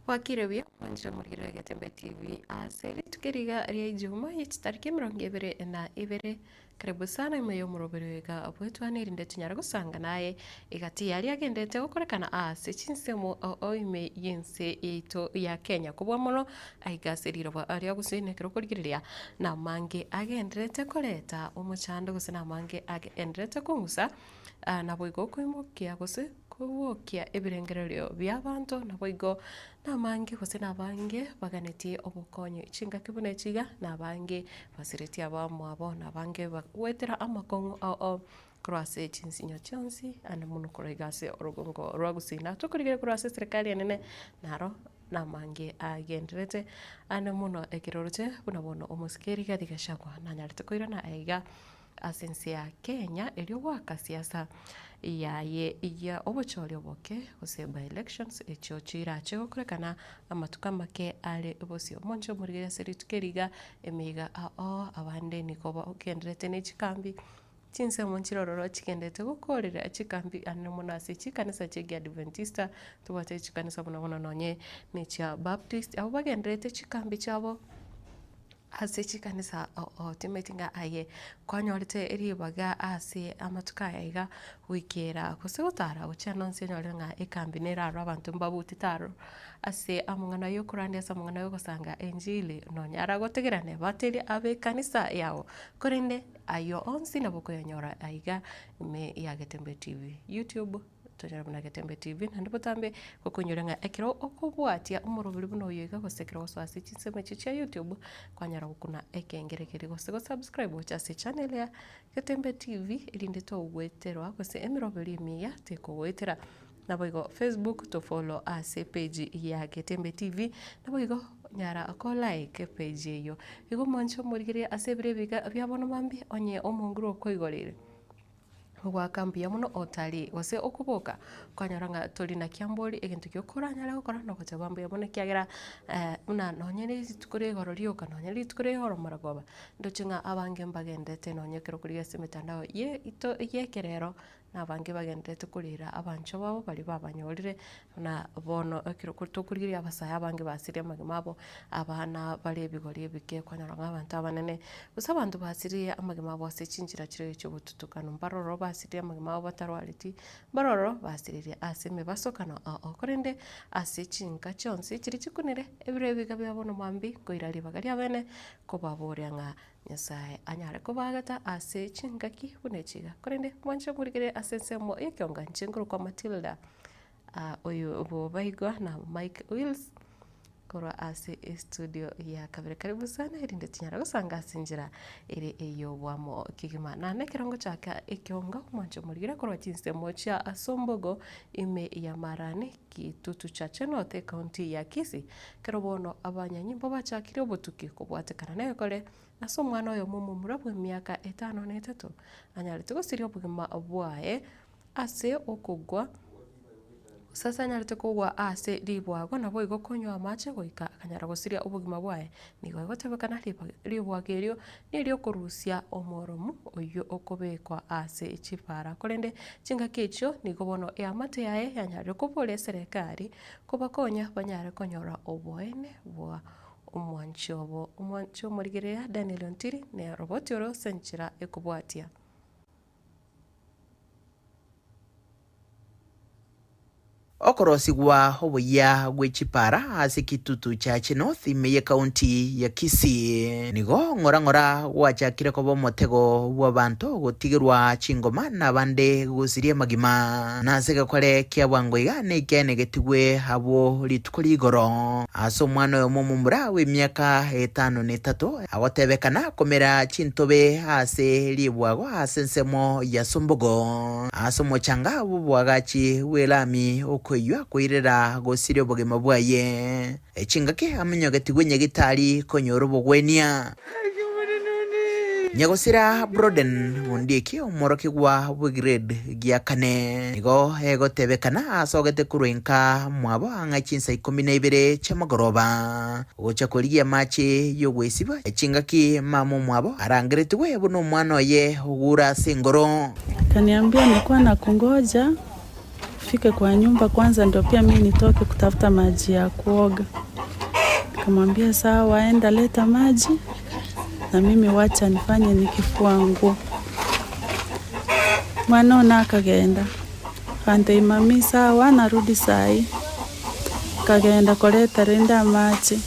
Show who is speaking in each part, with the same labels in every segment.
Speaker 1: Bwakire buya mwanchire omorigeri Getembe TV ase rituko eri iga ria Ijumaa ye chitariki emerongo ebere na ibere. Karibu sana ime y'omoroberi oyo iga bwetwane erinde tonyare gosanga naye egati yaria agenderete gokorekana ase chinsemo oo ime y'ense yaito ya Kenya. Kobua mono aiga ase riroba ria gusii nekero okorigereria namange agenderete koreta omochando gose namange agenderete kong'usa naboigo koimokia gose Kobokia ebirengererio bi'abanto, naboigo namange gose nabange baganetie obokonyi chingaki buna echi iga, nabange basiretie abamwabo, nabange bagoetera amakong'u ao ao korwa ase chinsinyo chionsi ande mono korwa iga ase orogongo rwa gusii. Na tokorigereria korwa ase eserekari enene naro namange agendererete ande mono ekero oroche buna bono omosike Rigathi Gachagua nanyarete koirana aiga. Ase ense ya Kenya erio goaka siasa yaye ya obochori oboke gose by elections echio chirache gokorekana amatuko amake are bosio. Omonche omorigereria ase rituko eri iga emeiga ao abande nigo bagendererete ne chikambi chinsemo nchire ororo chigendererete gokorera chikambi ande mono ase chikanisa chia ekiadventista tobwate chikanisa buna bono nonye na echia baptist abwo bagendererete chikambi chiabo. Ase chikanisa otimeti ng'a aye kwanyorete ribaga ase amatuko aya iga goikera gose gotara gochia nonsi onyore ng'a ekambi nere aroro abanto mbabutete aroro ase amang'ana ya okorandia ase amang'ana ya ogosanga enchili nonyara gotegerana ebateri abe ekanisa yago korende ayio onsi nabo okoyanyora aiga ime ya Getembe TV, YouTube. Tonyare buna Getembe TV, naende botambe gokoinyora ng'a ekero okobwatia omoroberi buna oyo iga gose ekero ogosoa ase chinsemo echio chia YouTube, kwanyara gokuna ekengere keria gose go subscribe gocha ase echannel ya Getembe TV erinde togoeterwa gose emeroberi emiya tekogoetera. Naboigo Facebook to follow ase epage ya Getembe TV, naboigo nyara ko like epage eyio. Igo mwanche omorigereria ase ebiro ebi iga bia bono mambia onye omonguru okoigoreire. Ogoaka mbuya mono otari gose okoboka, kwanyora ng'a tori na kiambori egento gioka oranyare gokora nogoteba mbuya mono ekiagera buna nonye na rituko ria igoro rioka nonye rituko ria igoro maragoba, ndoche ng'a abange mbagendete nonye ekero okorigia ase emetandao yaito ya ekerero, na abange bagenderete korera abanchwa babo baria babanyorire, buna bono ekero tokorigereria abasae abange basirie amagima abo, abana bare ebigori ebike kwanyora ng'a abanto abanene, gose abanto basirie amagima abo ase chinchera chiria chi'obotutukanu, mbare ororo basirie amagima abo batarwareti, mbare ororo basiririe ase emebasokano ao ao. Korende ase chinka chionsi chiria chikunire, ebiro ebiga bia bono mambia nkoira ribaga riabene kobaboria ng'a Nyasae anyare kobaagata ase chingaki buna echi iga. Korende mwanche morigererie ase ensemo y'ekionga inche nkorokwa Matilda, oyo bobaigwa na Mike Wills korwa ase estudio ya kabere. Karibu sana erinde tinyara gosanga ase enchera ere ey'obwamo kegima. Naende ekero ngochaka ekionga mwanche morigererie korwa chinsemo chia Asumbugu ime ya Marani, Kitutu Chache North ecounty ya Kisii, ekero bono abanyanyimbo bachakire obotuki kobwatekana negekore ase omwana oyomo omomura bw'emiaka etano na etato anyarete gosiria obogima bwaye ase okogwa gose ase anyarete kogwa ase ribwago naboigo konywa amache goika akanyara gosiria obogima bwaye. Nigo egotebekana ribwago erio neriokorusia omoromu oyio okobekwa ase chipara. Korende chingaki echio nigo bono eamate yaye yanyarire koboria eserekari kobakonya banyare konyora oboene bwa omwanchi obo. Omwanchi omorigereria Daniel Ontiri neroboti ore ase enchera ekobwatia.
Speaker 2: Okorosigwa oboyia gwe chipara ase Kitutu Chache North ime y'Ekaunti ya Kisii nigo ng'ora ng'ora gwachakire koba omotego bw'abanto gotigerwa chingoma na abande gosiria amagima. Na ase egekore kia bwango iga nekeene getigwe abwo rituko rigoro ase omwana oyomo omomura bw'emiaka etano na etato Agotebekana komera chintobe ase ribwago ase ensemo ya Sumbugo, ase omochanga bw'oboagachi bw'elami okoiywa koirera gosiria obogima bwaye. Chingaki amonyogetigwe nyagitari konyora obogwenia. Nyagosira Broden Ondieki omworokigwa bw'egrade gia kane nigo egotebekana asogete korwa inka mwabo ang'e chinsa ikomi na ibere chiamagoroba. Gocha korigia amache y'ogwesiba chingaki mama omwabo arangeretigwe buna omwana oye ogure ase engoro.
Speaker 3: Akaniambia nilikuwa nakungoja. tufike kwa nyumba kwanza ndio pia mimi nitoke kutafuta maji ya kuoga. Nikamwambia sawa, enda leta maji na mimi wacha nifanye nikifua nguo. Mwana one akagenda akantebia mami sawa narudi sahi. Nkagenda koreta rende amache,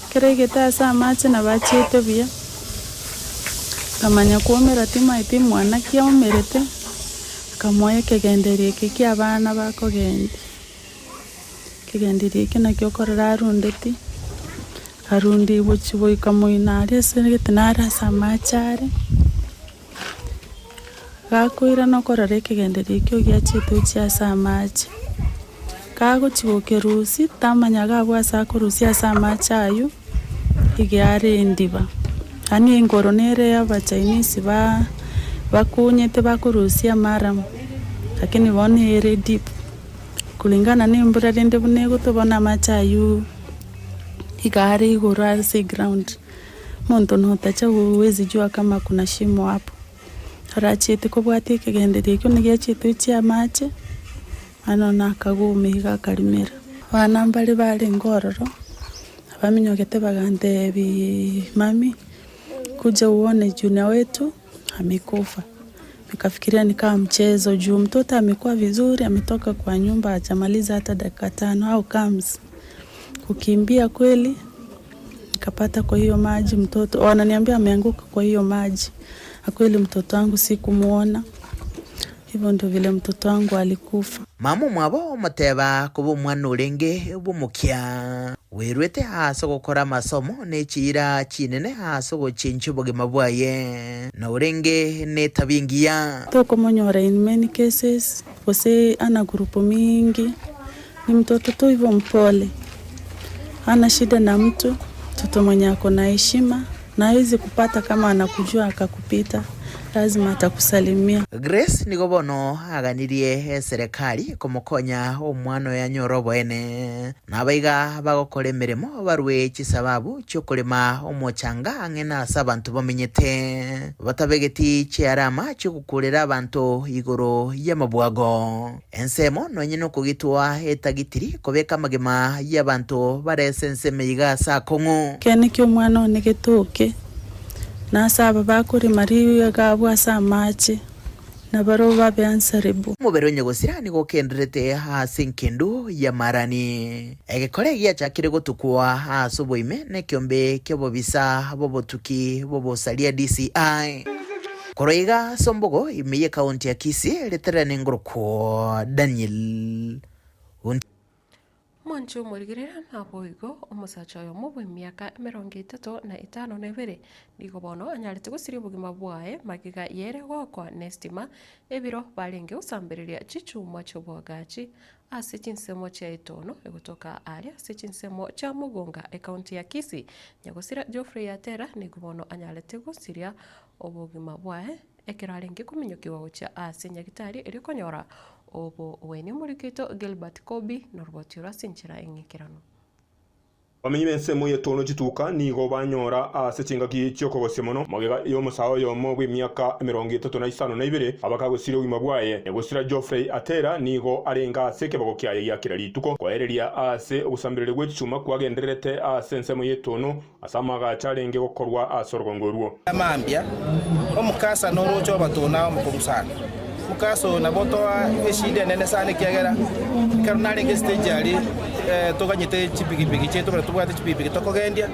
Speaker 3: ekero aigete ase amache nabo achiete buya, nkamanya koumera timaeti mwana ki aumerete, nkamoa ekegenderio eke kia abana bakogendia. Ekegenderio eke nakio okorora arundeti, akarundia gochia goika moino aria ase gete nare ase amache are, gakoirana okorora ekegenderio ekio giachete gochia ase amache. Kagochia gokerusia, tamanya iga abwo ase akorusia ase amache aywo, iga are endiba. Yaani engoro nere ya abachinese ba bakunyete bakorusia amaramu, lakini bono ere deep. Kulingana na embura rende buna egotwa bono amache aywo iga are igoro ase eground. Omonto notacha huwezi jua kama kuna shimo hapo. Orachiete kobwatia ekegenderio ekio nigo giachiete gochia amache, Bono nakaguma iga akarimera. Abana mbare barenge ororo, abaminyogete bagantebi, Mami, kuja uone junior wetu amekufa. Nikafikiria ni kama mchezo juu mtoto amekuwa vizuri, ametoka kwa nyumba hajamaliza hata dakika tano, how comes? Kukimbia kweli, nikapata kwa hiyo maji mtoto, wananiambia ameanguka kwa hiyo maji. Na kweli mtoto wangu sikumuona. Hivyo ndio vile mtoto wangu alikufa.
Speaker 2: Mama omwabo omoteba koba omwana orenge bw'omokia, bwerwete ase ogokora amasomo ne chiira chinene ase ogochenchia obogima bwaye, na orenge netabia engiya.
Speaker 3: Tokomonyora in many cases, gose ana group mingi, ni mtoto tu hivyo mpole, hana shida na mtu, mtoto mwenye ako na heshima na hawezi kupata kama anakujua akakupita. Lazima atakusalimia.
Speaker 2: Grace nigo bono aganirie eserekari komokonya omwana oye anyore oboene, na abaiga bagokora emeremo barue chisababu chi'okorema omochanga ang'e nase abanto bamenyete, batabegeti chiarama chi'ogokurera abanto igoro y'amabwago. Ensemo nonye nokogitwa etagitiri kobeka amagema y'abanto bare ase ensemo iga ase akong'u.
Speaker 3: Ekeene ki'omwana one getoke. Na ase aba bakorema riiga abwo ase amache, na barabwo babe answerable.
Speaker 2: Omobere onye gosira nigo okendererete ase engendu y'amarani. Egekore giachakire gotukwa ase oboime nekeombe ki'obobisa bw'obotuki bw'obosaria DCI. Korwa iga ase ombogo ime y'ekaunti ya Kisii ritarera nengorokwo Daniel.
Speaker 1: Mwanche omorigereria naboigo omosacha oyomo bw'emiaka emerongo etato na etano na ebere, nigo bono anyarete gosiria obogima bwaye magega y'ere goakwa nestima ebiro barenge gosambereria chichuma chi'oboagachi ase chinsemo chia etono egotoka aaria ase chinsemo chia Mugunga ecounty ya Kisii. Nyagosira Geoffrey Atera nigo bono anyarete gosiria obogima bwaye Ekero arenge kominyokigwa gochia ase nyagitari erio konyora oboweni omoriki oito Gilbert Kobi noroboti oro ase enchera eng'ekeranu.
Speaker 4: Abamenyi b'ensemo y'etono chituka nigo banyora ase chingaki chi'okogosia mono magega y'omosae oyomo bw'emiaka 35 abakagosiria obogima bwaye. Nyagosira Geoffrey Atera nigo arenge ase ekebago kiaye gia kera rituko koereria ase ogosambereria gwe chichuma kwagendererete ase ensemo y'etono Ase amagacho arenge gokorwa ase orogongo orwo.
Speaker 5: Mambia, omokasa noroche obatona omokong'u sana. Omokasa oyo nabo otoa eshida enene sana ekiagera ekero narenge estage aria toganyete chipikipiki chiaito buna tobwate chipikipiki tokogendia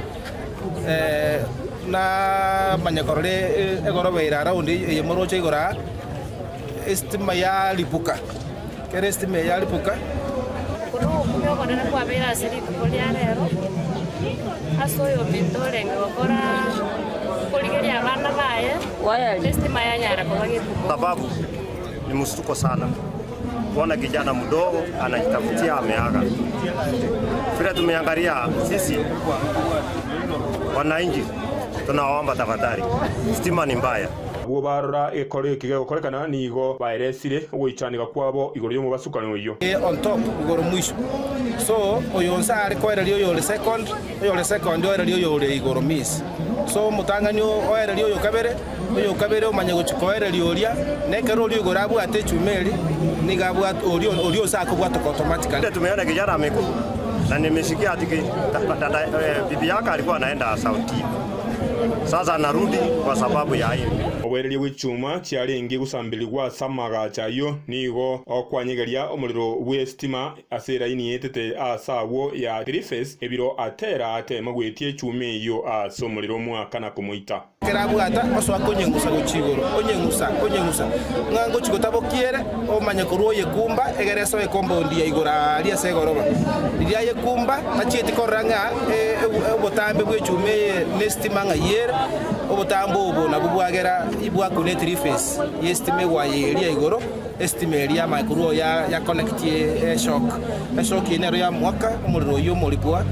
Speaker 5: namanya korora egoroba ere around eye moroche igoro aa, estima yaripuka, ekero estima eye yaripuka.
Speaker 6: Oko nogokumia okonene kwabeire ase rituko ria rero, ase oyominto orenge gokora korigeria abana baye, estima yanyara koba getuko.
Speaker 7: Sababu ni mshtuko sana kuona kijana mdogo anajitafutia ameaga. Vile tumeangalia sisi wananchi tunawaomba tafadhali, stima ni mbaya.
Speaker 4: Abwo barora egekoro eke gegokorekana nigo baeresire ogoichanika kwabo igoro y'omobasukano oyio.
Speaker 5: On top igoro mwisho so oyo onsi are koereria oyore second, oyore second oereria oyore igoro miss. So omotang'ani oererie oyo kabere, oyo kabere omanye gochia koereria oria, na ekero oria igoro abwate echuma eria, nigo abwate oria oria ose akobwatoka automatically.
Speaker 7: Tumeona kijana amekufa na nimesikia ati dada, bibi yake alikuwa anaenda Sauti, sasa anarudi kwa sababu ya hii.
Speaker 4: Oboereria bwe chichuma chiarenge gosamberigwa ase amagacho ayio nigo okwanyegeria omorero bw'esitima ase eraini etete aase agwo ya Tirifesi, ebiro atera ateema goetia echuma eyio ase omorero omwaka na komoita.
Speaker 5: Ekero abwata, osoa konyeng'usa gochia igoro, onyeng'usa, onyeng'usa, ng'a ngochia gotabokia ere, omanye korwa oyekumba, egere esoe compound ya igoro aaria ase egoroba. Riria ayekumba, tachieti korora ng'a obotambe bw'echuma eye nesitima ng'ai ere, obotambe obo nabwo bwagera bwakuna etrifesi y'esitima egwaya eria igoro, Esitima eria yamanya korwa oo ya connect eshock. Eshock eye nero yamoaka omorero oyio omorigwa,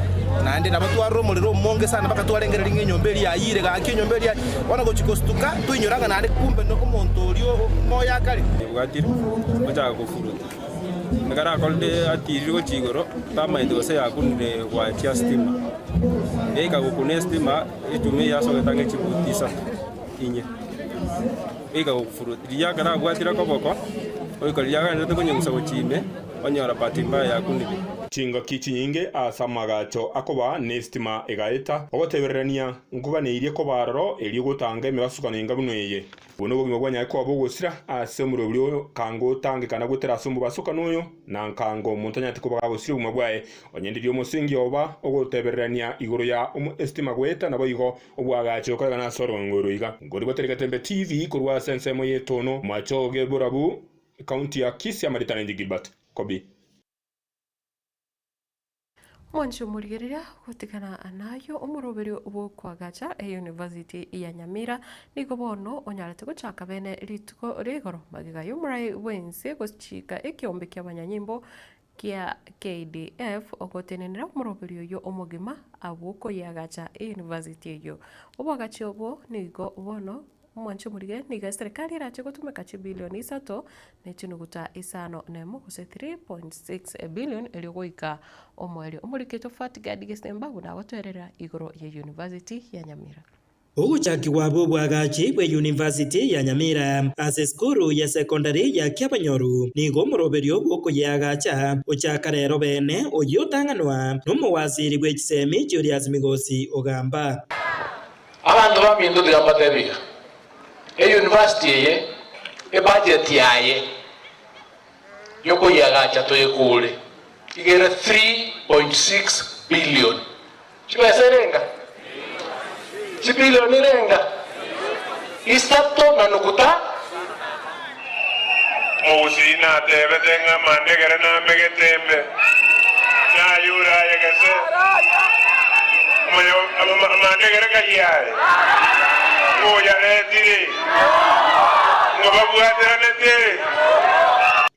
Speaker 5: naende nabo twarora omorero omonge sana mpaka twarengereria ng'a enyomba eria yayire gaki enyomba eria bono gochia gostuka toinyora ng'a naende kumbe no omonto oria moyo akare.
Speaker 8: Ebwatire, ochaka kofuruta. Ekero akorire atirire gochia igoro, tamanyeti gose yakunire goachia stima. Yaika gokuna estima, echuma eyio yasogete ang'e chibuti isato, inye. Goika gokufurwa, riria ekero abwatire okoboko, goika riria agenderete konyegusa gochia ime, onyora bahati mbaya yakunire.
Speaker 4: Chingaki chinyinge ase amagacho akoba nesitima egaeta, ogotebererania nkoganeirie koba aroro erio gotanga emebasukano enga buna eye. Buna obogima bwa Nyaye koba bogosira ase omorobiri oyo, kanga otangekana goetera ase omobasukano oyo, na nkanga omonto anyarete koba gagosiria obogima bwaye. Onye ndiria omosingi oba ogotebererania igoro ya esitima goeta, naboigo Obwagachi okoregana ase orogongo oro iga. Nkori goteria Getembe TV korwa ase ensemo y'etono, Mwachoge Borabu, Ekaunti ya Kisii Amaritana inche Gilbert Kobi.
Speaker 1: Omwanchi omorigereria gotigana nayio omoroberio bw'okoagacha eyunivasiti ya Nyamira nigo bono onyarete gochaka bene rituko ria igoro magega y'omorai bw'ense gochika ekeombe ki'abanyanyimbo kia KDF ogotenenera omoroberio oyio omogima abwo okoyeagacha eyunivasiti eyio. Oboagachi obwo nigo bono omwanche omorige nigo eserekari erache gotumeka chibilioni isato ne chinuguta isano nemo gose 3.6 billion erio goika omoerio. Omoriki oito Fatgard Gesemba buna agotoerera igoro ye University ya Nyamira.
Speaker 9: Ogochakigwa bw'obwagachi bwe University ya Nyamira ase esukuru ya secondary ya Kiabanyoru nigo omoroberio bw'okoyeagacha ochaka rero bene oyio otang'anwa nomowasiri bwe chisemi Julius Migosi ogamba.
Speaker 10: Abanto baminto tiga mbatebi iga, e university eye ebudget yaye yokoyiagacha toyekore iga ere 3.6 billion. Chibesa erenga? Chibilioni erenga? Isato na nukuta.
Speaker 11: Mogusii natebete ng'a amandegere namegete embe, naye orayegese amandegere ng'ai are? Ng'o oyaretire? Ng'o babwateranete?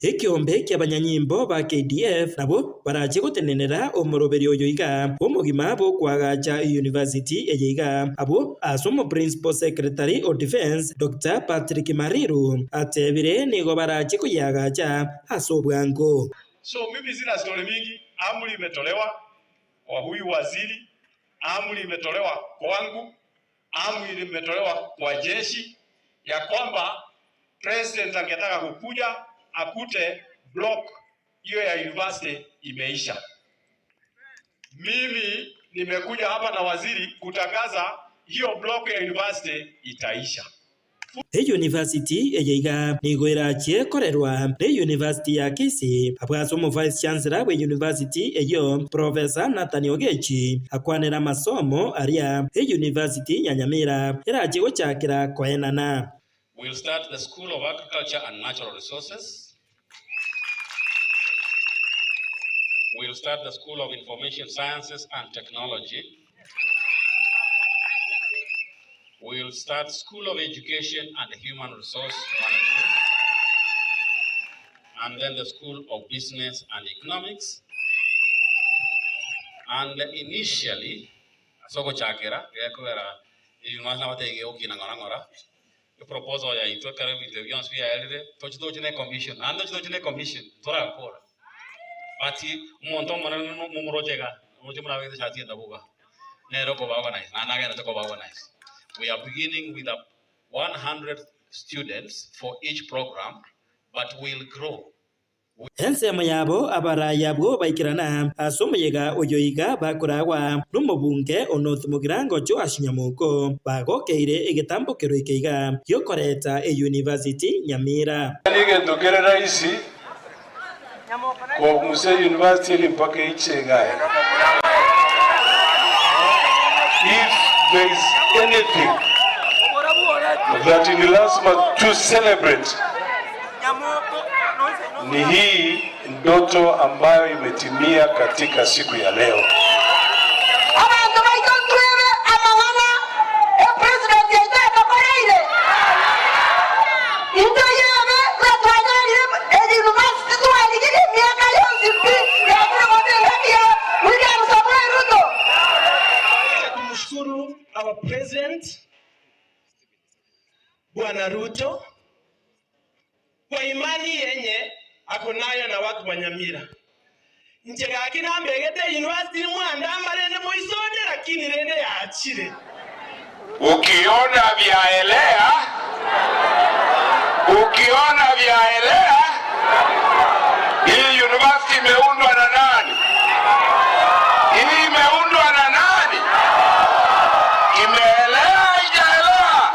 Speaker 9: Ekeombe ki'abanyanyimbo ba KDF nabwo Barache gotenenera omoroberio oyo iga, omogima bw'okoagacha eyunivasiti eye iga. Abwo ase omoprincipal secretary o defence, Doctor Patrick Mariru, atebire nigo barache koyeagacha ase obwango.
Speaker 11: So mimi sina story mingi, amri imetolewa kwa huyu waziri, amri imetolewa kwangu, amri imetolewa kwa jeshi ya kwamba president angetaka kukuja akute block hiyo ya university imeisha. Mimi nimekuja hapa na waziri kutangaza hiyo block ya university itaisha.
Speaker 9: Eyunivasiti eye iga nigo erachie korerwa neyunivasiti ya Kisii, abwo ase omo-vice chancellor bw'eyunivasiti eyio, Professor Nathan Ogechi, akwanera amasomo aria eyunivasiti ya Nyamira erachie gochakera koenana.
Speaker 12: We'll start the School of Agriculture and Natural Resources. We'll start the School of Information Sciences and Technology. We'll start School of Education and Human Resource Management. And then the School of Business and Economics. And initially, ase ogochakera, gekogera ebing'wanso nabatebi gegokina ng'ora ng'ora, Eproposal yaito ekero ebinto ebi bionsi biaerire, toche toche ne commission, naende toche toche ne commission, torakora. But omonto omonene momoroche iga, oroche buna abegete eshati endabu iga, nere okoba organize, naende agenderete koba organize. We are beginning with a 100 students for each program but will grow.
Speaker 9: Ensemo yabo abarai abwo baikerana ase omoyega oyo iga bakoragwa nomobunge o North Mugirango Joash Nyamoko, bagokeire egetambokero eke iga giokoreta eyunivasiti Nyamira.
Speaker 13: Tari egento kere rahisi kong'usa eyunivasiti eri mpaka eiche iga aiga. If there is anything that ni lazima to celebrate ni hii ndoto ambayo imetimia katika siku ya leo.
Speaker 14: Abanto baito ntwebe amang'ana epresident yaito atokoreire. Intwe yebe buna twanyorire euniversity twarigirie emiaka yonsi pi yabire bono engaki ya William Samoei Ruto.
Speaker 15: Kumshukuru our president Bwana Ruto kwa imani yenye ako nayo na watu wa Nyamira. Inche gaki nambegete university mwandama rende moisonde lakini rende yachire.
Speaker 13: Ukiona vyaelea, ukiona vyaelea, hii university imeundwa na nani? Hii imeundwa na nani? Imeelea haijaelea?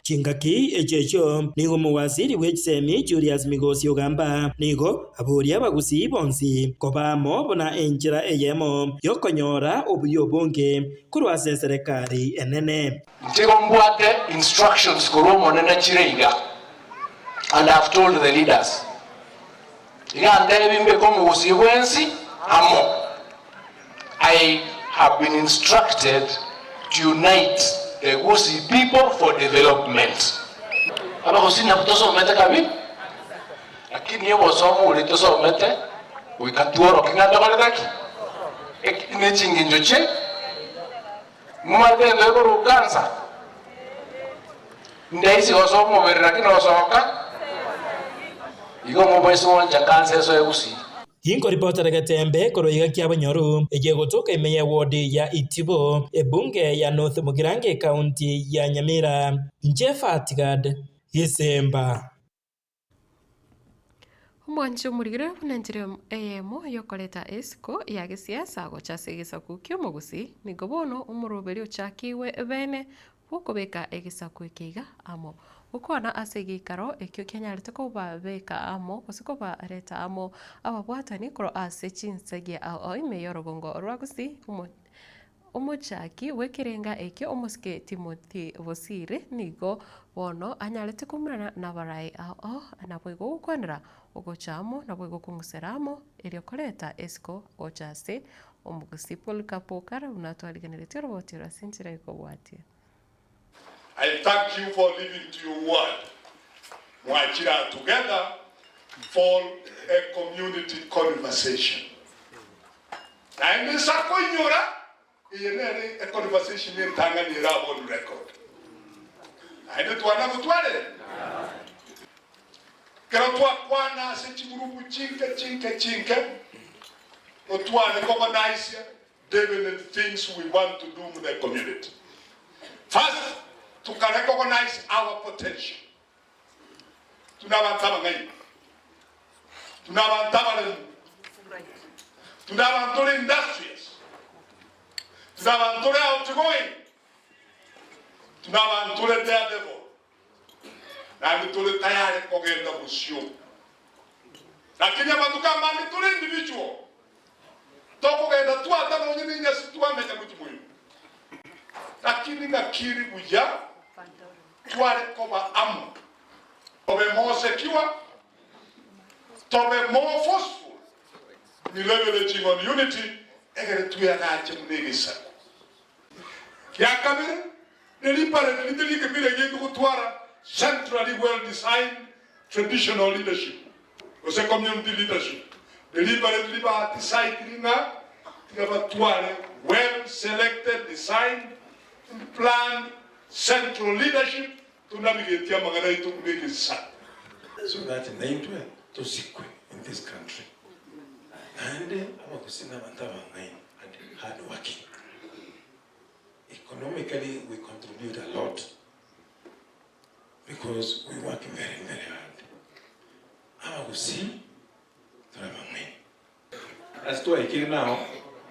Speaker 9: Chingaki echio echio nigo omowaziri bwe chisemi Julius Migosi ogamba nigo aboria abagusii bonsi koba amo buna enchera eyemo yokonyora obuya obonge korwa ase eserekari enene.
Speaker 10: Inche mbwate instructions korwa Omonene chire iga, and I have told the leaders, iga ntebi mbeke omogusii bwensi amo. I have been instructed to unite the Gusii people for development. Abagusii nabwo tosomete kabi, lakini obosomo oria tosomete goika tworoke ng'a ntokorete ki? Eki ne chingencho chie momanyete egento gekorwa cancer? Ndaisi gosoa omobere lakini osoka igo mobaise gwancha cancer esoe Gusii.
Speaker 9: Inkoripotera Getembe korwa iga Kiabonyoru, eye egotoka ime ye ward ya Itibo, ebunge ya North Mugirango ecounty ya Nyamira. Inche Fatgad Gisemba.
Speaker 1: Omwanchi omorigire buna enchera eyemo y'okoreta esiko ya gesiasa gocha ase egesaku ki'omogusii, nigo bono omoroberi ochakigwe bene bw'okobeka egesaku eke iga amo. Gokwana ase egeikaro ekio kianyarete kobabeka amo gose kobareta amo ababwatani korwa ase chinsagia ao ao ime y'orogongo rwa Gusii, Omochaki bw'ekerenga ekio omosike Timothy Bosire nigo bono anyarete koumurana nabarai ao ao naboigo gokwanera ogocha amo naboigo kong'usera amo erio koreta esiko gocha ase omogusii Polycarp Okara buna twarigeneretie oroboti oro ase enchera ekobwatia.
Speaker 11: I thank you for living to your word. Mwachire together for a community conversation. Naende ase akoinyora, eye nere e conversation entang'ani ere abwo on record. Naende twana gotwarire? Ekero twakwana ase chigurupu chinke chinke chinke, totware kogonisia definite things we want to do mu the community. First, tuka recognize our potential. Tuna abanto abang'aini, tuna abanto abaremu, tuna abanto ore industrious, tuna abanto ore outgoing, tuna abanto ore daredevil, naende tore tayari kogenda bosio. Lakini amatuko amange tore individual, tokogenda twata nonye ne enyasi twamenya gochia moino. Lakini ng'akiri buya Tware koba amo, tobe more secure, tobe more forceful in leveraging on unity egere tweagache buna egesaku. Gia kabere, deliberately teri ekemira giaito gotwara centrally well designed traditional leadership gose community leadership. Deliberately ba decidiri ng'a tiga batware well selected, designed and planned Central leadership tonabigetie amang'ana aito buna egesaku.
Speaker 16: So that naintwe tosikwe in this country. Naende abagusii nabanto abang'aini and hard working. Economically, we contribute a lot because we work very, very hard. Abagusii tore abang'aini. Ase twaikire nao,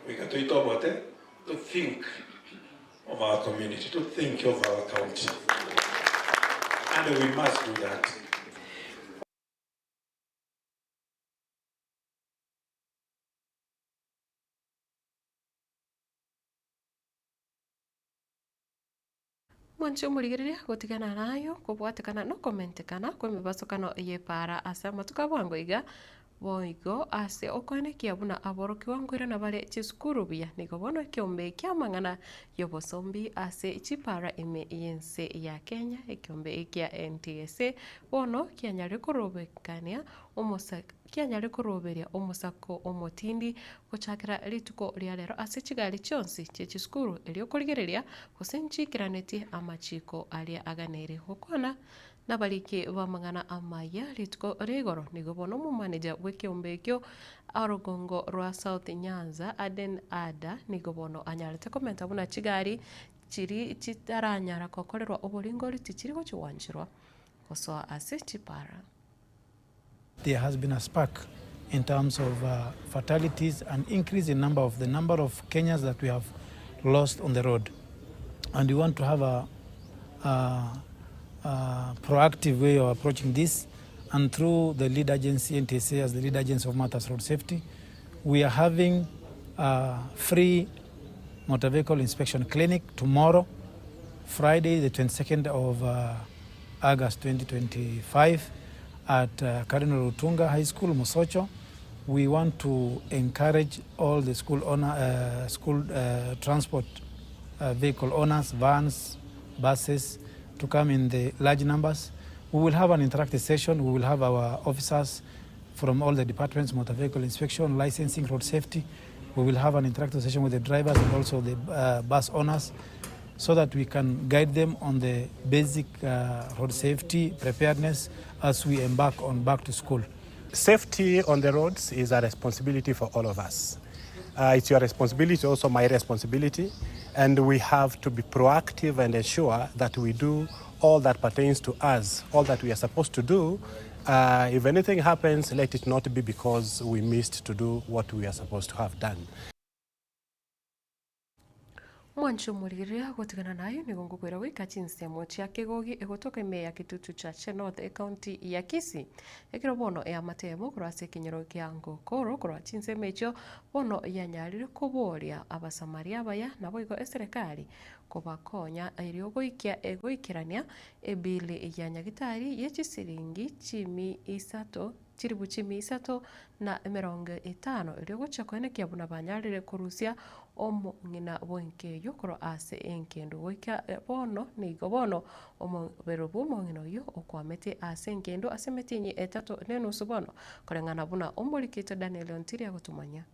Speaker 16: goika toitobote to think of our community, to think of our county and we must do that.
Speaker 1: Mwanche omorigereria gotigana nayo kobwatekana nokomentekana kw'emebasokano y'epaara ase amatuko a bwango iga, boigo ase okoenekia buna aborokigwa nkoirana bare chisukuru buya. Nigo bono ekeombe ki'amang'ana y'obosombi ase chipaara ime y'ense ya Kenya, ekeombe ekia NTSA, bono kianyare korobekania omosa Kianyare koroberia omosako omotindi gochakera rituko ria rero ase chigari chionsi chie chisukuru erio korigereria gose nchiikeranetie amachiko aria aganeire gokwana nabariki b'amang'ana amaya rituko ria igoro. Nigo bono omomaneja bw'ekeombe ekio orogongo rwa South Nyanza Aden Ada nigo bono anyarete komenta buna chigari chiri chitaranyara gokorerwa oboringori tichiri gochigwancherwa gosoa ase chipara.
Speaker 17: There has been a spark in terms of uh, fatalities and increase in number of the number of Kenyans that we have lost on the road. And we want to have a, a, a proactive way of approaching this. And through the lead agency, NTSA, as the lead agency of matters road safety, we are having a free motor vehicle inspection clinic tomorrow, Friday, the 22nd of uh, August 2025 at uh, Cardinal Otunga High School, Mosocho. We want to encourage all the school owner, uh, school uh, transport uh, vehicle owners, vans, buses, to come in the large numbers. We will have an interactive session. We will have our officers from all the departments, motor vehicle inspection, licensing, road safety. We will have an interactive session with the drivers and also the uh, bus owners so that we can guide them on the basic uh, road safety preparedness as we embark on back to school.
Speaker 18: Safety on the roads is a responsibility for all of us. Uh, it's your responsibility, also my responsibility, and we have to be proactive and ensure that we do all that pertains to us, all that we are supposed to do. Uh, if anything happens, let it not be because we missed to do what we are supposed to have done.
Speaker 1: Mwanche omorigereria gotigana naye nigo ngokoira goika chinsemo chia Kegogi egotoka ime ya Kitutu Chache North ecounty ya Kisii. Ekero bono eamate emo korwa ase ekenyoro kia Ngokoro korwa chinsemo echio bono yanyarire koboria Abasamaria abaya naboigo eserekari kobakonya erio goikia goikerania ebili ya nyagitari ye chisiringi chimi isato chiribu chimi isato na emerongo etano erio gochia koenekia buna banyarire korusia omong'ina bw'enka eyio korwa ase engendu goika bono nigo bono omobere bw'omong'ina oyio okwamete ase engendu ase emetienyi etato na enusu bono koreng'ana buna omorikito Daniel Ontiri agotumanya.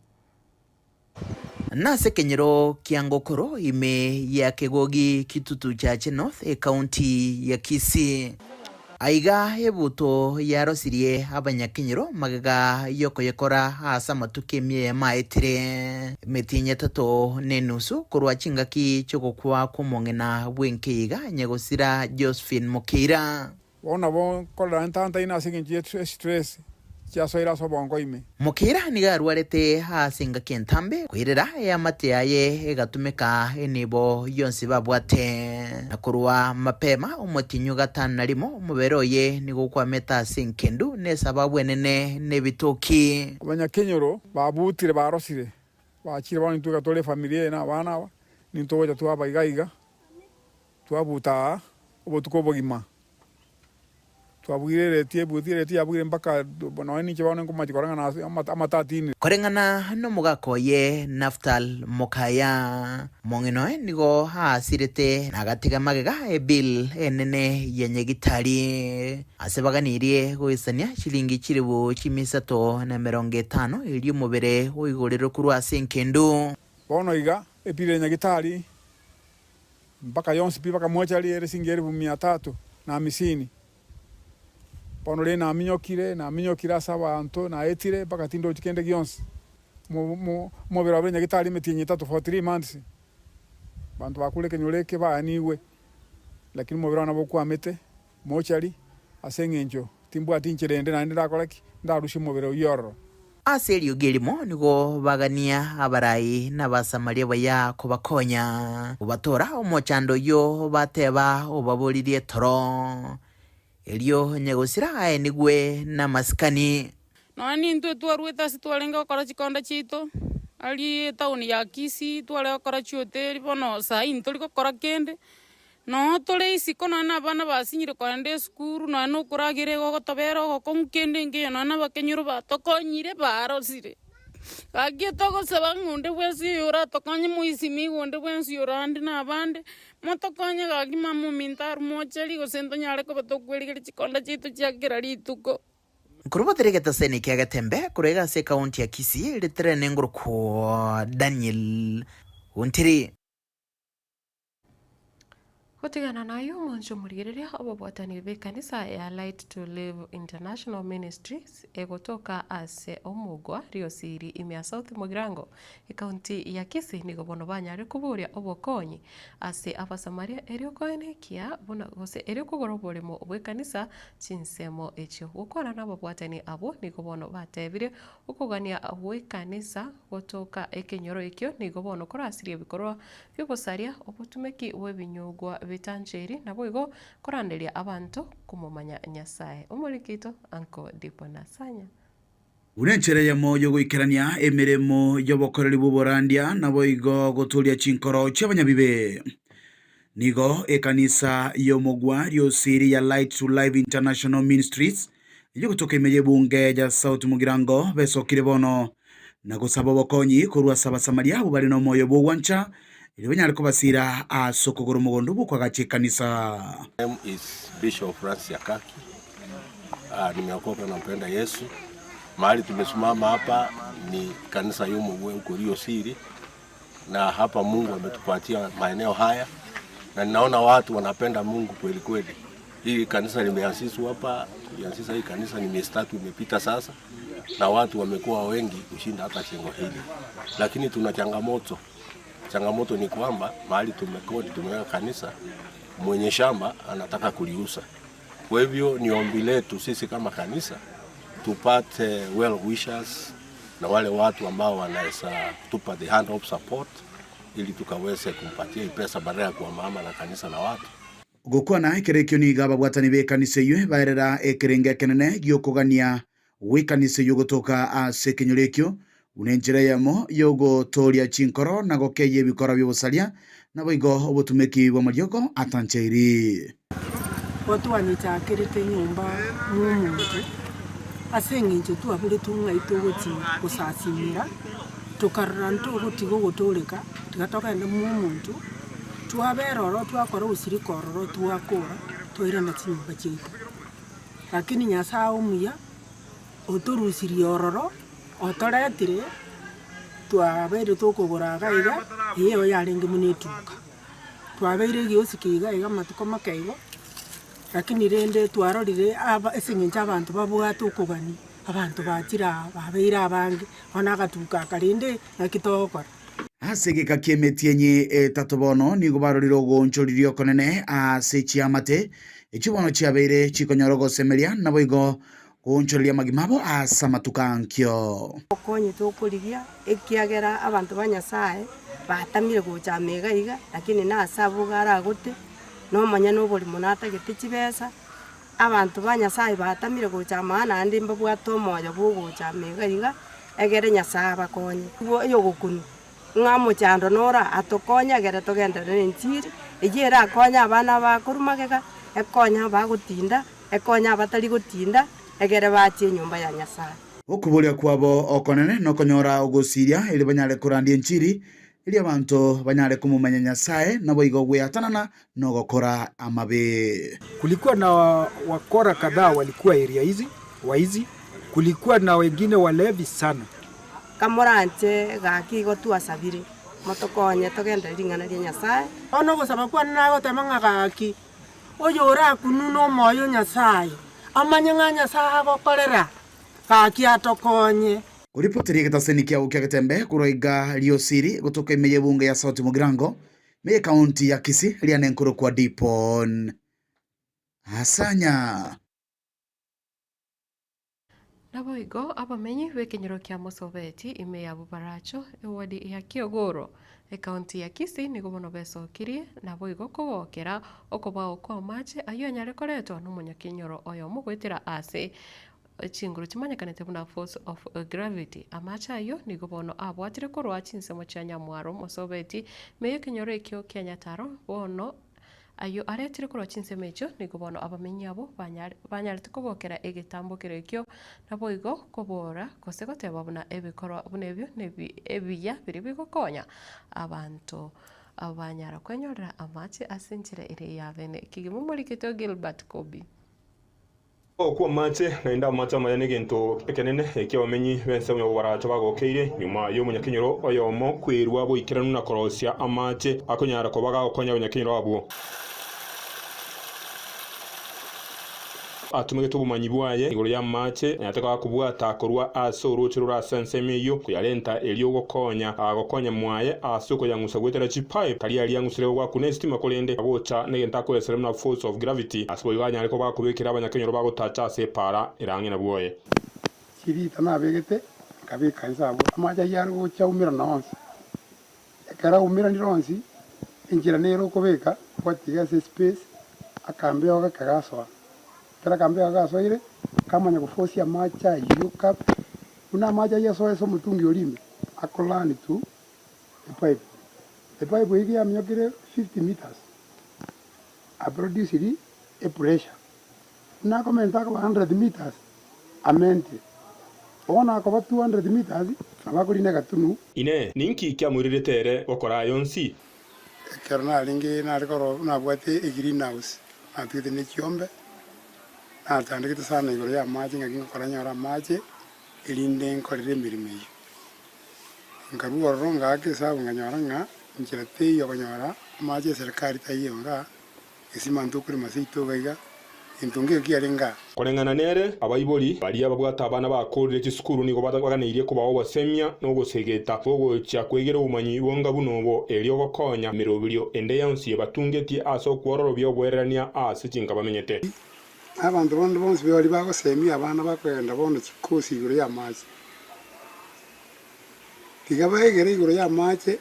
Speaker 2: Nase ekenyoro kia Ngokoro ime ya Kegogi Kitutu Chache North ecounty ya Kisii. Aiga ebuto yarosirie abanyakenyoro magega y'okoyekora ase amatuko emia eyemo aetire emetienyi etato na enusu korwa chingaki chi'ogokwa kw'omong'ina bw'enkeiga nyagosira Josephine Mokeira.
Speaker 19: Bono nabo nkorora ntantaine ase engencho ye stress chiasoire ase obongo ime.
Speaker 2: Mokeira nigo arwarete ase engaki entambe, koirera eamate yaye egatumeka enibo yonsi babwate. Na korwa mapema omotienyi o gatano na rimo omobere oye nigo okwamete ase enkendu na esababu enene nebitoki.
Speaker 19: Abanyakenyoro babutire barosire, bachire bono intwe iga tore efamiri eye na abana aba, nintwe gocha twaba iga iga, twabuta aa obotuko obogima. Twabugire ereti, ebuti ereti yabugire mpaka nonya ninche bono nkomachi korora ng'a nase amato atinire.
Speaker 2: Koreng'ana nomogaka oye Naftal mokaya, mong'ina oye nigo aasirete na agatiga magega ebill enene ya nyagitari. Ase baganirie goisania chilingi chilifu chimia isato na emerongo etano erio omobere oigorerwe korwa ase enkendu.
Speaker 19: Bono iga ebill ya nyagitari Mpaka yonsi pi bakamocha riere singi elifu mia tatu na hamisini. Bono rende naminyokire, naminyokire ase abanto, naetire mpaka tindochi kende gionsi. Omobere obe nyagetari emetienyi etato for 3 months. Abanto bakure ekenyoro eke baanigwe, lakini omobere one nabo okwamete mochari, ase engencho timbwati inchera ende naende ndakore ki? Ndarusie omobere oyio ororo.
Speaker 2: Ase eriogi erimo nigo bagania abarai na Abasamaria baya kobakonya kobatora omochando oyio bateba obaboririe toro. Erio nyagosira aenigwe namasikani.
Speaker 20: Nonya nintwe twaruete ase twarenge gokora chikonda chiaito, aria etown ya Kisii tware gokora chihoteli, bono sai ntori gokora kende, noo tore isiko nonya na abana basinyire kogenda esukuru, nonya na okoragera igo ogotobera ogokong'u kende nkeiyo nonya na abakenyoro batokonyire barosire. Gaki togosaba ng'a onde bwensi oyo oratokonye moisimi iga onde bwensi orande na abande, motokonye gaki mama ominto arwe mochari gose ntonyare koba tokwerigeria chikonda chiaito chia kera rituko.
Speaker 2: Nkorubatera egetaseni kia Getembe korwa iga ase ekaunti ya Kisii ritere nengorokwo Daniel Ontiri.
Speaker 1: Gotigana nayio omonche omorigereria obobwatani bw'ekanisa ya Light to Live International Ministries egotoka ase omogwa Riosiri ime ya South Mugirango, ekaunti ya Kisii nigo bono banyarire koboria obokonyi ase Abasamaria erio koenekia buna gose erio kogora oboremo bw'ekanisa chinsemo echio. Gokwana nababwatani abwo nigo bono batebire Okogania gw'ekanisa gotoka ekenyoro ekio nigo bono korasirie ebikorwa bi'obosaria, obotumeki bw'ebinyugwa bitanchiri, naboigo koranderia abanto komomanya Nyasae. Omoriki oito Uncle Dipo Nasanya.
Speaker 21: Buna enchera eyemo y'ogoikerania emeremo y'obokoreri bw'oborandia, naboigo gotoria chinkoro chi'abanyabibe. Nigo ekanisa y'omogwa riosiri ya Light to Live International Ministries Eyogotoka ime y'ebunge ya South Mugirango besokire bono na gosaba obokonyi korwa ase Abasamaria abwo bare nomoyo bw'ogwancha, erio banyare kobasiira ase okogora omogondo bw'okoagacha ekanisa.
Speaker 22: Name is Bishop Francis Akaki. Ah, nimeokoka nampenda Yesu. Mahali tumesimama hapa ni kanisa y'Omogwe huko Rio Siri, na hapa Mungu ametupatia maeneo haya na ninaona watu wanapenda Mungu kweli kweli. Hii kanisa limeanzishwa hapa, tulianzisha hii kanisa ni miezi tatu imepita sasa, na watu wamekuwa wengi kushinda hata jengo hili, lakini tuna changamoto. Changamoto ni kwamba mahali tumekodi, tumeweka kanisa, mwenye shamba anataka kuliuza. Kwa hivyo ni ombi letu sisi kama kanisa tupate well wishers na wale watu ambao wanaweza kutupa the hand of support ili tukaweze kumpatia hii pesa badala ya kuhamahama na kanisa na watu.
Speaker 21: Gokwana ekero ekio nigo ababwatani b'ekanisa eyio baerera ekerengo ekenene gi'okogania gw'ekanisa eyio gotoka ase ekenyoro ekio, buna enchera eyemo y'ogotooria chinkoro na gokeyia ebikora bi'obosaria, naboigo obotumeki bw'amariogo atancheiri.
Speaker 23: Gotwanyechakerete nyomba mw'omonto, ase eng'encho twaburetwe ng'ai togochi gosasimera, tokarora ntogotiga ogotooreka, tiga togende mw'omonto, twabera ororo twakora obosirika ororo twakora, twairana chinyomba chiaito. Lakini Nyasae omuya, otorusirie ororo, otoretire, twabeire tokogora iga iga, eyio yarenge buna etuka. Twabeire egiosi iga iga amatuko make igo, lakini rende twarorire aba ase eng'encho abanto babwate okogania, abanto bachire aa babeire abange, bono agatuka aka rende naki togokora.
Speaker 21: Ase egeka ki'emetienyi etato bono nigo barorire ogoonchoriria okonene ase chiamate echio bono chiabeire chikonyora ogosemeria, naboigo goonchoreria amagima abo ase amatuko ankio.
Speaker 24: Okonye tokorigia, ekiagera abanto ba Nyasae batamire gocha amo iga iga, lakini nase abwo iga aragote, nomonyene oborimo natagete chibesa, abanto ba Nyasae batamire gocha amo aa naende mbabwate omoyo bwa ogocha amo iga iga, egere Nyasae abakonye. Igo oyogokunwa, ng'a omochando noro atokonye egere togenderere na enchiri, eyio erakonye abana abakoru magega, ekonye abagotinda. Ekonya abatari gotinda, egere bachie enyomba ya Nyasae.
Speaker 21: Okoboria kwabo okonene nokonyora ogosiria, erio banyare korandia enchiri, erio abanto banyare komomanya Nyasae, naboigo gweatanana nogokora amabe.
Speaker 25: Kulikuwa na wakora kadhaa walikuwa area hizi, waizi, kulikuwa na wengine walevi sana.
Speaker 24: Kamoranche gaki igo twasabire, motokonye togenderere ring'ana ria Nyasae.
Speaker 23: Bono ogosaba kwane nagoteba ng'a gaki, Oyorakunwe nomoyo o Nyasae, amanye ng'a Nyasae agokorera, gaki atokonye.
Speaker 21: Koripoteria egetaseni kiao kia Getembe korwa iga Riosiri gotoka ime y'ebunge ya South Mugirango. Me ekaunti ya Kisii riane nkorokwa Dipon Asanya.
Speaker 1: Naboigo abamenyi b'ekenyoro kia Mosobeti ime ya Bobaracho, ewadi ya Kiogoro, ekaunti ya Kisii nigo bono besokirie naboigo kogokera okobao kw'amache ayio anyare koretwa nomonyakenyoro oyomo goetera ase chinguru chimanyekanete buna force of gravity. Amache ayio nigo bono abwatire korwa chinsemo chia Nyamwaro, Mosobeti, ime y'ekenyoro ekio kia Nyataro bono Ayio aretire korwa chinsemo echio, nigo bono abamenyi abwo banyarete kogokera egetambokero ekio, naboigo kobora gose goteba buna ebikorwa buna ebio nebiya biria bigokonya abanto banyara kwenyorera amache ase enchera ere y'abene. Kegima omorikete o Gilbert Kobi.
Speaker 4: Okwa amache, naende amache amaya negento ekenene ekio abamenyi b'ensemo y'obobaracho bagokeire, nyuma y'omonyakenyoro oyomo kwerua boikeranu na korosia amache akonyara koba gagokonya abanyakenyoro abwo. Atumegete obomanyi bwaye igoro y'amache, na takaga kobwata korwa ase orooche rore ase ensemo eyio, koyarenta erio gokonya gokonya mwaye ase okoyang'usa goetera chipipe, tari aria ang'usire goakuna esitima korende agocha negento akoesera buna force of gravity. Ase boigo anyare koba akobekera abanyakenyoro bagotacha ase epaara ere ang'e na bwoye.
Speaker 3: Chirita nabegete, nkabeka inse abwo, amache ayio are gocha aumerana onsi. Ekero aumeranire onsi, enchera nere okobeka, gwatiga ase espace, akambeo gake gasoa. Ekero akambeo aka gasoire, kamanya gofosia amache ayio kap, buna amache ayio asoe ase omotungi oria ime, akolani to epipe. Epipe eyio yaminyokire 50 metres. Aproduciri epressure buna akomenta akoba 100 metres amente bono akoba 200 metres nabo akorina egatunu.
Speaker 4: Inee! Ninki kiamoirerete ere gokora aya onsi?
Speaker 3: Ekero narenge nare korora nabwate egreenhouse natugete ne chiombe, natandegete sana igoro y'amache ng'aki ngokora nyore amache erinde nkorere emeremo eyio. Nkarua ororo ngaaka esabu nkanyora ng'a inchera teiyo okonyora amache eserekari taiyo igaa, gesima ntokorema seito iga iga, gento nkeiyo kiarenge aa.
Speaker 4: Koreng'ana nere, abaibori baria babwate abana bakoorire chisukuru nigo baganeirie kobao obosemia na ogosegeta kw'ogochia kwegera obomanyi bonga buna obo, erio gokonya emeroberio ende yonsi ebatungetie ase okwororobia oboererania ase chinka bamenyete.
Speaker 3: Abanto bande bonsi baria bagosemia abana bakogenda bono chikosi igoro y'amache. Tiga baegere igoro y'amache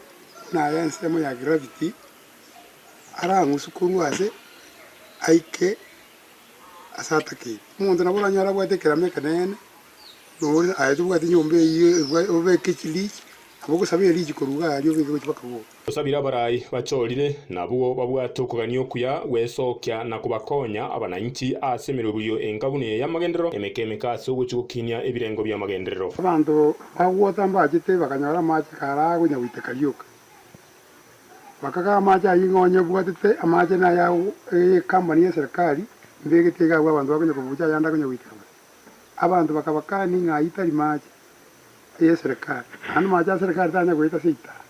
Speaker 3: buna aya ensemo ya gravity arang'usu korwa ase aike ase atakeire. Omonto nabo oranyore abwate ekerama ekeneene, nore aye tobwati nyomba eyio obeke chileach, nabo ogosaba eleach korwa iga aria obeke gochia mpaka boka.
Speaker 4: Osabire abarai bachorire, nabwo babwate okogania okuya gwesokia na kobakonya abananchi ase emeroberio enka buna eye y'amagenderero emeke emeke ase ogochia gokinia ebirengo bi'amagenderero.
Speaker 3: Abanto bagwota mbachete bakanyora amache kare agonyagoiteka rioka. Bakagaa amache ayio ng'a onye obwatete amache naya ecompany y'eserekari mbegete iga abwo abanto bakonya kobucha ayande akonya goiteka bosa. Abanto bakabakania ng'a ayio tari mache. y'eserekari, naende amache a serekari tanya goeta ase itaara.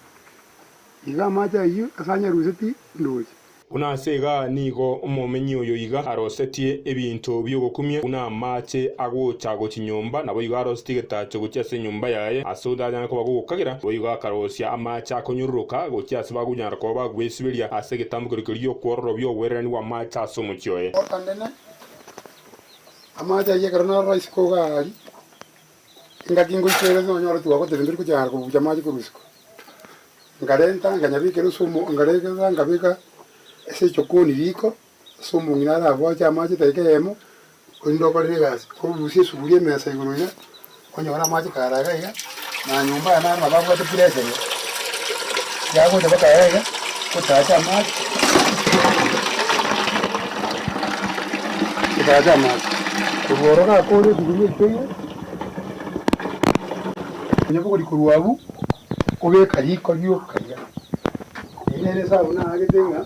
Speaker 3: Igo amache ayio ase anyarusetie ndoche.
Speaker 4: Buna ase iga nigo omomenyi oyo iga arosetie ebinto bi'ogokumia, buna amache agocha gochia nyomba, naboigo arosetie egetacho gochia ase enyomba yaye, ase otanyare koba gogokagera, boigo akarosia amache akonyororoka gochia ase bagonyara koba bagwesiberia ase egetambokero keria gi'okwororobia oboererani bw'amache ase omochie oye.
Speaker 3: Nene, amache ayio ekero narora isiko iga aria, Engaki ngoika ere nonyore twagotire ntori gochara kobucha amache korwa isiko. Nkarenta nkanyabekera ase omo nkareta nkabeka ase echokoni riko, ase omong'ina araboche amache edageka eyemo, korende okorere egasi, orusie esuguria emesa igoro iga, onyore amache kare iga iga, na nyomba aya naro nabo abwate pressure iga, yagocha mpaka iga iga, gotacha amache, gotacha amache. Korwa oro gakore esuguria eitoire. Onyabogori korwa abwo, obeka riko rioka iga. Eye nere esabu naagete ng'a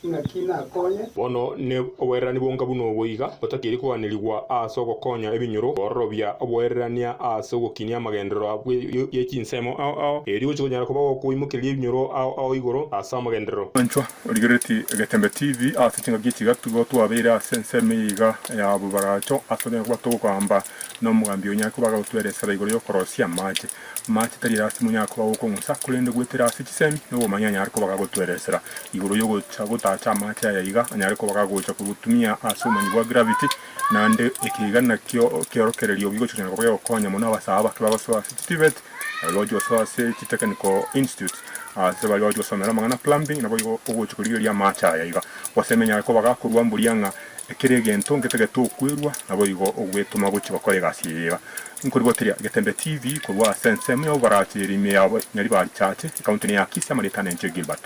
Speaker 3: Ng'aki nakonye.
Speaker 4: Bono ne oboererani bonga buna obo iga botakeire koganerigwa ase ogokonya ebinyoro kororobia oboererania ase ogokinia amagenderero ye chinsemo ao ao, erio gochia konyara koba gokoimokereria ebinyoro ao ao igoro ase amagenderero.
Speaker 5: Inchwa origereretie Egetembe TV ase chingaki echi iga tigo twabeire ase ensemo eye iga ya Bobaracho ase tonyare koba togokamba na omogambi onyare koba agotweresera igoro yokorosia amache. Amache tari erasima onyare koba gokong'usa korende goetera ase chisemi na obomanyi anyare koba gagotweresera igoro yogocha gotacha amache aya iga anyare koba gagocha kogotumia ase obomanyi bwa gravity naende eke iga nakio ekeorokererio gigocha konyara koba gegokonya mono abasae abake bagosoa ase chiTVET Baria bagochia gosoa ase chitechnical institutes, ase baria bagochia gosomera amang'ana a plumbing, naboigo ogochia korigereria amache aya iga. Gose emenyare koba gakorwa mburia ng'a kera egento ngetagete okwerwa, naboigo ogwetoma gochia gokora egasi eye iga. Nkoriboteria Getembe TV korwa ase ensemo ya oborachi ere ime ya Nyaribari Church, ekaunti ya Kisii, amarieta nenche Gilbert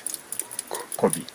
Speaker 5: Kobi.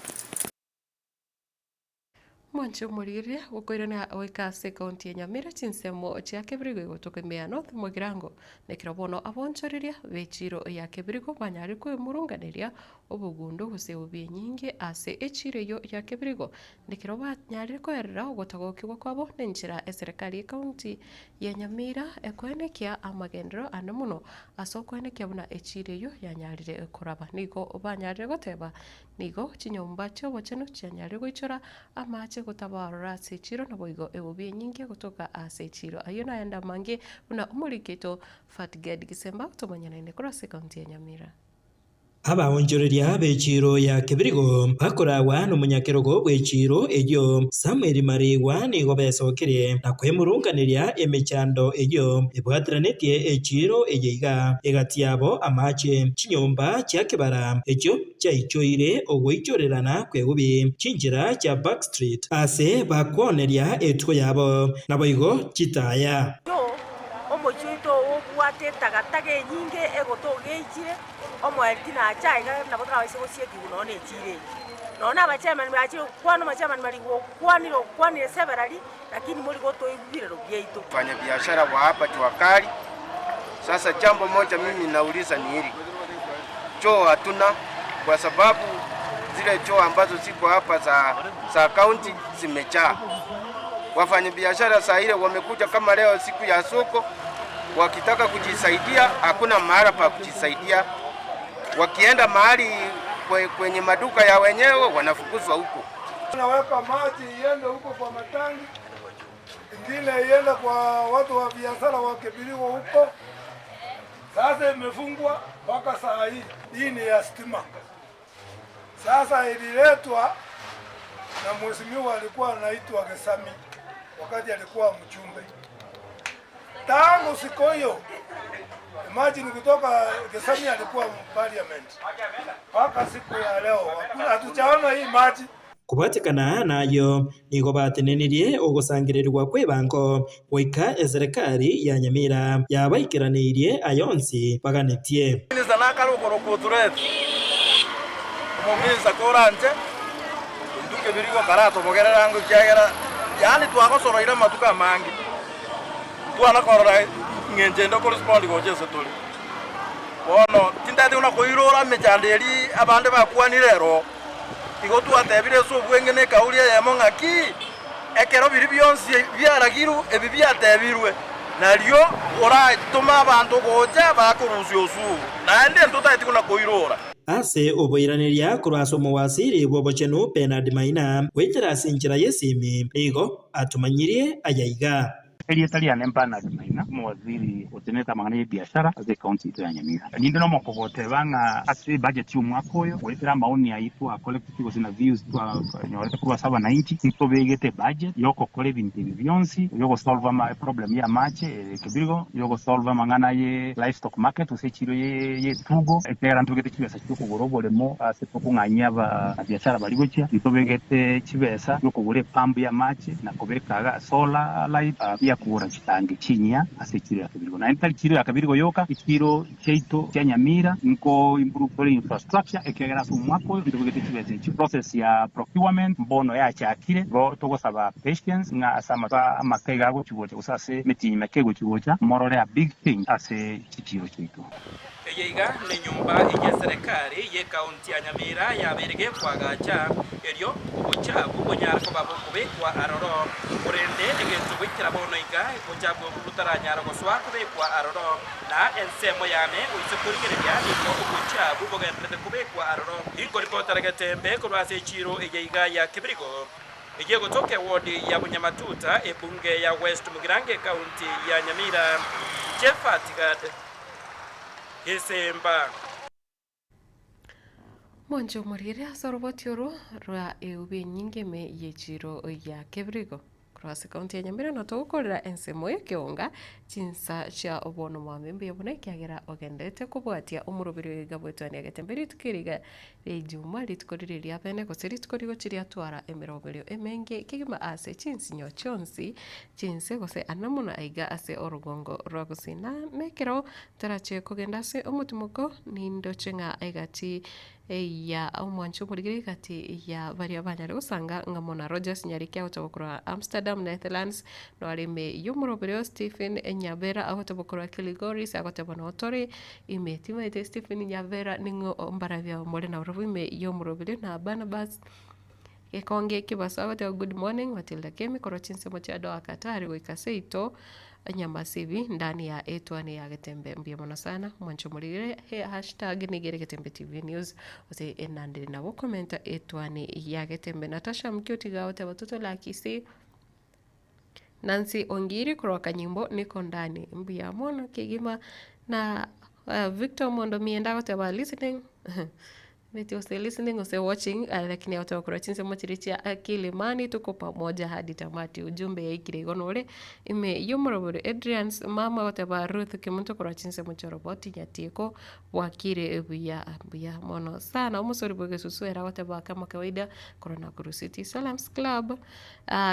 Speaker 1: Mwanche omorigereria gokoirana goika ase ekaunti ya Nyamira chinsemo chia Kebirigo igotoka ime ya North Mugirango na ekero bono abonchoreria b'echiro ya Kebirigo banyarire kwemurunganeria obogundo gose eubi enyinge ase echiro eyio ya Kebirigo na ekero banyarire koerera ogotagokigwa kwabo nenchera eserekari y'ekaunti ya Nyamira ekoenekia amagenderero ande mono ase okoenekia buna echiro eyio yanyarire koraba. Nigo banyarire goteba Nigo chinyomba chi'obochenu chianyare goichora amache gotabarora ase echiiro, naboigo eubi enyinge gotoka ase echiiro. Ayio nayande amange buna omoriki oito Fatged Gisemba otomanyanaine korwa ase ekaunti ya Nyamira.
Speaker 9: Abaonchoreria b'echiiro ya Kebirigo bakoragwa nomonyakerogo bw'echiiro eyio Samuel Marigwa nigo besokirie na kwemurunganeria emechando eyio ebwateranetie echiiro eye iga, egati yabo amache, chinyomba chia kebara echio chiaichoire ogoichorerana kw'egubi, chinchera chia Back Street, ase bakwoneria etugo yabo, naboigo chitaya.
Speaker 6: Omochie oito obwate etagataga enyinge egotoga eichire, omoerio tinacha iga nabo torabaise gosiekigwa nonya na echiro eye. Nonya na abachairman bachire gokwana omochairman bari gokwanire okwanire severally, lakini mori gotoigwa birero biaito.
Speaker 7: Mfanyabiashara wa hapa jua kali. Sasa jambo moja mimi nauliza ni hili, choo hatuna kwa sababu zile choo ambazo ziko hapa za, za kaunti zimejaa. Wafanyabiashara saa ile wamekuja kama leo siku ya soko, wakitaka kujisaidia hakuna mahala pa kujisaidia. Wakienda mahali kwenye maduka ya wenyewe wanafukuzwa huko.
Speaker 8: Naweka maji iende huko kwa matangi, ingine iende kwa watu wa biashara wa Kebirigo huko. Sasa imefungwa mpaka saa hii. Hii ni ya stima. Sasa ililetwa na mheshimiwa alikuwa anaitwa Gesami wakati alikuwa mjumbe. Tangu siku hiyo, imagine kutoka Gesami alikuwa parliament mpaka siku ya leo hakuna, hatujaona hii maji.
Speaker 9: Kobwatekana nayio, nigo batenenirie ogosangererigwa kw'ebango goika eserekari ya Nyamira yabaikeraneirie aya onsi baganetie.
Speaker 12: Omominista nakare okorokwa Otureti, omominista koranche intwe kebirigo karatobogerere ango ekiagera yaani twagosoroire amatuko amange, ntwana korora ng'encho ende okorespond gocha ase tore. Bono tintagete buna koirora emechando eria abande bakwanire ero. Igo twatebire ase obweng'e na ekauri eyemo ng'aki, ekero biria bionsi biaragirwe ebi biatebirwe, nario oratome abanto gocha bakorusia osuru, naende ntotageti buna koirora.
Speaker 9: Ase oboiraneria korwa ase omowasiri bw'obochenu Bernard Maina, goetera ase enchera y'esimi, nigo atomanyirie aya iga.
Speaker 26: Erieta riane Bernard Maina, omowaziri otenerete amang'ana y'ebiashara ase ecounty yaito ya Nyamira. Ninde nomokogoteba ng'a ase ebudget y'omwaka oyo, goetera amaoni ayio twacollecteti gose na views twanyorete korwa ase abanainchi, ntobegete ebudget yogokora ebinto ebi bionsi, yogosolve ama eproblem y'amache ere Kebirigo, yogosolve amang'ana ye livestock market gose echiro y'etugo, ekiagera ntobegete chibesa chi'okogora oboremo ase tokong'anyia ababiashara baria gochia, ntobegete chibesa chi'okogora epump y'amache na kobeka solar light, biakogora chitangi chinyia. ase echiro ya Kebirigo. Naende tari chiro ya Kebirigo yoka, echiro chiaito chia Nyamira nko improve tore infrastructure ekiagera ase omwaka oyo ntobegete chibesa echio. Process ya procurement mbono yachakire, igo togosaba patience ng'a ase amatuko amake iga agochi gocha gose ase emetienyi meke egochi gocha morore a big change ase chichiro chiaito.
Speaker 9: Eye iga nenyomba y'eserekari y'ekaunti ya Nyamira yabeire gekoagacha, erio obochafu bonyare koba bokobekwa aroro. Korende egento goikera bono iga, obochafu obwo botaranyara gosoa kobekwa aroro, na ensemo yane oise korigereria nigo obochafu bogendererete kobekwa aroro. Inkoripotera getembe korwa ase echiiro eye iga ya Kebirigo, eyio egotoka ewodi ya Bunyamatuta, ebunge ya West Mugirango ekaunti ya Nyamira. Jephat Gad. Gesemba.
Speaker 1: Mwanche omorire ase oroboti orwo rwa eubi enyinge ime y'echiro ya Kebirigo. Korwa ase county ya Nyamira na togokorera ensemo y'ekeonga chinsa chia obono mwambe mbuya buna ekiagera ogenderete kobwatia omoroberi oyo iga bwetwania getembe rituko eri iga ria Ijuma rituko riria ria bene gose rituko rigochi riatwara emeroberio emenge kegima ase chinsinyo chionsi chinse gose ana mono aiga ase orogongo rwa gusii. Na nekero ntarache kogenda ase omotimoko nindoche ng'a egati ya omwancho omorigeri egati ya baria banyare gosanga ng'a mono Rogers Nyariki agotoka korwa Amsterdam Netherlands, nore ime y'omoroberi o Stephen Nyabera agotoka korwa Kilgoris agoteba noo tore ime. Timaete Stephen Nyabera ning'o mbarabia more nabarabwo ime y'omoroberi na Barnabas Gekonge Kibaso agoteba good morning Matilda Kemi korwa chinsemo chia Doha Qatar goika seito Nyamasibi ndani ya etwani ya Getembe mbuya mono sana mwanche omorigere he hashtag nigo ere Getembe TV news gose enandire nabo komenta etwani ya Getembe Natasha Mkioti agoteba toto la Kisii Nancy Ongiri korwa Kanyimbo niko ndani mbuya mono kegima na Victor Mondo Mienda agoteba listening Beti gose listening gose watching lakini agoteba korwa chinsemo chiria chia Kilimani tuko pamoja hadi tamati ujumbe yaikire igo nore ime y'omorobori Adrians mama agoteba Ruth Kemunto korwa chinsemo chia Oroboti Nyatieko bwakire buya buya mono sana omosori bwa egesusu ere agoteba kama kawaida korwa Nakuru City Salams Club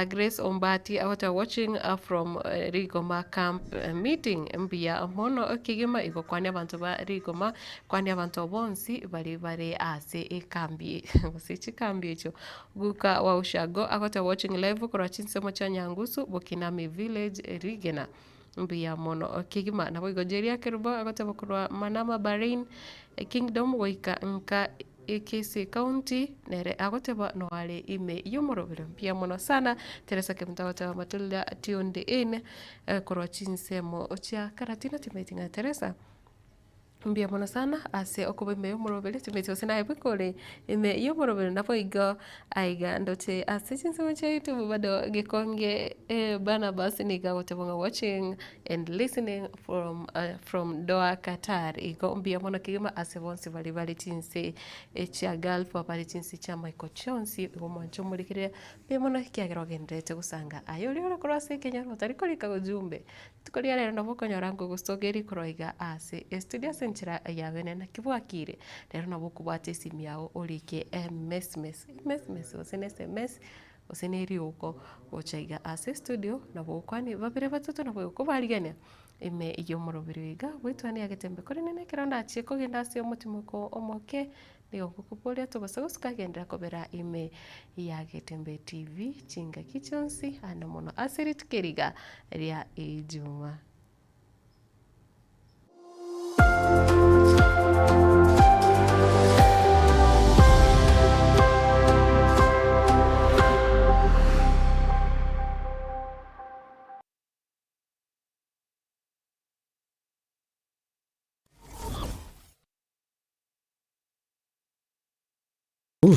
Speaker 1: Grace Ombati agoteba watching from Rigoma camp meeting mbuya mono kegima igo kwania abanto ba Rigoma, kwania abanto bonsi baria bare ase ekambi gose chikambi echio. Guka wa Ushago agoteba watching live korwa chinsemo chia Nyangusu, Bokinami village, Rigena mbuya mono kegima. Naboigo Jeria Kerubo agoteba korwa Manama Bahrain Kingdom goika nka Kisii County, nere agoteba noare ime y'omorobero mbuya mono sana. Teresa Kemunto agoteba Matilda tuned in korwa chinsemo chia Karatina timanyeti ng'a Teresa mbuya mono sana ase okoba ime y'omoroberi timanyeti gose naye bweka ore ime y'omoroberi naboigo aiga ndoche ase chinsemo chia YouTube bado gekonge Barnabas nigo agoteba ng'a watching and listening from from Doha Qatar igo mbuya mono kegima ase bonsi baria bare chinse chia Gulf abare chinse chia maiko chionsi igo mwanche omorigereria mbuya mono ekiagera ogendererete gosanga aye oria ore korwa ase ekenyoro otari korika ujumbe rituko ria rero nabo okonyora ngogosogeria korwa iga ase estudio ase enchera ya bene naki bwakire rero nabo okobwata esimi yago orike emesmes emesmes gose na sms gose na eriuko gocha iga ase estudio nabo okwane babere batato nabo okobarigania ime y'omoroberi oyo iga bwetwania agetembe korende na ekero ndachie kogenda ase omotimoko omoke nigo ngokoboria tobasa gosuka genderera kobera ime ya Getembe TV chingaki chionsi ande mono ase rituko eri iga ria Ijumaa.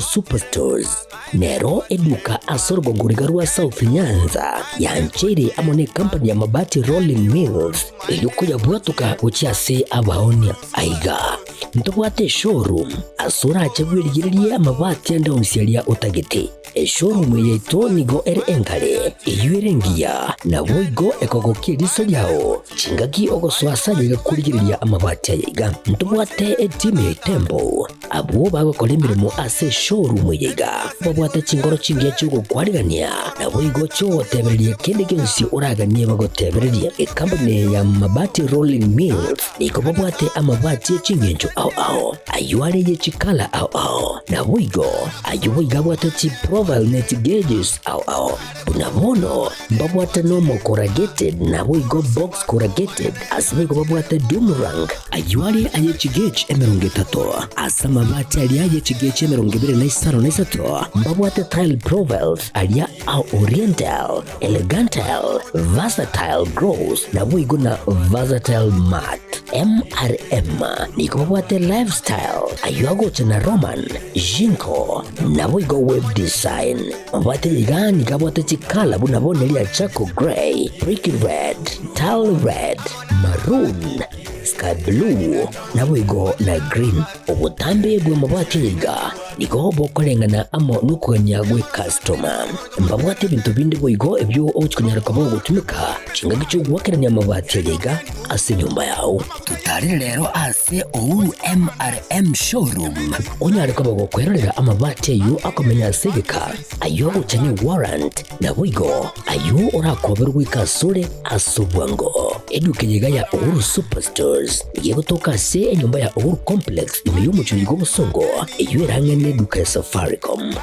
Speaker 10: Superstores nero eduka ase orogongo riga rwa South Nyanza yancheire amo ne company ya Mabati Rolling Mills erio koyabwatoka gochia ase abaonia. Aiga ntobwate eshowroom ase orache bwerigererie amabati ande onsi aria otagete. Eshowroom yaito nigo ere engare, eyio ere engiya, naboigo ekogokia eriso riao chingaki ogosoa ase ayaiga korigereria amabati ayaiga. Ntobwate etimu ya Itembo, abwo bagokora emeremo ase eshowroom eye iga, babwate chinkoro chingiya chi'ogokwarigania, naboigo chi'ogotebereria kende gionsi oraganie bagotebererie. Ekampuni eye ya Mabati Rolling Mills nigo babwate amabati e ching'encho ao ao, ayio are ye chikala ao ao, naboigo Ayio boigo abwate chiprofile ne chigeges ao ao. Buna bono mbabwate normal corrugated naboigo box corrugated, ase boigo babwate doom rank. Ayio are aye chigauge 30, ase amabati aria aye chigauge 23 mbabwate tile profiles aria a oriental, elegantile, versatile gloss naboigo na versatile matte. MRM nigo babwate lifestyle, ayio agocha na Roman, Jinko, naboigo web design. Mabwate iga nigo abwate chikala buna bono eria charcoal grey, brick red, tile red, maroon, sky blue, naboigo na green. Obotambe bw'amabati aya iga nigo bokoreng'ana amo nokogania gw'ekastoma. Mbabwate ebinto binde boigo ebio ogochia konyara koba ogotumeka chingaki chi'ogoakerania amabati aya iga ase enyomba yao. Totarere rero ase Uhuru MRM Showroom onyare koba gokwerorera amabati ayio akomenya ase egeka, ayio agocha ne warrant, naboigo ayio orakoberwe goika asore ase obwango. Eduka eye iga ya Uhuru Superstores nigo egotoka ase enyomba ya Uhuru Complex ime y'omochie oyo bw'obosongo, eyio ere ang'e neduka ya Safaricom.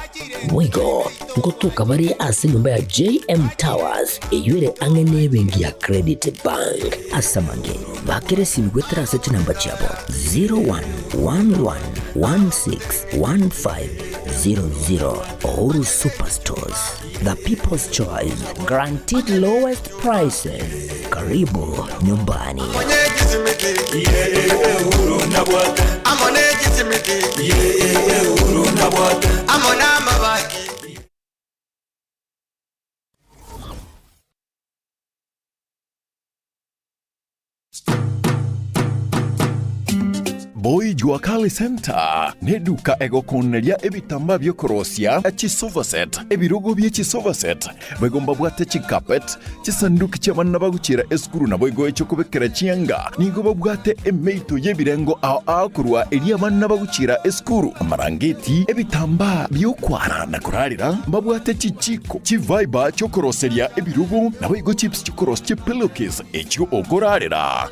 Speaker 10: Boigo ngotoka bare ase enyomba ya JM Towers eyio ere ang'e nebenki ya Credit Bank. Ase amange, bakera esimi goetera ase chinamba chiabo 0111161500. Uhuru Superstores, the people's choice, guaranteed lowest prices. Karibu nyumbani.
Speaker 11: Boy Jua Kali Center neduka egokoneria ebitambaa biokorosia chisofa set, ebirogo bie chisofa set, boigo mbabwate chicarpet, chisanduki chi'abana bagochiera esukuru naboigo echiokobekera chianga. Nigo babwate emeito y'ebirengo ao ao korwa eria abana bagochiera esukuru, amarangeti, ebitambaa biokwara na korarera, mbabwate chichiko, chiviber chiokoroseria ebirogo, naboigo chips chiokorosia chipillowcase echio okorarera.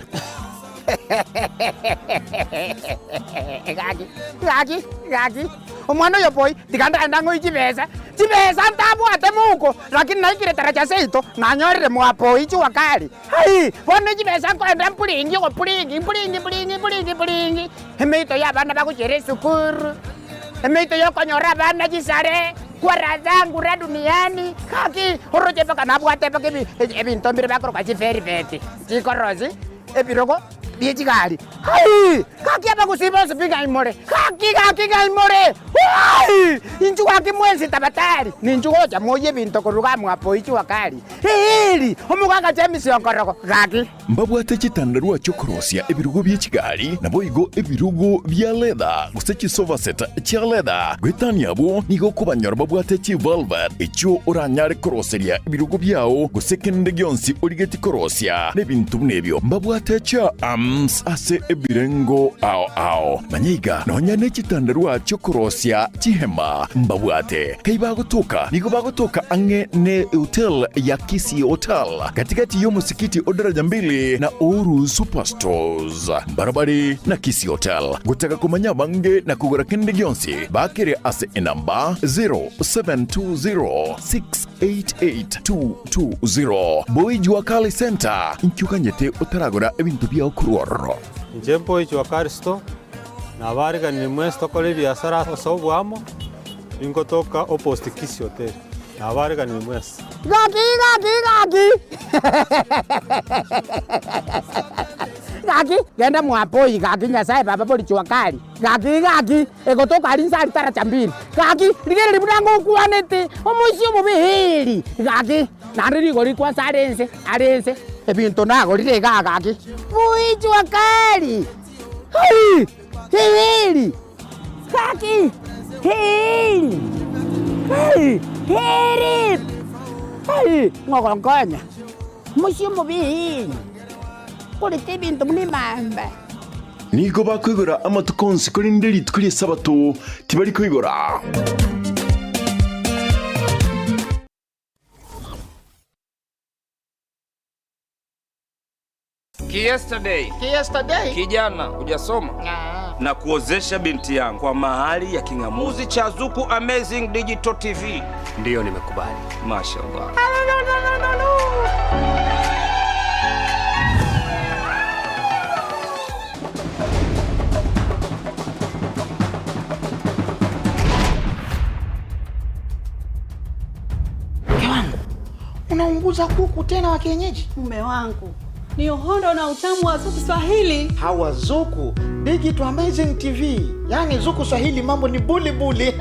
Speaker 13: Gaki, gaki, gaki, omwana oyo boy, tiga ndagende ang'oe chibesa, chibesa ntabwate mouko, lakini naikire taracha seito, nanyorire mwa boy jua kali, hai, bono chibesa nkoenda mpuringi ogopuringi, mpuringi mpuringi mpuringi mpuringi, emeito ya abana bagochiera esukuru, emeito ya okonyora abana chisare, kwa raha zangu ra duniani, gaki, oroche mpaka nabwate mpaka ebi ebinto mbire bakoroka chivelveti, chikorosi. Ebirogo bie chigari. Hai! Gaki abagusii bonsi pi ng'ai more? Gaki, gaki ng'ai more? Hai! Inchuo gaki mwensi tabatari, ninchuo gocha moyie ebinto korwa iga mwapo ichua kari. Eeri! Omogaka James Okorogo, gaki.
Speaker 11: Mbabwate chitandarua chi'okorosia ebirogo bie chigari, naboigo ebirogo bia leather, gose chisofa set chia leather. Goetania abwo, nigo okobanyora babwate chivelvet, echio oranyare koroseria ebirogo biao, gose kende gionsi origetie korosia, na ebinto buna ebio. Mbabwate chiarms ase ebirengo ao ao. Manya iga, nonya ne chitandarua chi'okorosia chihema mbabwate. Kai bagotoka, nigo bagotoka ang'e ne hotel ya Kisii Hotel, gati-gati y'omosikiti o Daraja Mbili na Uhuru Superstores. Mbarabare na Kisii Hotel. Gotaka komanya abange na kogora kende gionsi, bakere ase enamba 0720688220. Boy Jua Kali Center, inki oganyete otaragora ebinto biao korwa ororo?
Speaker 14: Inche Boy Jua Kali Store, nabariganirie mwensi tokore ebiasara ase oboamo, ningotoka opposite Kisii Hotel. Nabariganirie mwensi.
Speaker 13: Gaki, gaki, gaki! Gaki, genda mwapoi, gaki Nyasaye baba bori jua kali. Gaki, gaki, egotoka aria inse aria taracha mbili. Gaki, rigereria buna ngokwanete, omoisia omobe heri. Gaki, naende rigori kwansa are inse, are inse, ebinto nagorire igaa gaki. Boi jua kali! Hai! Heri! Gaki! Heri! Hey! Help! Hey! Ng'ogonkonya! Omochie omobe, korete ebinto buna emamba.
Speaker 11: Nigo bakoigora amatuko onsi, korende rituko ri'Esabato tibari koigora.
Speaker 15: Kiyesterday. Kiyesterday. Kijana hujasoma na kuozesha binti yangu kwa mahali ya king'amuzi cha Zuku Amazing Digital TV. Ndiyo, nimekubali. Mashallah.
Speaker 16: Mke wangu, unaunguza kuku tena wa kienyeji?
Speaker 17: Mume wangu ni uhondo na utamu wa Zuku Swahili.
Speaker 16: Hawa Zuku Digital Amazing TV, yaani Zuku Swahili mambo ni buli buli.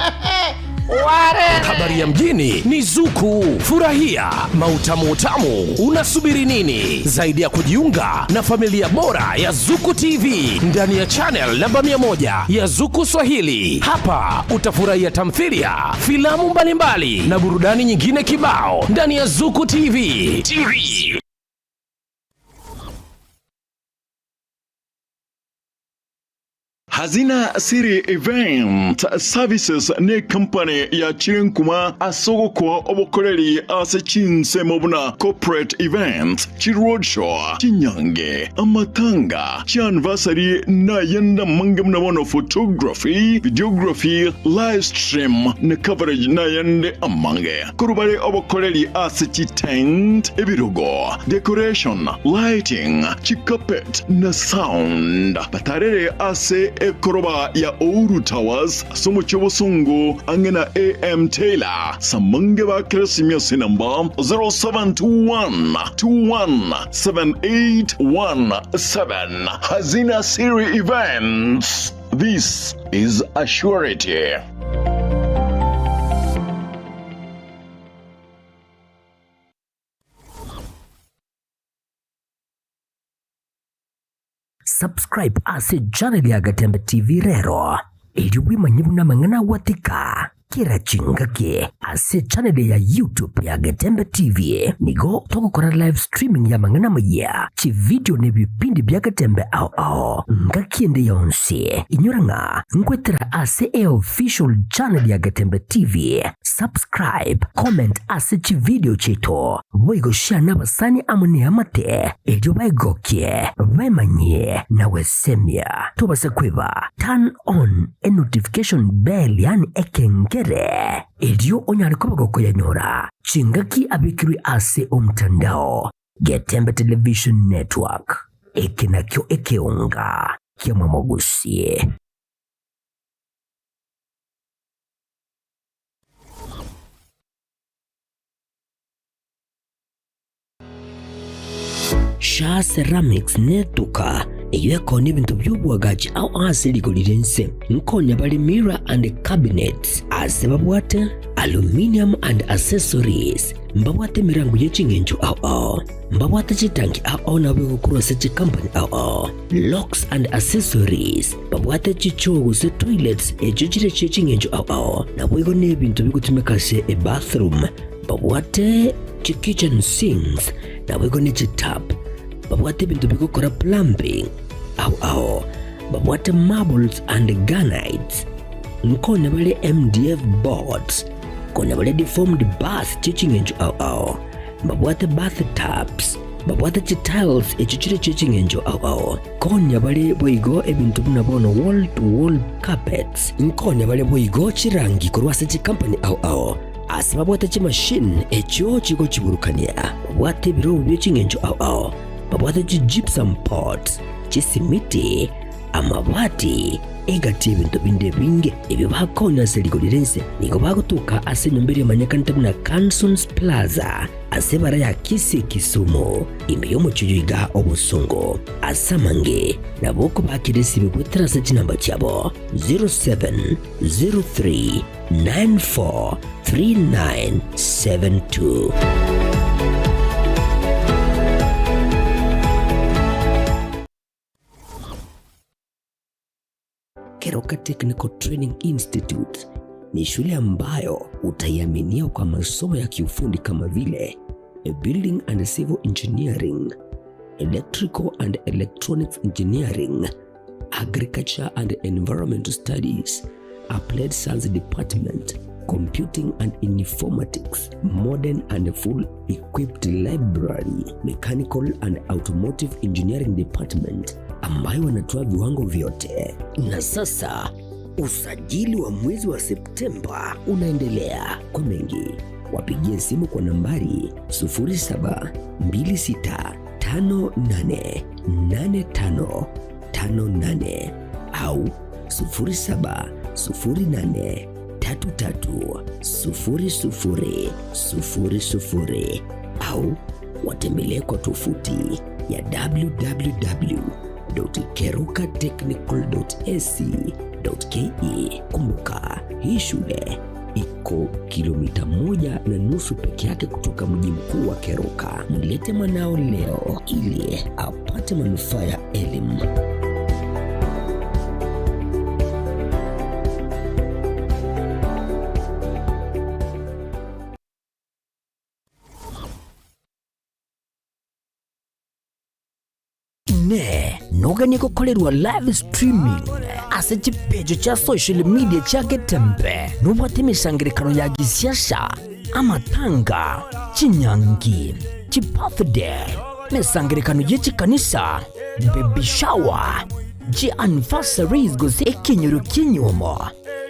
Speaker 16: Ware.
Speaker 18: Habari ya mjini ni Zuku. Furahia mautamu utamu. Unasubiri nini zaidi ya kujiunga na familia bora ya Zuku TV ndani ya channel namba 100 ya Zuku Swahili? Hapa utafurahia tamthilia, filamu mbalimbali na burudani nyingine kibao ndani ya Zuku TV. TV.
Speaker 11: Hazina City Event Services ne company ya chirenkuma ase ogokoa obokoreri ase chinsemo buna corporate events, chiroadshow, chinyange, amatanga, chianniversary na ayende amange buna bono photography, videography, live stream na coverage na ayende amange. Korwa bare obokoreri ase chitent, ebirogo, decoration, lighting, chicarpet na sound. Batarere ase ekoroba ya Ouru Towers ase omochie obosongo ang'e na AM Taylor. Samange ba Keresimia ase enamba 0721 21 7817. Hazina Siri Events. This is a surety.
Speaker 10: Subscribe ase channel ya Gatembe TV rero erio bwemanye buna amang'ana agwatika kera chingaki ase channel ya YouTube ya Getembe TV nigo togokora live streaming ya amang'ana amayia, chividio na ebipindi bia Getembe ao ao ngaki ende yonsi. Inyora ng'a nkwetera ase eofficial channel ya Getembe TV. Subscribe, comment ase chividio chiaito boigo share nabasani amo neamate erio baegokie, bemanyie na gwesemia. Tobase kweba turn on enotification bell yaani ekengere erio onyare koba gokoyanyora chingaki abekirwe ase omtandao. Getembe Television Network, eke nakio ekeonga kiamwamogusie. Shaa Ceramics netuka eyio ekonia ebinto bi'oboagachi ao ase rigori ri'ense. Nkonya bare mirror and cabinets ase babwate aluminium and accessories, mbabwate emerango ye ching'encho ao ao, mbabwate chitanki ao ao nabo egokorwa ase chikampani ao ao, locks and accessories, babwate chichoo gose toilets echio chire chie ching'encho ao ao, naboigo nebinto bigotumeka ase ebathroom. Babwate chi-kitchen sinks, naboigo ne chitap. Babwate ebinto bigokora plumbing ao ao. Babwate marbles and granites. Nkonya bare MDF boards. Konya bare deformed bath chie ching'encho ao ao. Mbabwate bath tubs. Babwate chitiles echio chire chie ching'encho ao ao. Konya bare boigo ebinto buna bono wall to wall carpets. Nkonya bare boigo chirangi korwa ase chikampani ao ao. Ase babwate chimashini echio chigochiburukania, babwate ebirobu bie ching'encho ao ao, babwate chi-gypsum pots, chisimiti, amabati, egati y'ebinto binde ebinge ebio bakonya ase rigori ri'ense. Nigo bagotoka ase enyomba eria emanyekanete buna Cansons Plaza ase ebara ya Kisii Kisumu, ime y'omochie oyo iga obosongo. Ase amange nabo okobakera esibe goetera ase chinamba chiabo 0703 943972. Keroka Technical Training Institute. Ni shule ambayo utaiaminia kwa masomo ya kiufundi kama vile Building and Civil Engineering, Electrical and Electronics Engineering, Agriculture and Environmental Studies, Applied Science Department, Computing and Informatics, Modern and Full Equipped Library, Mechanical and Automotive Engineering Department ambayo wanatoa viwango vyote. Na sasa usajili wa mwezi wa Septemba unaendelea. Kwa mengi wapigie simu kwa nambari 0726588558 au 0708330000 au watembelee kwa tovuti ya www.kerukatechnical.ac.ke. Kumbuka, hii shule iko kilomita 1.5 peke yake kutoka mji mkuu wa Keruka. Mlete mwanao leo ili apate manufaa ya elimu.
Speaker 2: Ne noganie gokorerwa live streaming ase chipeji chia social media chia Getembe nobwate emesangerekano ya gisiasa, amatanga, chinyangi, chibirthday, emesangerekano ye chikanisa, baby shower, chi anniversaries gose ekenyoro ki'enyuomo,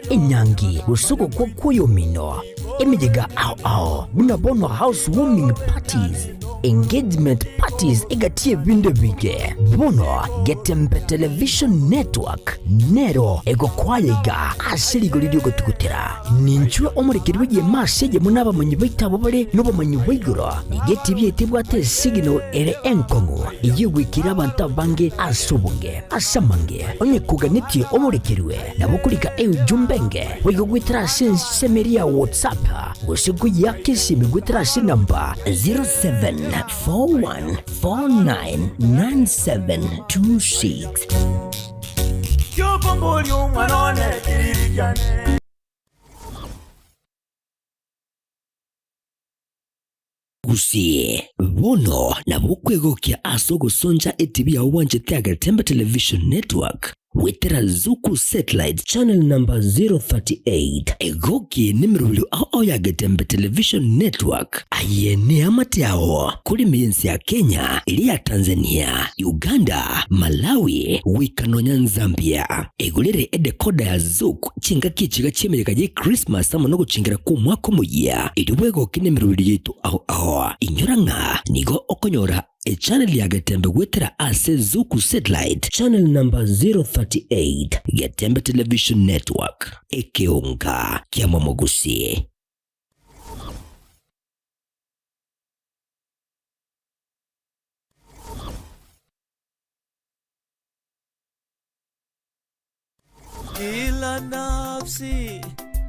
Speaker 2: enyangi gose ogokwa kw'oyomino, emeyega ao ao buna bono house warming parties, engagement parties egati y'ebinto ebinge. Bono Getembe Television Network nero egokwaya iga ase rigori ri'ogotugutera. Ninchwe omorekeri bw'egeema ase eyemo n'abamanyi baito abwo bare nobomanyi bwa igoro. Nigo etibi yaito ebwate esignal ere enkong'u eyio egwikera abanto abange ase obonge. Ase amange, onye koganetie omorekerwe, nabo okorika eujumbe enge boigo goetera ase ensemo eria ya WhatsApp gose koyiaka esimi goetera ase enamba 0741499726.
Speaker 19: Kiokomboria omwana one kiriri kiane.
Speaker 10: Gusii, bono nabo okwegokia ase ogosoncha etibi yao bwanchete ya Getembe Television Network goetera Zuku Satellite channel number 038. Egoki nemerobio ao ao ya Getembe Television Network. Aye neamate ao kore ime y'ense ya Kenya, eria ya Tanzania, Uganda, Malawi, goika nonya Nzambia. Egorere edecoder ya Zuku Chingaki echiga chi'emeyega y'Ekrismasi amo nogochengera kw'Omwaka Omoyia, erio bwegoke nemeroberi yaito ao ao. Inyora ng'a nigo okonyora echannel ya Getembe goetera ase Zuku Satellite channel number 038, Getembe Television Network, ekeonga ki'amamogusi.
Speaker 19: Kila nafsi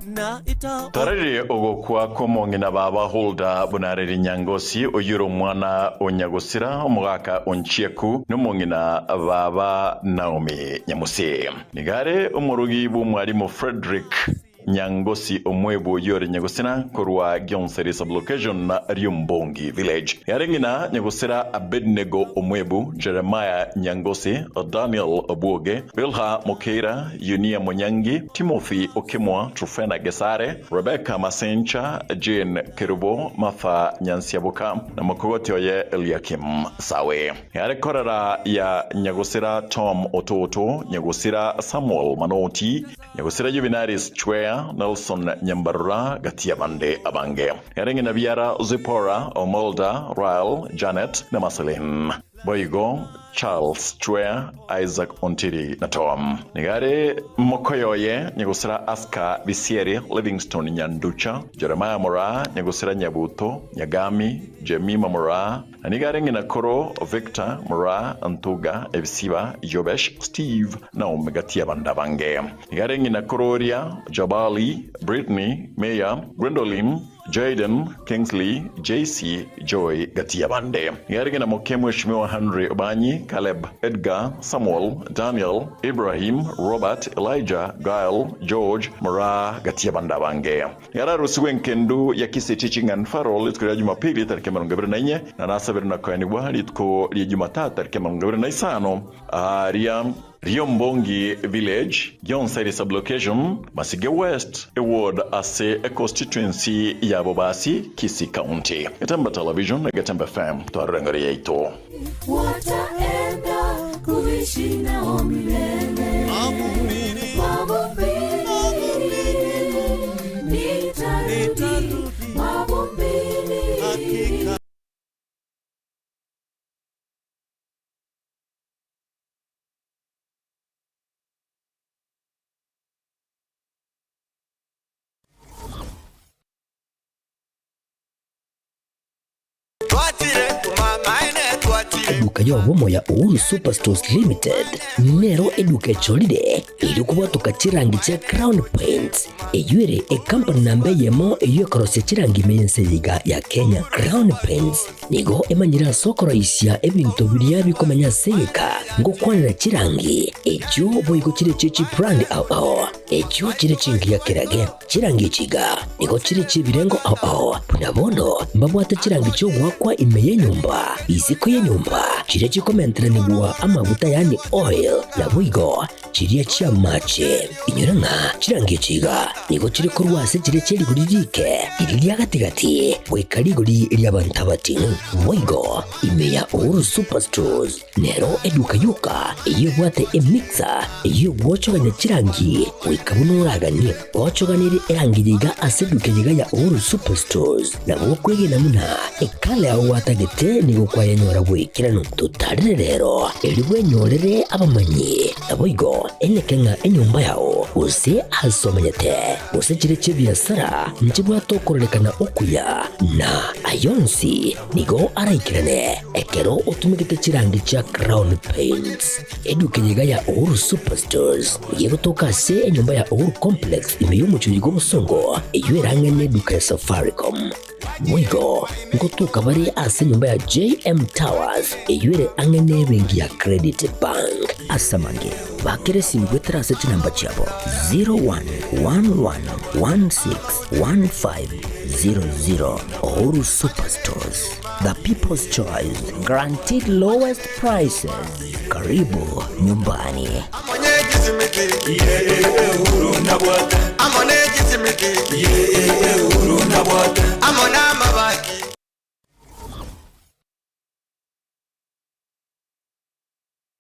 Speaker 19: na ita
Speaker 20: Torarire ogokwa kw'omong'ina baba Hulda buna are rinyangosi, oyio ore omwana o nyagosira, omogaka o Nchieku, na omong'ina baba Naomi Nyamusi. Nigo are omorogi bw'omwalimu Fredrick Nyangosi omwebwa oyio ore nyagosira korwa Gionseri Sub-location na Riumbongi Village. Yare ng'ina nyagosira Abednego Omwebu, Jeremiah Nyangosi, Daniel Obwoge, Bilha Mokeira, Yunia Monyangi, Timothy Okemwa, Trufena Gesare, Rebecca Masencha, Jane Kerubo, Martha Nyansiaboka, na mokogoti oye Eliakim Sawe. Yare korera ya nyagosira Tom Ototo, nyagosira Samuel Manoti, Nyagosira Juvenalis Chwea, Nelson Nyambarora, gati y'abande abange. Ere ng'ina biara Zipporah, Omolda, Rael, Janet na Marceline. Boigo Charles Chwea, Isaac Ontiri na Tom. Nigo are mokoyo oye Nyagosira Aska Bisieri, Livingstone Nyanducha, Jeremiah Moraa, Nyagosira Nyabuto, Nyagami, Jemima Moraa, na nigo are ng'ina koro Victor Moraa, Ntuga, Ebisiba, Yobesh, Steve, Naomi gati y'abande abange. Nigo are ng'ina koro oria Jabali, Brittany, Meya, Gwendolyn, Jayden, Kingsley, Jaycee, Joy gati y'abande. Nigo arenge na moke Mweshimiwa Henry Obanyi, Caleb, Edgar, Samuel, Daniel, Ibrahim, Robert, Elijah, Gael, George, Moraa gati y'abande abange. Nigo ararusigwe enkendu ya Kisii Teaching and Referral rituko ria Jumapili tariki 24 na nasabire na koenigwa rituko ria Jumatatu tariki 25 aaria Riombongi Village, Gionseri Sub-location, Masige West Eward ase econstituency ya Bobasi, Kisii County. Getembe Television na Getembe FM twarora engoro yaito.
Speaker 19: Wataenda kuishi nao milele. Mavumbini, nitarudi mavumbini.
Speaker 10: Eduka y'obomo ya Uhuru Superstores Limited nero eduka echorire erio kobwatoka chirangi chia Crown Paints eyio ere ecompany namba eyemo eyio ekorosia chirangi ime y'ense eye iga ya Kenya. Crown Paints Nigo emanyire ase okoroisia ebinto biria bikomenya ase egeka, ngokwanera chirangi, echio boigo chire chie chibrand ao ao, echio chire chingiya kerage. Chirangi echi iga nigo chire chi'ebirengo ao ao, buna bono mbabwate chirangi chi'ogoakwa ime y'enyomba, isiko y'enyomba, chiria chikomenteranigwa amaguta yaani oil, naboigo Chiria chi'amache. Inyora ng'a chirangi echi iga nigo chire korwa ase chiria chie rigori riike, riria ria gati-gati, goika rigori ri'abanto abating'u. Boigo, ime ya Uhuru Superstores nero eduka yoka eyio ebwate emixer eyio egwochogania chirangi goika buna oraganie. Gochoganirie erangi eye iga ase eduka eye iga ya Uhuru Superstores, nabo okwegena buna ekala yao gwatagete nigo kwayenyora bw'ekeranu. Totarire rero, erio bwenyorere abamanyi, naboigo eneke ng'a enyomba yao, gose aase omenyete, gose chire chi'ebiasara, nchibwate okororekana okuya, na ayio onsi nigo araikerane ekero otumegete chirangi chia Crown Paints. Eduka eye iga ya Uhuru Superstores nigo egotoka ase enyomba ya Uhuru Complex ime y'omochie bw'obosongo, eyio erang'e neduka ya Safaricom. Boigo ngotoka bare ase enyomba ya JM Towers eyio ere ang'e nebenki ya Credit Bank. Ase amange, bakera esimi goetera ase chinamba chiabo 0111161500. Uhuru Superstores, the people's choice, guaranteed lowest prices. Karibu nyumbani.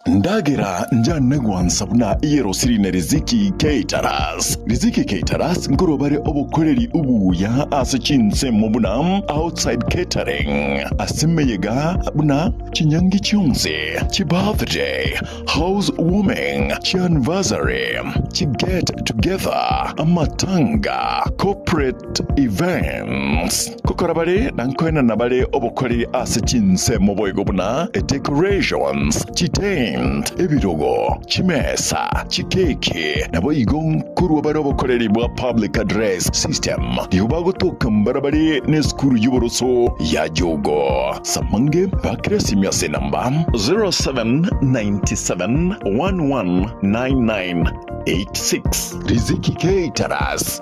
Speaker 11: Ndagera njane gwansa buna eyerosiri na Riziki Caterers. Riziki Caterers nkorwa bare obokoreri obuya ase chinsemo buna outside catering, ase emeyega buna Chinyangi chionsi, chibirthday, house warming, chianniversary, chiget together, amatanga, corporate events. Gokora bare na nkoenana bare obokoreri ase chinsemo boigo buna decorations, chitent, ebirogo, chimesa, chikeki, naboigo nkorwa bare obokoreri bwa public address system. Nigo bagotoka mbarabare nesukuru y'oboroso ya Jogo. Samange bakire esimi ase enamba 0797119986. Riziki Caterers,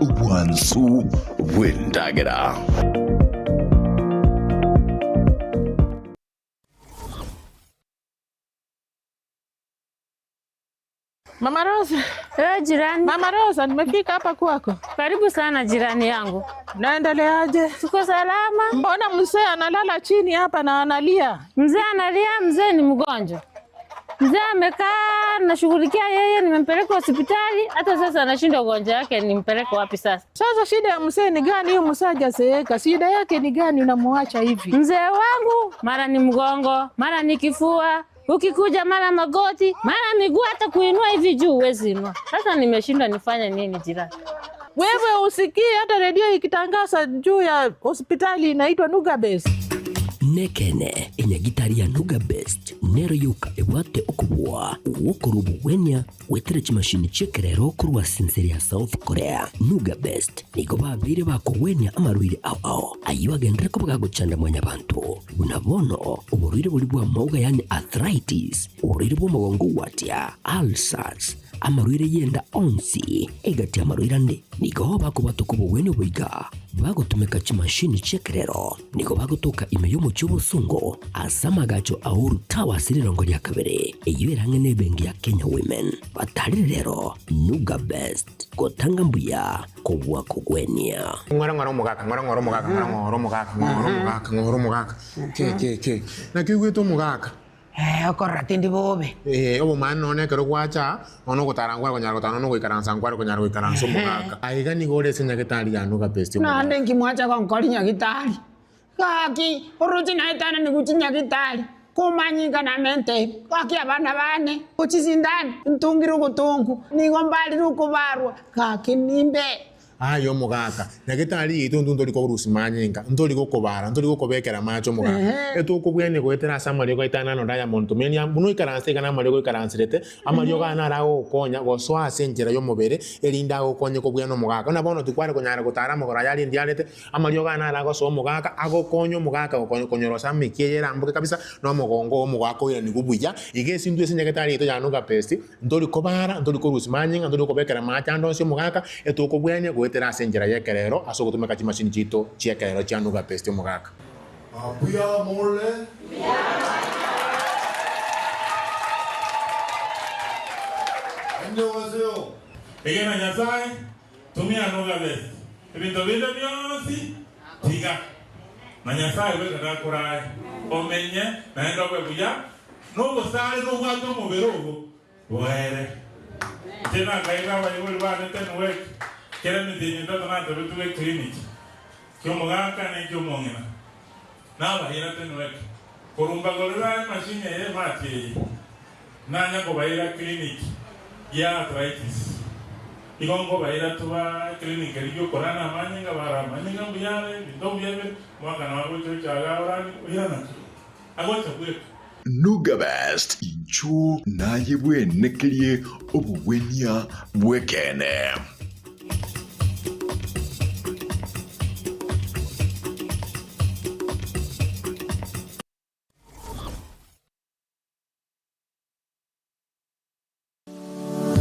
Speaker 11: obwansu bw'endagera.
Speaker 3: Mama Rosa.
Speaker 21: Eh, jirani.
Speaker 3: Mama Rosa, nimefika hapa kwako.
Speaker 21: Karibu sana jirani yangu.
Speaker 3: Naendeleaje?
Speaker 21: Tuko salama.
Speaker 3: Mbona mzee analala chini hapa na analia?
Speaker 21: Mzee analia, mzee ni mgonjwa. Mzee amekaa nashughulikia yeye, nimempeleka hospitali, hata sasa anashindwa ugonjwa wake, nimpeleke wapi sasa?
Speaker 3: Sasa shida ya mzee ni gani? Huyu mzee hajazeeka, shida yake ni gani unamuacha hivi?
Speaker 21: Mzee wangu mara ni mgongo, mara ni kifua, ukikuja mara magoti, mara miguu, hata kuinua hivi juu huwezi inua. Sasa nimeshindwa nifanye nini jirani?
Speaker 3: Wewe usikii hata redio ikitangaza juu ya hospitali inaitwa Nugabes.
Speaker 10: Nekeene, enyagitari ya Nuga Best nero yoka ebwate okobua gw'okorua obogwenia goetera chimashini chi'ekerero korwa ase ense ya South Korea. Nuga Best nigo babeire bakogwenia amarwaire ao ao ayio agenderere koba gagochanda mwanyabanto, buna bono oborwaire boria bw'amauga yaani arthritis, oborwaire bw'omogongo gwatia, ulcers, Amarwaire y'enda onsi egati y'amarwaire ande nigo bakobatoka obogwenia oboiga bagotumeka chimashini chi'ekerero. Nigo bagotoka ime y'omochie obosongo ase amagacho a Uhuru Towers rirongo ria kabere, eyio ere ang'e n'ebenki ya Kenya Women. Batarire rero Nuga Best, gotanga mbuya kobua kogwenia.
Speaker 4: Ng'ora ng'ora omogaka, ng'ora ng'ora omogaka, ng'ora ng'ora omogaka, ng'ora omogaka, ng'ora omogaka. Ke ke ke. Naki oigwete omogaka?
Speaker 13: Ee, okorora tindi bobe.
Speaker 4: Ee, obomaene nonya ekero gwacha aa, nonya ogotara nkware konyara gotara, nonya ogoikaransa nkware konyara goikaransa omogaka. Aiga nigo ore ase nyagetari ya Nuga Best omogaka.
Speaker 13: Naende inki mwacha gonkori nyagitari? Gaki, oroche naetananigwe chinyagitari, komanyinga namente, gaki abana bane, ochisindane, ntungire ogotongu, nigo mbarire okobarwa, gaki nimbe.
Speaker 4: Aye omogaka, nyagetari yaito intwe ntori korusia manyinga, ntori gokobara, ntori gokobekera amache omogaka. Etokobwenia goetera ase amariogo aito aya naro Diamond Tumenia, buna oikaranse iga namariogo oikaranserete, amariogo aya naro agogokonya gosoa ase enchera y'omobere, erinde agokonye kobwenia omogaka. Buna bono tikware konyara gotara amagoro aya aria ndiarete, amariogo aya naro agosoa omogaka, agokonya omogaka konyorosa emekia eye eramboke kabisa, na omogongo oo omogaka oiranigwe buya. Iga ase intwe ase nyagetari yaito ya Nuga Best, Ntori kobara, ntori korusia manyinga, ntori kobekera amache ande onsi omogaka, etokobwenia goetera ase enchera y'ekerero ase ogotumeka chimashini chiaito chi'ekerero chia Nuga Best omogaka.
Speaker 8: Mbuya more. Annyeonghaseyo.
Speaker 5: Egena Nyasae, tumia Nuga Best, ebinto binde bionsi tiga, na Nyasae bweka nakorae omenye naende obe buya. Nobosare nobwate omobere obo boere. Inche nakaira abaibori bane Tenwek, kera emetienyi etato natebetigwe eclinic ki'omogaka na eki'omong'ina. Nabaira Tenwek, korwa mbagorera emachine eye emati eye, nanya kobaira clinic ya arthritis. Igo nkobaira toba eclinic eria y'okorana amanyinga, bara amanyinga mbuya are, ebinto mbuya bire, omwaka nabo agocha ocha iga oranie, oirana ki? Agocha bweka.
Speaker 11: Nuga Best, inchuo naye bwenekerie obogwenia bw'ekeene.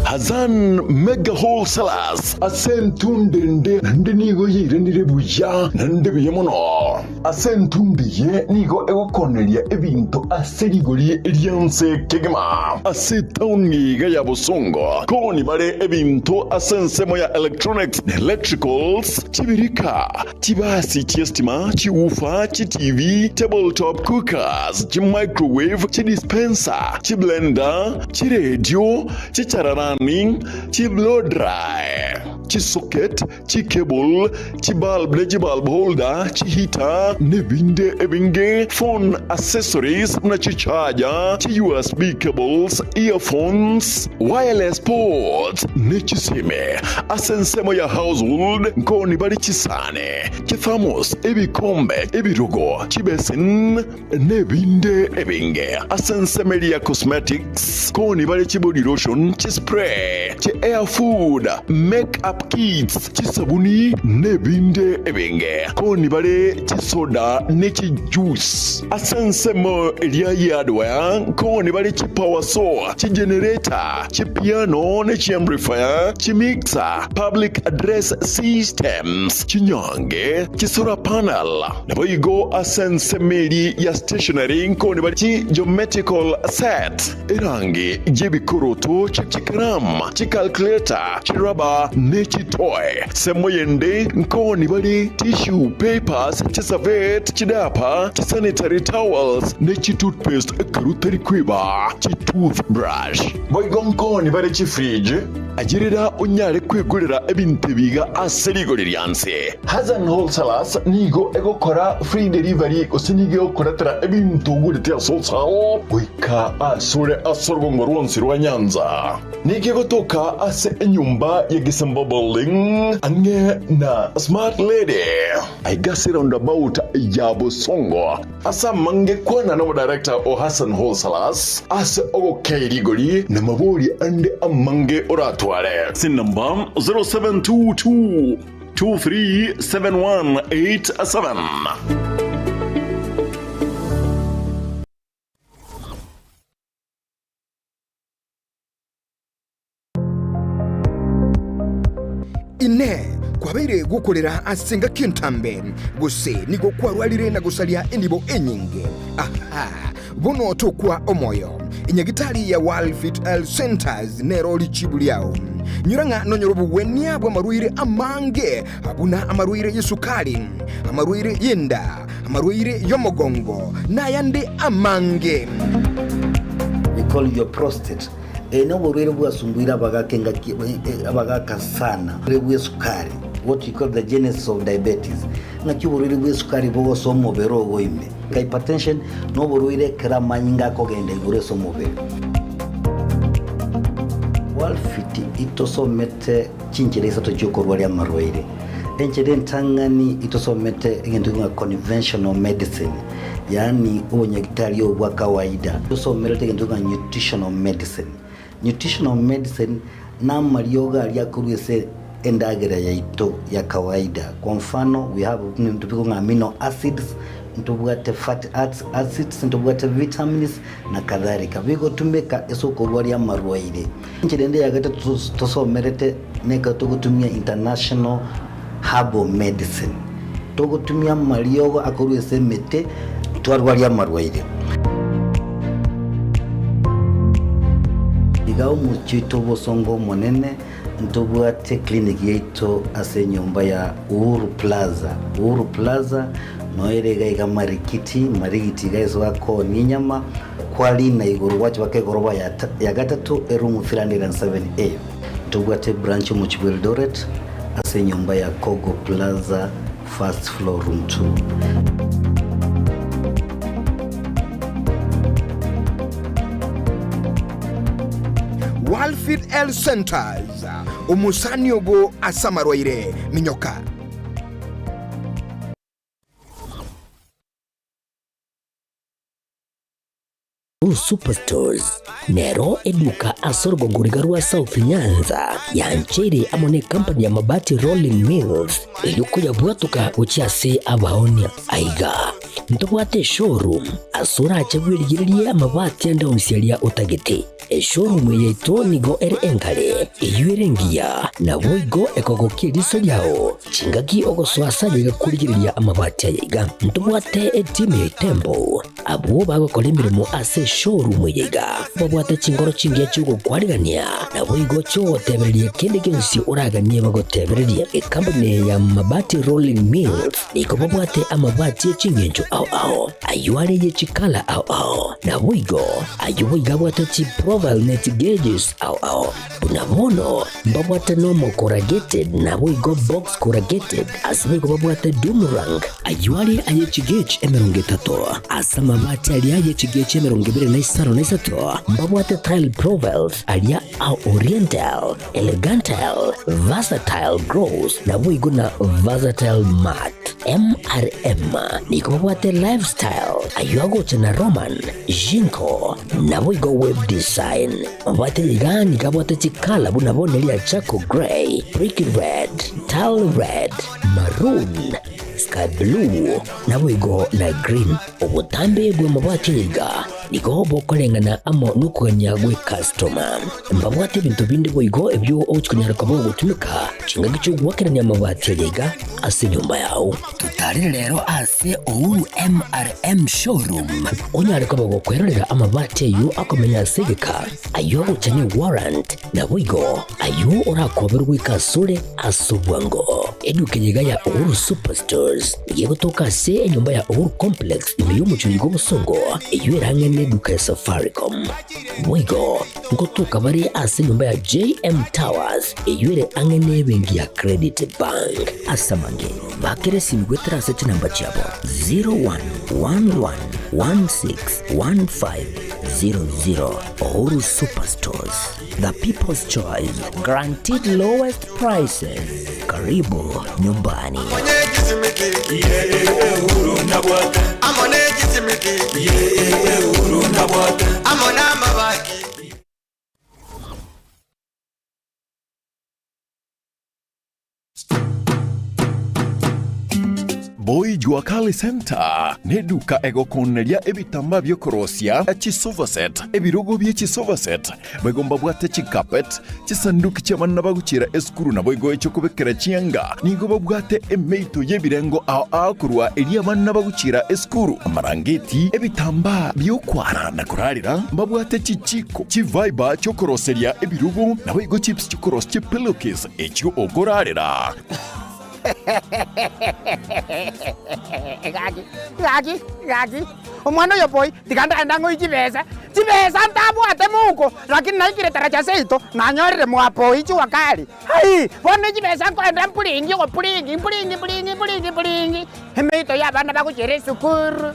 Speaker 11: Hazan Mega Wholesalers ase entunde ende naende nigo yairanire buya naende buya mono. Ase entunde eye nigo egokoneria ebinto ase rigori ri'ense kegima. Ase etaoni iga ya Bosongo koni bare ebinto ase ensemo ya electronics na electricals, chibirika, chibasi chi'estima, chiwoofer, chiTV, tabletop cookers, chimicrowave, chidispenser, chiblender, Chiredio, chichararani, chiblow dry, chisocket, chicable, chibulb ne chibulb holder, chiheater, nebinde ebinge, phone accessories buna chicharger, chi USB cables, earphones, wireless ports, ne chisime. Ase ensemo ya household nkoni bare chisani, chithermos, ebikombe, ebirogo, chibesin, Nebinde ebinge ase ensemo eria ya cosmetics, koni bare chibody lotion, chispray, chi hair food, make up kits, chisabuni, nebinde ebinge. Koni bare chisoda ne chijuice. Ase ensemo eria ye hardware, koni bare chipower saw, chigenerator, chipiano ne chiamplifier, chimixer, public address systems, chinyange, chisolar panel, Naboigo ase ensemo eria ya stationery nkoni bare chi geometrical set, erangi y'ebikoroto, chikaramu, chicalculator, chirubber ne chitoy. Ensemo yende nkoni bare tissue papers, chiservette, chidiaper, chisanitary towels ne chitoothpaste ekero tari kweba chitoothbrush. Boigo nkoni bare chifridge. Ayerera onyare kwegorera ebinto ebi iga ase rigori ria nse. Hassan Wholesalers nigo egokora free delivery gose nigo egokoretera ebinto ogorete ase wholesale goika asore ase orogongo rwonsi rwa Nyanza. Nigo egotoka ase enyomba ya Gisemba Building ang'e na Smart Lady aiga ase roundabout ya Bosongo. Ase amange kwana nomodirector o Hassan Wholesalers ase ogokei rigori na mabori ande amange oratware. Ase enamba 0722 237187.
Speaker 6: Inee! Kwabeire gokorera ase engaki entambe, gose nigo kwarwarire na gosaria enibo enyinge? Aha! Bono tokwa omoyo. Enyagitari ya World Fit Health Centers nero richibu riao. Nyora ng'a nonyore obogwenia bw'amarwaire amange, buna amarwaire y'esukari, amarwaire y'enda, amarwaire y'omogongo, na ayande amange.
Speaker 7: We call your prostate. Eye noborwaire bwasumbuire abagaka engaki abagaka sana. Oborwaire bw'esukari, what we call the genesis of diabetes. Ng'aki oborwaire bw'esukari bogosoa omobere ogo ime. Hypertension noborwaire ekero amanyinga akogenda igoro ase omobere. Walfit itosomete chinchera isato chiokorwaria amarwaire. Enchera entang'ani itosomete egento ng'a conventional medicine. Yaani obonyagitari obo bwa kawaida. Tosomerete egento ng'a nutritional medicine. Nutritional medicine namariogo aria akorwa ase endagera yaito ya kawaida. Kwa mfano we have ebinto bikong'a ng'a amino acids, ntobwate fatty acids, ntobwate vitamins na kadhalika. Bigotumeka ase okorwaria amarwaire. Enchera ende ya gatato tosomerete nekero togotumia international herbal medicine. Togotumia amariogo akorwa ase emete twarwaria amarwaire. Iga omochie oito obosongo omonene ntobwate clinic yaito ase enyomba ya Uhuru Plaza. Uhuru Plaza noyo ere iga iga Marikiti, Marigiti iga ase bakoonia enyama, kwarina igoro gwacha baka egoroba ya gatato eroom 307A. Ntobwate ebranch omochie bwa Eldoret ase enyomba ya Kogo Plaza first floor room 2.
Speaker 6: Walfit Health Centers, omosani obo ase amarwaire, minyoka.
Speaker 10: Blue Superstores nero eduka ase orogongo riga rwa South Nyanza yancheire amo ne company ya Mabati Rolling Mills erio koyabwatoka gochia ase abaonia. Aiga ntobwate eshowroom ase orache bwerigererie amabati ande onsi aria otagete. Eshowroom eye yaito nigo ere enkare, eyio ere engiya, naboigo ekogokia eriso riao. Chingaki ogosoa ase aye iga korigereria amabati aya iga. Ntobwate etimu ya Itembo. Abwo bagokora emeremo ase eshowroom eye iga babwate chinkoro chingiya chi'ogokwarigania, naboigo chi'ogotebereria kende gionsi oraganie bagotebererie. Ekampuni eye ya Mabati Rolling Mills nigo babwate amabati e ching'encho ao ao, ayio are ye chikala ao ao, naboigo ayio boigo abwate chiprofile ne chigeges ao ao. Buna bono mbabwate normal corrugated naboigo box corrugated, ase boigo babwate doom rank, ayio are aye chigauge 30, ase amabati aria aye chigauge 23, mbabwate tile profiles aria a oriental, elegantal, versatile gloss naboigo na versatile matte. MRM nigo babwate lifestyle, ayio agocha na Roman, Jinko, naboigo web design. Mabwate iga nigo abwate chikala buna bono eria charcoal grey, brick red, tile red, maroon, sky blue, naboigo na green. Obotambe bw'amabwate aya iga nigo bokoreng'ana amo nokogania gw'ekastoma. Mbabwate ebinto binde boigo ebio ogochia konyara koba ogotumeka chingaki chi'ogoakerania amabati aya iga ase enyomba yao. Totarire rero ase Uhuru MRM Showroom onyare koba gokwerorera amabati ayio akomenya ase egeka, ayio agocha ne warrant, naboigo ayio orakoberwe goika asore ase obwango. Eduka eye iga ya Uhuru Superstores nigo egotoka ase enyomba ya Uhuru Complex ime y'omochie oyo bw'obosongo eyio erang'ene. neduka ya Safaricom. Boigo ngotoka bare ase enyomba ya JM Towers eyio ere ang'e nebenki ya Credit Bank. Ase amange, bakera esimi goetera ase chinamba chiabo 0111161500. Uhuru Superstores, the people's choice, guaranteed lowest prices. Karibu nyumbani.
Speaker 11: Boy Jua Kali Center neduka egokoneria ebitambaa biokorosia chisofa set, ebirogo bie chisofa set, Boigo mbabwate chicarpet, chisanduki chi'abana bagochiera esukuru naboigo echi'okobekera chianga. Nigo babwate emeito y'ebirengo ao ao korwa eria abana bagochiera esukuru, amarangeti, ebitambaa bi'okwara na korarera. Mbabwate chichiko, chivaiba chi'okoroseria ebirogo, naboigo chips chi'okorosia chipillowcase echio okorarera.
Speaker 13: Gaki, gaki, gaki, omwana oyo boy, tiga ndagenda ng'oe chibesa, chibesa ntabwate mouko, lakini naikire taracha seito, nanyorire mwapoi jua kali. Ai, bono chibesa nkoenda mpuringi ogopuringi, mpuringi mpuringi mpuringi mpuringi, emeito ya abana bagochiera esukuru,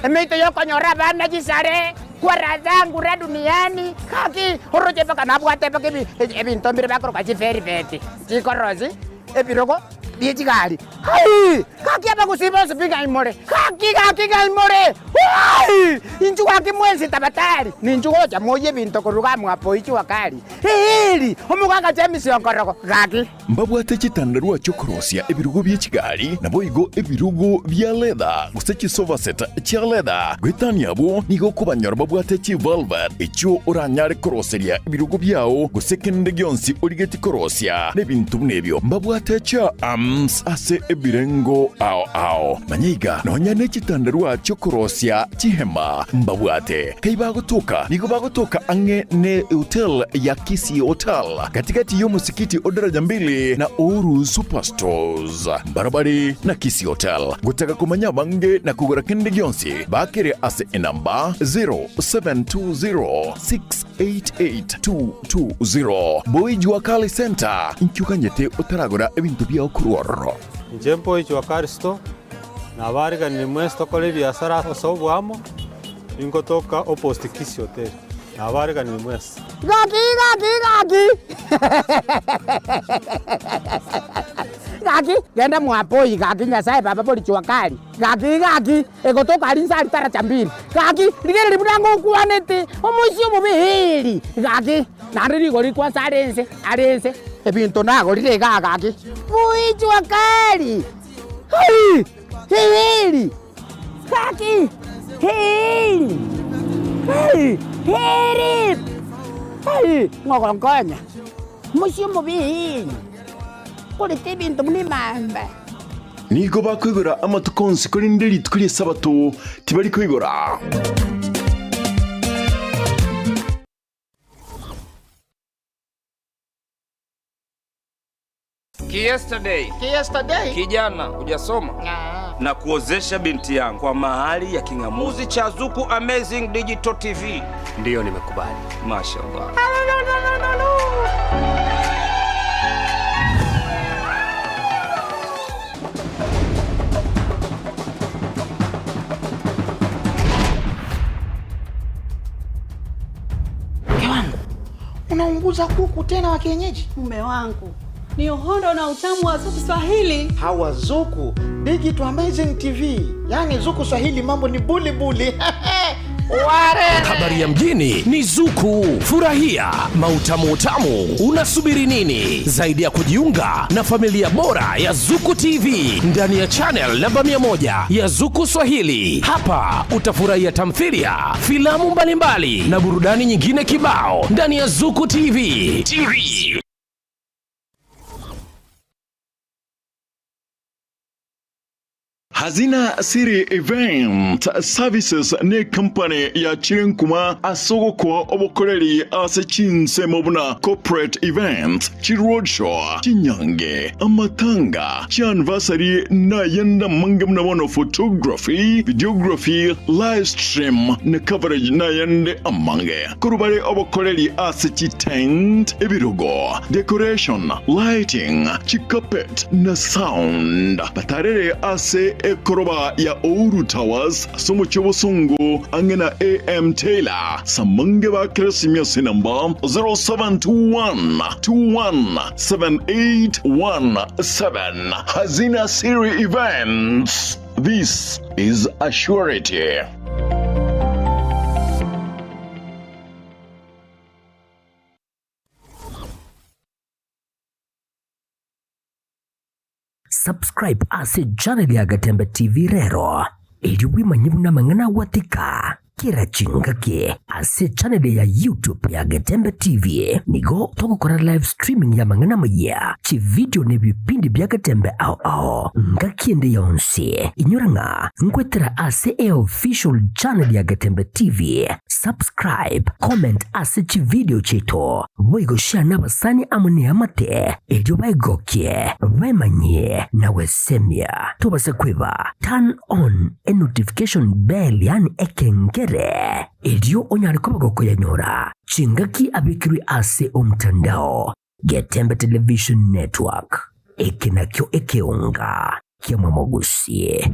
Speaker 13: emeito ya okonyora abana chisare, kwara zangu ra duniani, gaki, oroche mpaka nabwate mpaka ebi ebinto mbire bakoroka chivelvet, chikorosi. Ebirogo bie chigari. Ai! Gaki abagusii bonsi pi ng'ai more? Gaki, gaki ng'ai more? Ai! Inchuo gaki mwensi tabatari, ninchu gocha moyie ebinto korwa iga mwapo ichua kari. Eeri! Omogaka James Onkorogo, gaki.
Speaker 11: Mbabwate chitandarua chi'okorosia ebirogo bie chigari, naboigo ebirogo bia leather, gose chisofa set chia leather. Goetania abwo, nigo okobanyora babwate chivelvet, echio oranyare koroseria ebirogo biao, gose kende gionsi origetie korosia, na ebinto buna ebio. Mbabwate chiarms ase ebirengo ao ao. Manya iga, nonya ne chitandarua chi'okorosia chihema mbabwate. Kai bagotoka, nigo bagotoka ang'e ne hotel ya Kisii Hotel, gati-gati y'omosikiti o Daraja Mbili na Uhuru Superstores. Mbarabare na Kisii Hotel. Gotaka komanya abange na kogora kende gionsi, bakere ase enamba 0720688220. Boy Jua Kali Center, inki oganyete otaragora ebinto biao korwa ororo?
Speaker 14: Inche Boy Jua Kali Store, nabariganirie mwensi tokore ebiasara ase oboamo, ningotoka opposite Kisii Hotel, nabariganirie mwensi.
Speaker 13: Gaki, gaki, gaki! Gaki, genda mwapoi, gaki Nyasaye baba bori jua kali. Gaki, gaki, egotoka aria inse aria taracha mbiri. Gaki, rigereria buna ngokwanete, omoisia omobe eeri. Gaki, naende rigori kwansa are inse, are inse, ebinto nagorire igaa gaki. Boi jua kali! Hai! Eeri! Gaki! Eeri! Hai! Eeri! Hai! Ng'ogonkonya, omoisia omobe eeri, korete ebinto buna emamba.
Speaker 11: Nigo bakoigora amatuko onsi, korende rituko ri'Esabato tibari koigora.
Speaker 15: Kiyesterday.
Speaker 16: Kiyesterday.
Speaker 15: Kijana hujasoma na kuozesha binti yangu kwa mahali ya king'amuzi cha Zuku Amazing Digital TV.
Speaker 18: Ndiyo, nimekubali.
Speaker 15: Mashallah.
Speaker 16: Mke wangu, unaunguza kuku tena wa kienyeji?
Speaker 17: Mume wangu ni uhondo na utamu wa Zuku Swahili.
Speaker 16: Hawa Zuku Digital Amazing TV, yaani Zuku Swahili mambo ni buli buli. Ware.
Speaker 18: Habari ya mjini ni Zuku. Furahia mautamu utamu. Unasubiri nini zaidi ya kujiunga na familia bora ya Zuku TV ndani ya channel namba 100 ya Zuku Swahili? Hapa utafurahia tamthilia, filamu mbalimbali na burudani nyingine kibao ndani ya Zuku TV. TV.
Speaker 11: Hazina City Event Services necompany yachire nkuma ase ogokoa obokoreri ase chinsemo buna corporate events, chiroadshow, chinyange, amatanga, chianniversary nayende amange buna bono photography, videography, live stream na coverage nayende amange. Korwa bare obokoreri ase chitent, ebirogo, decoration, lighting, chicarpet na sound. Batarere ase ekoroba ya Ouru Towers ase omochie obosongo ang'e na AM Taylor. Samange ba Keresimia ase enamba 0721217817. Hazina Siri Events. This is a surety.
Speaker 2: Subscribe ase channel ya Gatembe TV rero erio bwemanye buna amang'ana agwatika kera chingaki ase channel ya YouTube ya Getembe TV nigo togokora live streaming ya amang'ana amayia, chividio na ebipindi bia Getembe ao ao ngaki ende yonsi. Inyora ng'a nkwetera ase eofficial channel ya Getembe TV. Subscribe, comment ase chividio chiaito, boigo share nabasani amo neamate erio baegokie, bemanyie na gwesemia. Tobasa kweba turn on enotification bell yaani ekengere erio onyare koba gokoyanyora chingaki abekirwe ase omtandao. Getembe Television Network, eke nakio ekeonga kiamwamogusie.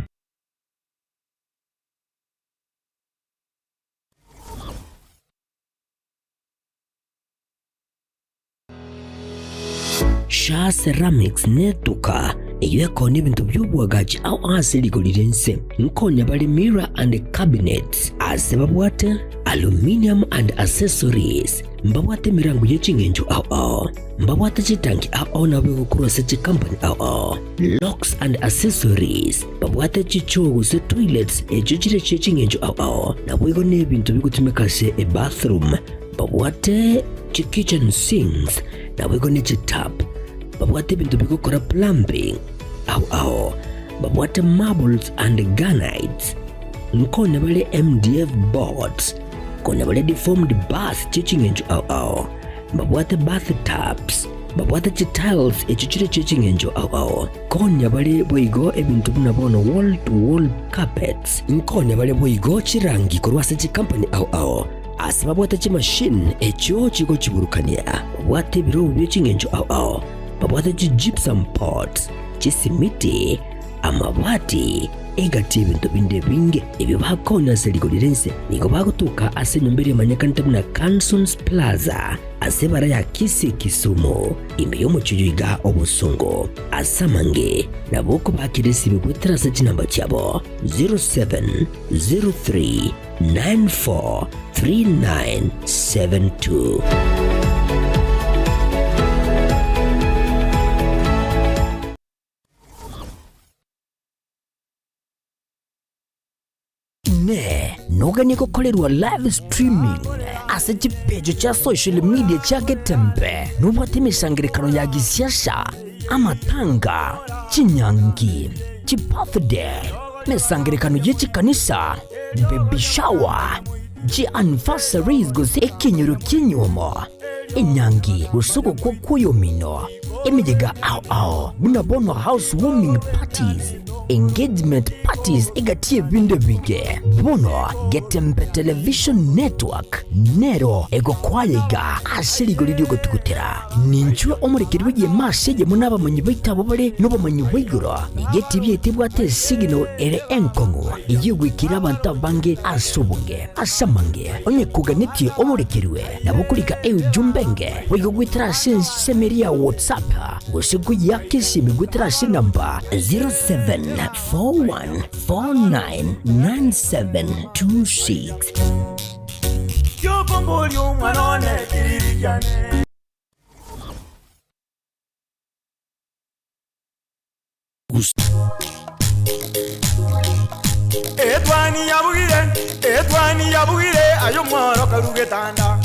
Speaker 2: Shaa Ceramics netuka eyio ekonia ebinto bi'oboagachi ao ase rigori ri'ense. Nkonya bare mirror and cabinets ase babwate aluminium and accessories, mbabwate emerango ye ching'encho ao ao, mbabwate chitanki ao ao nabo egokorwa ase chikampani ao ao, locks and accessories, babwate chichoo gose toilets echio chire chie ching'encho ao ao, naboigo nebinto bigotumeka ase ebathroom. Babwate chi-kitchen sinks, naboigo ne chitap. Babwate ebinto bigokora plumbing ao ao. Babwate marbles and granites. Nkonya bare MDF boards. Konya bare deformed bars chie ching'encho ao ao. Babwate bath tubs. Babwate chitiles echio chire chie ching'encho ao ao. Konya bare boigo ebinto buna bono wall to wall carpets. Nkonya bare boigo chirangi korwa ase chikampani ao ao. Ase babwate chimashini echio chigochiburukania, babwate ebirobu bie ching'encho ao ao, babwate chi-gypsum pots, chisimiti, amabati, egati y'ebinto binde ebinge ebio bakonya ase rigori ri'ense. Nigo bagotoka ase enyomba eria emanyekanete buna Cansons Plaza ase ebara ya Kisii Kisumu, ime y'omochie oyio iga obosongo. Ase amange nabo okobakera esimi goetera ase chinamba chiabo 0703 943972. Ne noganie gokorerwa live streaming ase chipecho chia social media chia Getembe nobwate emesangerekano ya gisiasa, amatanga, chinyangi, chibirthday, emesangerekano ye chikanisa, baby shower, chianniversaries gose ekenyoro ki'enyuomo, enyangi gose ogokwa kw'oyomino, emeyega ao ao buna bono house warming parties, engagement parties egati y'ebinto ebinge. Bono Getembe Television Network nero egokoaya iga ase rigori ri'ogotugutera. Ninchwe omorekeri bw'egeema ase eyemo nabamanyi baito abwo bare nobomanyi bwa igoro. Nigo etibi yaito ebwate esignal ere enkong'u eyio egoikera abanto abange ase obonge. Ase amange, onye koganetie omorekerwe, nabo okorika eujumbe enge boigo goetera ase ensemo eria ya WhatsApp gose koyiaka esimi goetera ase enamba 0741499726.
Speaker 12: Kiokomboria omwana one kiriri kiane. Etwani yabugire, etwani yabugire, aye omworo karu getanda.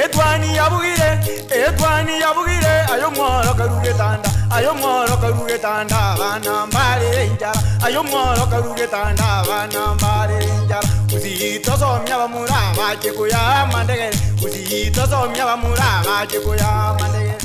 Speaker 12: Etwani yabugire, etwani yabugire, aye omworo karu getanda. Ayo mworo karugetanda abana mbarire enchara. Ayo mworo karugetanda abana mbarire enchara. Usitosomia bamura bache kuya mandegere. Usitosomia bamura bache kuya mandegere.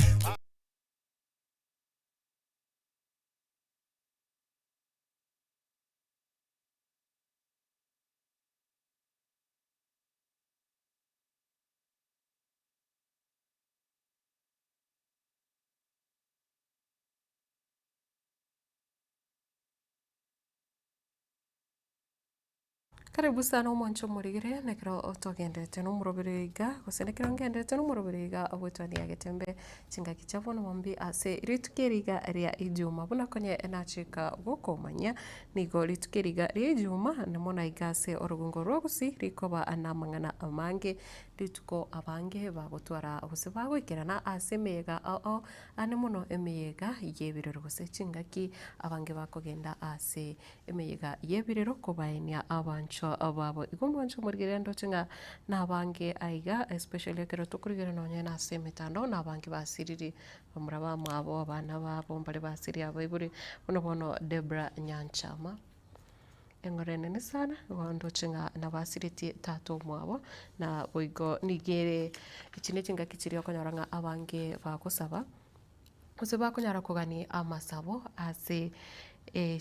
Speaker 1: Karibu sana omwancho omorigere nekero togenderete na omoroberi iga gose nekero ngenderete na omoroberi iga obwetwania getembe chingaki chia bono mambia ase rituko eri iga ria ijuma. Buna konye nachika gokomanyia nigo rituko eri iga ria ijuma mono iga ase orogongo rwa gusii rikoba namang'ana amange rituko abange bagotwara gose bagoikerana ase emeyega ao ao ande mono emeyega y'ebirero gose chingaki abange bakogenda ase emeyega y'ebirero kobaenia abanchwa babo. Igo omwancho omorigereria ndoche ng'a nabange aiga especially ekero tokorigereria nonye na ase emetandao nabange basiriri bamura bamwabo, abana babo mbare basiri abaibori, buna bono Debra Nyanchama. Eng'ora enene sana, igo ndoche ng'a nabasiretie tata omwabo, na boigo nigo ere echi ne chingaki chiria okonyora ng'a abange bagosaba, gose bakonyara kogania amasabo ase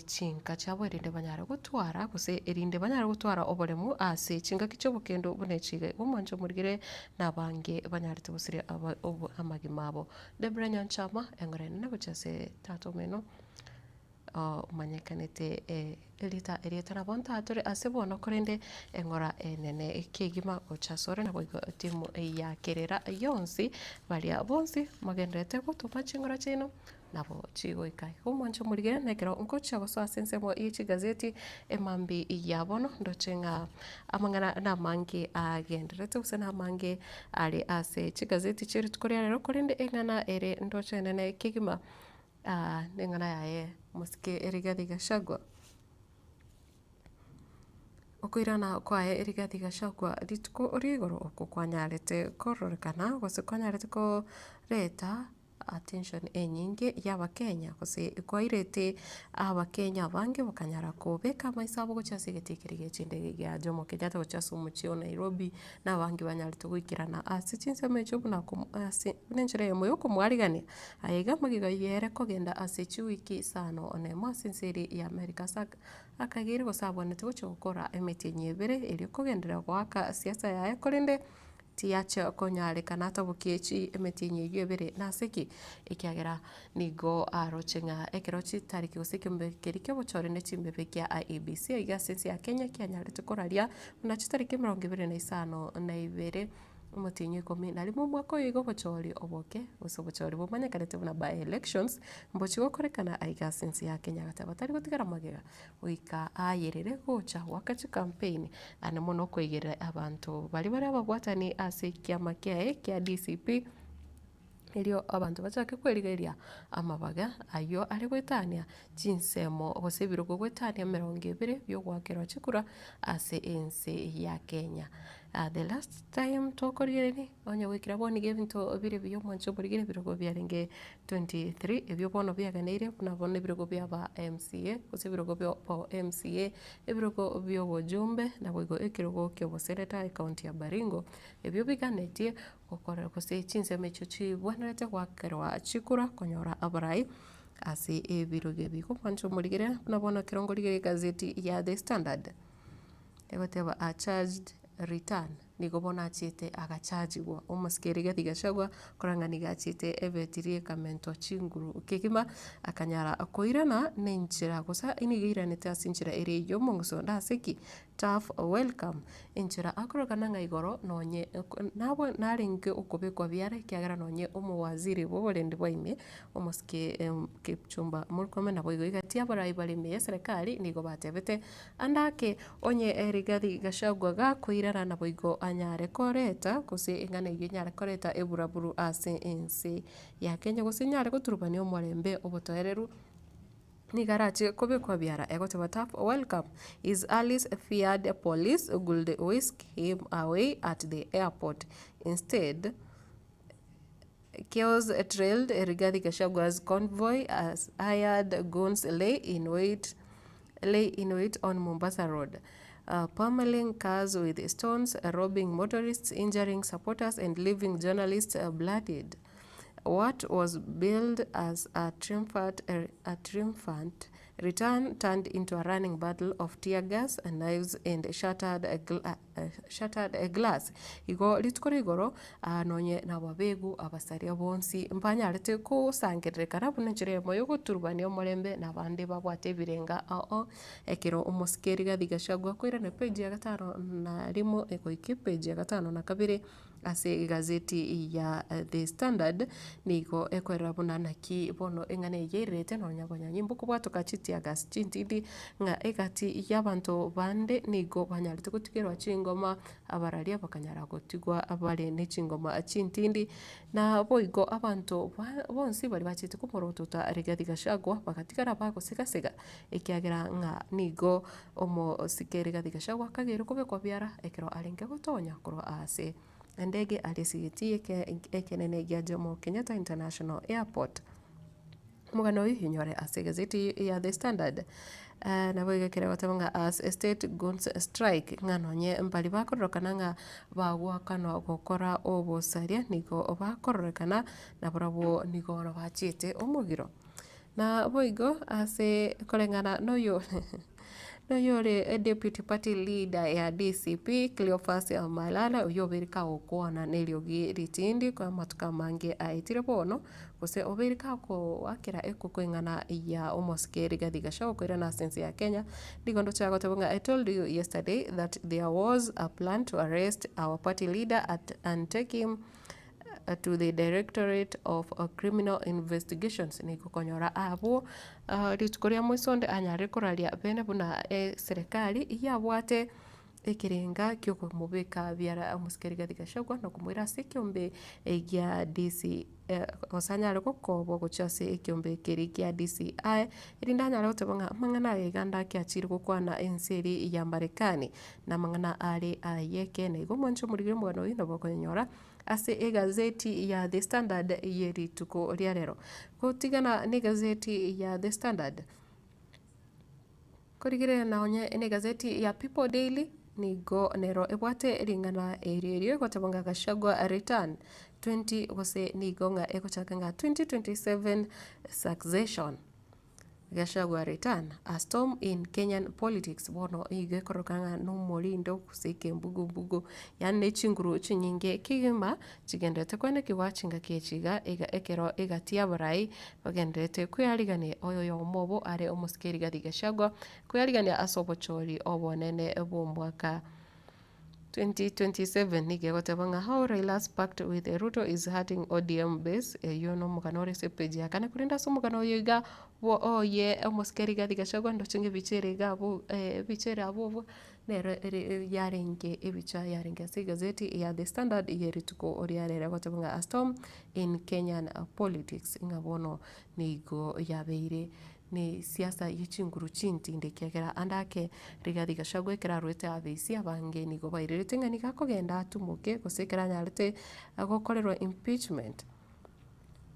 Speaker 1: chinka chiabo erinde banyare gotwara gose erinde banyare gotwara oboremu ase chingaki chi'obokendo buna echi iga. Igo omwancho omorigere na abange banyarete gosiria aba obo amagima abo. Debra Nyanchama, eng'ora enene gochia ase tata omino. Omanyekanete erieta erieta nabo ntatore ase bono korende eng'ora enene kegima gocha asore naboigo timu ya kerera yonsi baria bonsi mogendererete gotoma ching'ora chiaino nabo chigoika. Igo omwanche omorigere na ekero ngochia gosoa ase ensemo ye chigazeti emambia ya bono ndoche ng'a amang'ana namange agendererete gose namange are ase chigazeti chie rituko ria rero korende eng'ana ere ndoche enene kegima. Neng'ana yaye mosike Rigathi Gachagua. Okoirana kwaye Rigathi Gachagua rituko ria igoro okwo kwanyarete kororekana gose kwanyarete koreta attention enyinge ya abakenya gose kwairete abakenya abange bakanyara kobeka amaiso abo gochia ase egetii keria gie chindege gia Jomo Kenyatta gochia ase omochie o Nairobi na abange banyarete goikerana ase chinsemo echio buna ase buna enchera eyemo ya okomwarigania. Aye iga magega ere kogenda ase chiwiki isano nemo ase ense eria ya Amerika ase akageire gose abwenerete gochia gokora emetienyi ebere erio kogenderera goaka siasa yaye korende tiyacha konyarekana atabokie chi emetienyi eyio ebere. Nase ki? Ekiagera nigo aroche ng'a ekero chitariki gose ekeombe keria kia obochore ne chimbebe kia IEBC aiga ase ense ya Kenya kianyarete koraria buna chitariki emerongo ebere na isano na ibere. Omotienyi o ikomi na rimo omwaka oyo iga obochori oboke, gose obochori bomanyekanete buna by-elections, mbochie gokorekana aiga ase ense ya Kenya agateba tari gotigara magega goika ayerere gocha goaka chicampaign naende mono koigerera abanto baria bare ababwatani ase ekiama kiaye kia DCP. Erio abanto bachake kwerigereria amabaga ayio are goetania chinsemo gose ebirogo goetania emerongo ebere biogoakerwa chikura ase ense ya Kenya. The last time tokorigereria onye goikera bono nigo ebinto bire buya omwancho oborigere ebirogo biarenge 23 ebio bono biaganeire buna bono ebirogo bia aba MCA gose ebirogo bia bo MCA, ebirogo bia obojumbe naboigo ekerogo kia oboseneta ecounty ya Baringo, ebio biganetie Gokora gose chinsemo echio chibwenerete goakerwa chikura konyora abarai ase ebirogo ebi. Igo mwanche omorigere buna bono ekero nkorigereria egazeti ya The Standard, egoteba a charged return, nigo bono achiete agachagigwa omosike Rigathi Gachagua korang'a nigo achiete ebetiri ekamentwa chinguru kegima akanyara koirana na enchera gose nigo airanete ase enchera ere ya omong'uso nase ki? Tough welcome. Enchera akorokana ng'a igoro nonye nabwe narenge okobekwa biara ekiagera nonye omowaziri bw'oborendi bwa ime, omosike Kipchumba Murkomen naboigo egati abarai bare ime y'eserekari nigo batebete ande ake onye Rigathi Gachagua gakoirana naboigo anyare koreta gose eng'ana eyio enyare koreta eburaburu ase ense ya Kenya gose enyare goturubania omorembe obotoereru. Nigo arache kobekwa biara egoteba Tough welcome his allies feared police would whisk him away at the airport. Instead, Chaos trailed Rigathi Gachagua's convoy as hired goons lay in wait lay in wait on Mombasa Road, pummeling cars with stones, robbing motorists, injuring supporters and leaving journalists bloodied. What was billed as a triumphant, a triumphant return turned into a running battle of tear gas, knives and shattered, shattered glass. Igo rituko ria igoro nonye nababegu abasaria bonsi mbanyarete gosangererekana buna enchera eyemo yogoturubania omorembe na abande babwate ebirenga ao ao. Ekero omosike Rigathi Gachagua akoirana epage ya gatano na rimo goika epage ya gatano na kabere. Ase egazeti ya The Standard nigo ekoerera buna naki bono eng'ana eye yairerete nonya abanyanyimbo kobwatoka chitear gas chintindi ng'a egati y'abanto bande nigo banyarete gotigerwa chingoma abararia bakanyara gotigwa bare ne chingoma chintindi. Na boigo abanto bonsi baria bachete komorotota Rigathi Gachagua bagatigara bagosegasega ekiagera ng'a nigo omosike Rigathi Gachagua akageire kobekwa biara ekero arenge gotonya korwa aase endege aria esigiti ekenene gia Jomo Kenyatta International Airport. Omogano oyo inyore ase egazeti ya The Standard. Nabo iga ekere goteba ng'a as state goons strike ng'a nonye mbari bakororokana ng'a bagwakanwa gokora obosaria nigo bakororekana nabarabwo nigo bono bachiete omogiro. Na boigo ase koreng'ana noyo noyore deputy party leader ya DCP Cleophas Malala oyio obeire kagokwana na eriogi ritindi kwa amatuko amange aetire bono, gose obeire kagoakera ekoko eng'ana ya omosike Rigathi Gachagua koirana ase ense ya Kenya, nigo ndoche agoteba ng'a I told you yesterday that there was a plan to arrest our party leader at and take him to the Directorate of Criminal Investigations nigo okonyora abwo rituko ria moiso onde anyare koraria bene buna eserekari yabwate ekerenga kiokomobeka biara omosike Rigathi Gachagua na komoira ase ekeombe gia DC gose anyare gokobwa gochia ase ekeombe keria kia DCI erinde anyare goteba ng'a amang'ana aya iga ndake achire gokwana ense eria ya Marekani na amang'ana are aye ekeene. Igo mwanche omorigire omogano oyio nabo okonyora ase egazeti ya The Standard ye rituko ria rero. Gotigana na egazeti ya The Standard, korigereria nonye na egazeti ya People Daily, nigo nero ebwate ring'ana erio erio egoteba ng'a Gachagua return 20 gose nigo ng'a egochaka ng'a 2027 succession. Gachagua return, a storm in Kenyan politics bono igo ekoroka ng'a nomorindo gose ekembugu-mbugu yaani ne chinguru chinyinge kegima chigendererete koenekigwa chingaki echi iga iga ekero egati y'abarai bagendererete kwearigania oyo oyomo obo are omosike Rigathi Gachagua kwearigania ase obochori obonene bw'omwaka 2027 nigo egoteba ng'a how Raila's pact with Ruto is hurting ODM base eyio nomogano ore ase epage ya kane korende ase omogano oyo iga bwo oye omosike Rigathi Gachagua ndoche ng'a ebicha ere iga abwo ebicha ere abwo obwo nero ere yarenge ebicha yarenge ase egazeti ya The Standard ye rituko ria rero egoteba ng'a a storm in Kenyan politics ng'a bono nigo yabeire ne siasa ye chinguru chintindi ekiagera ande ake Rigathi Gachagua ekero arwete abisi abange nigo bairerete ng'a nigo akogenda atumoke gose ekero anyarete gokorerwa impeachment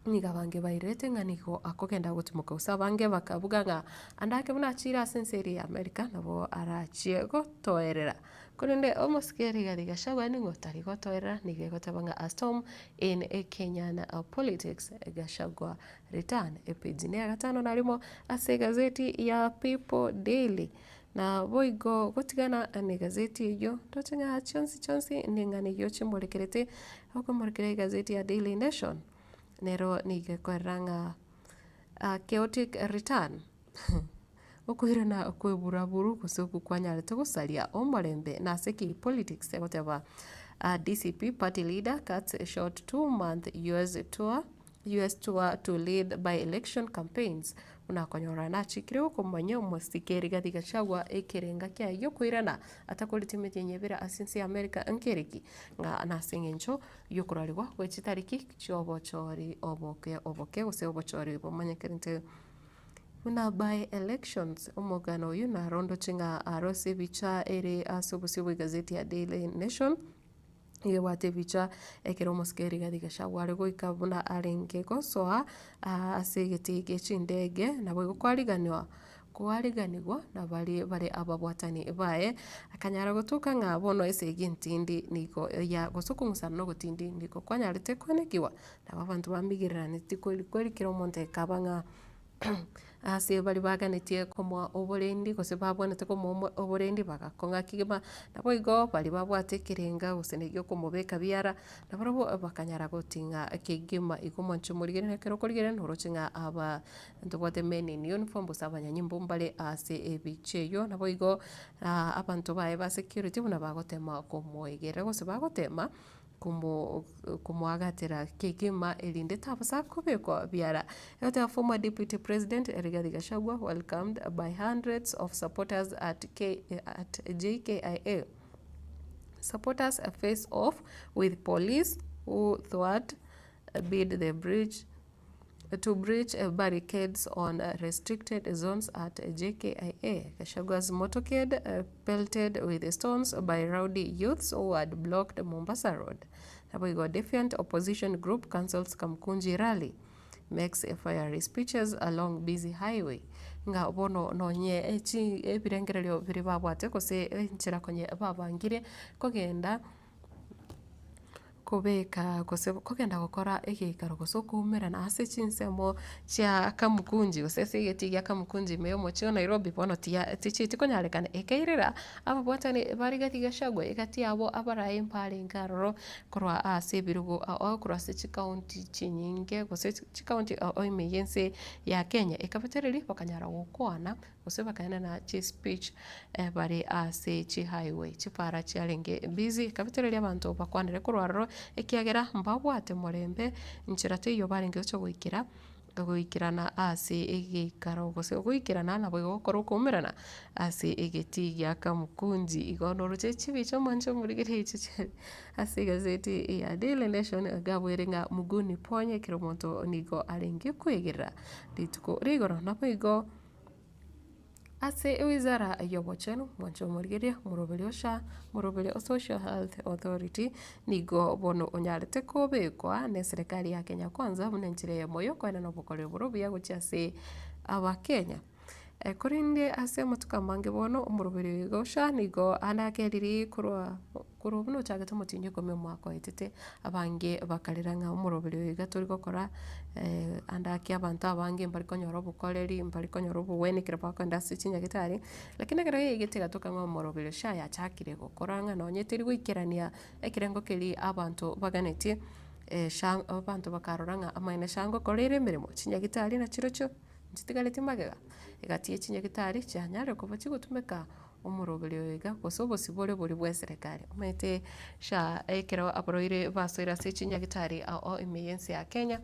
Speaker 1: nigo abange bairerete ng'a nigo akogenda gotimoka gose abange bakabuga ng'a ande ake buna achire ase ense eria ya America nabo arachie gotoerera. Korende omosike Rigathi Gachagua nigo otari gotoerera nigo egoteba ng'a a storm in Kenyan politics Gachagua Return, epage neya gatano na rimo ase egazeti ya People Daily. Na boigo gotigana na egazeti eyio, ndoche ng'a chionsi chionsi ning'ana eyio chimorekerete, okomorekera egazeti ya Daily Nation, nero nigo ekorera ng'a a chaotic return okoirana kwa eburaburu gose okwo kwanyarete gosaria omorembe nase ki politics egoteba DCP party leader cuts short 2-month US tour US tour to lead by-election campaigns buna akonyora nachikire gokomanya omosike Rigathi Gachagua ekerenga kiaye giokoirana atakoreti emetienyi ebere ase ense ya America nkereki ng'a nase eng'encho yokorarigwa gwe chitariki chiobochori oboke oboke gose obochori bomanyekanete buna by-elections. Omogano oyio narondoche ng'a aro ase ebicha ere ase obosio bw'egazeti ya Daily Nation. Nigo ebwate ebicha ekero omosike Rigathi Gachagua are goika buna arenge gosoa ase egetii gie chindege naboigo kwariganwa kwariganigwa na baria bare ababwatani baye, akanyara gotoka ng'a bono esegi entindi nigo ya gose okong'usana na ogotindi nigo kwanyarete koenekiwa, nabo abanto bamigereraneti kweri kweri kera omonto ekaba ng'a ase baria baganetie komoa oborendi gose babwenerete komoa omo oborendi bagakong'a kegima, naboigo baria babwate ekerenga gose na egeokomobeka biara, nabarabwo bakanyara goting'a kegima. Igo mwanche morigereria ekero okorigereria noroche ng'a aba ntobwate men in uniform gose abanyanyimbo mbare ase ebicha eywo, naboigo abanto baye ba security buna bagotema komoegerera gose bagotema komo komoagatera kegima erinde tabosa kobekwa biara. Egoteba former deputy president Rigathi Gachagua welcomed by hundreds of supporters at K at JKIA. Supporters face off with police who thwart bid the bridge to breach barricades on restricted zones at JKIA. Gachagua's motorcade pelted with stones by rowdy youths who had blocked Mombasa Road. Naboigo defiant opposition group cancels Kamkunji rally, makes fiery speeches along busy highway. Ng'a bono nonye chi ebirengererio biria babwate gose enchera konye babangire kogenda. Kobeka gose kogenda gokora egeikaro gose okoumerana ase chinsemo chia Kamukunji gose ase egetii gia Kamukunji ime y'omochie o Nairobi bono tiya tichieti konyarekana ekairera ababwatani ba Rigathi Gachagua egati yabo abarayi mbarenge aroro korwa ase ebirogo ao korwa ase chikaunti chinyinge gose chikaunti ao ime y'ense ya Kenya ekabatereria bakanyara gokwana gose bakaenana chispeech bare ase chihighway, chipara chiarenge busy, ekabetereria abanto bakwanere korwa aroro ekiagera mbabwate morembe, nchera teiyo barenge gocha goikera, goikerana ase egeikaro gose goikerana naboigo gokora okoumerana ase egetii gia Kamukunji. Igo noroche chibicha omwanche omorigereria echi chiare ase egazeti ya Daily Nation iga abwere ng'a mguu niponye ekero omonto nigo arenge koegerera rituko ria igoro. Naboigo. Ase ewizara y'obochenu, mwanche omorigereria omoroberi o SHA, omoroberi o Social Health Authority, nigo bono onyarete kobekwa na eserekari ya Kenya Kwanza buna enchera eyemo y'okoenana obokoreri bore obuya gochia ase abakenya. Korende ase amatuko amange bono omoroberi oyo iga o SHA nigo anakeriri korwa. Korwa buna ochagete omotienyi okomi omwaka oetete, abange bakarera ng'a omoroberi oyo iga tori gokora ande ake abanto abange mbari konyora obokoreri, mbari konyora obogweni ekero bakogenda ase chinyagetari, lakini ekero yaigete egatoka ng'a omoroberi oyo SHA yachakire gokora ng'a nonye teri goikerania ekerengo keria abanto baganetie, SHA abanto bakarora ng'a amaene SHA ngokora ere emeremo, chinyagitari nachirochio nchitigareti magega, egati ya chinyagitari chianyarire koba chigotumeka. Omoroberi oyo iga, gose obosibore boria bw'eserekari. Omanyete SHA ekero abarwaire basoire ase chinyagitari ao ime y'ense ya Kenya,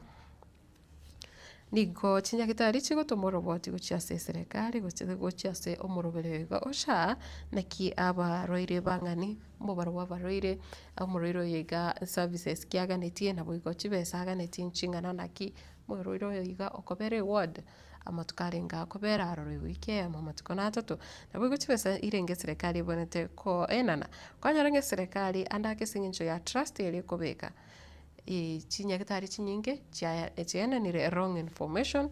Speaker 1: nigo chinyagitari chigotoma oroboti gochia ase eserekari gose gochia ase omoroberi oyo iga o SHA, naki abarwaire bang'ani, omobaro bwa abarwaire, omorwaire oyo iga services ki aganetie, naboigo chibesa aganetie nching'ana naki, omorwaire oyo iga okobera eward. Amatuko arenge akobera aroro ewiki eyemo, amatuko na atato, naboigo chibesa irenge eserekari ebwenerete koenana. Kwanyora ng'a eserekari ande ake ase eng'encho ya trust eria ekobeka, chinyagitari chinyinge chiaye chiaenanire wrong information,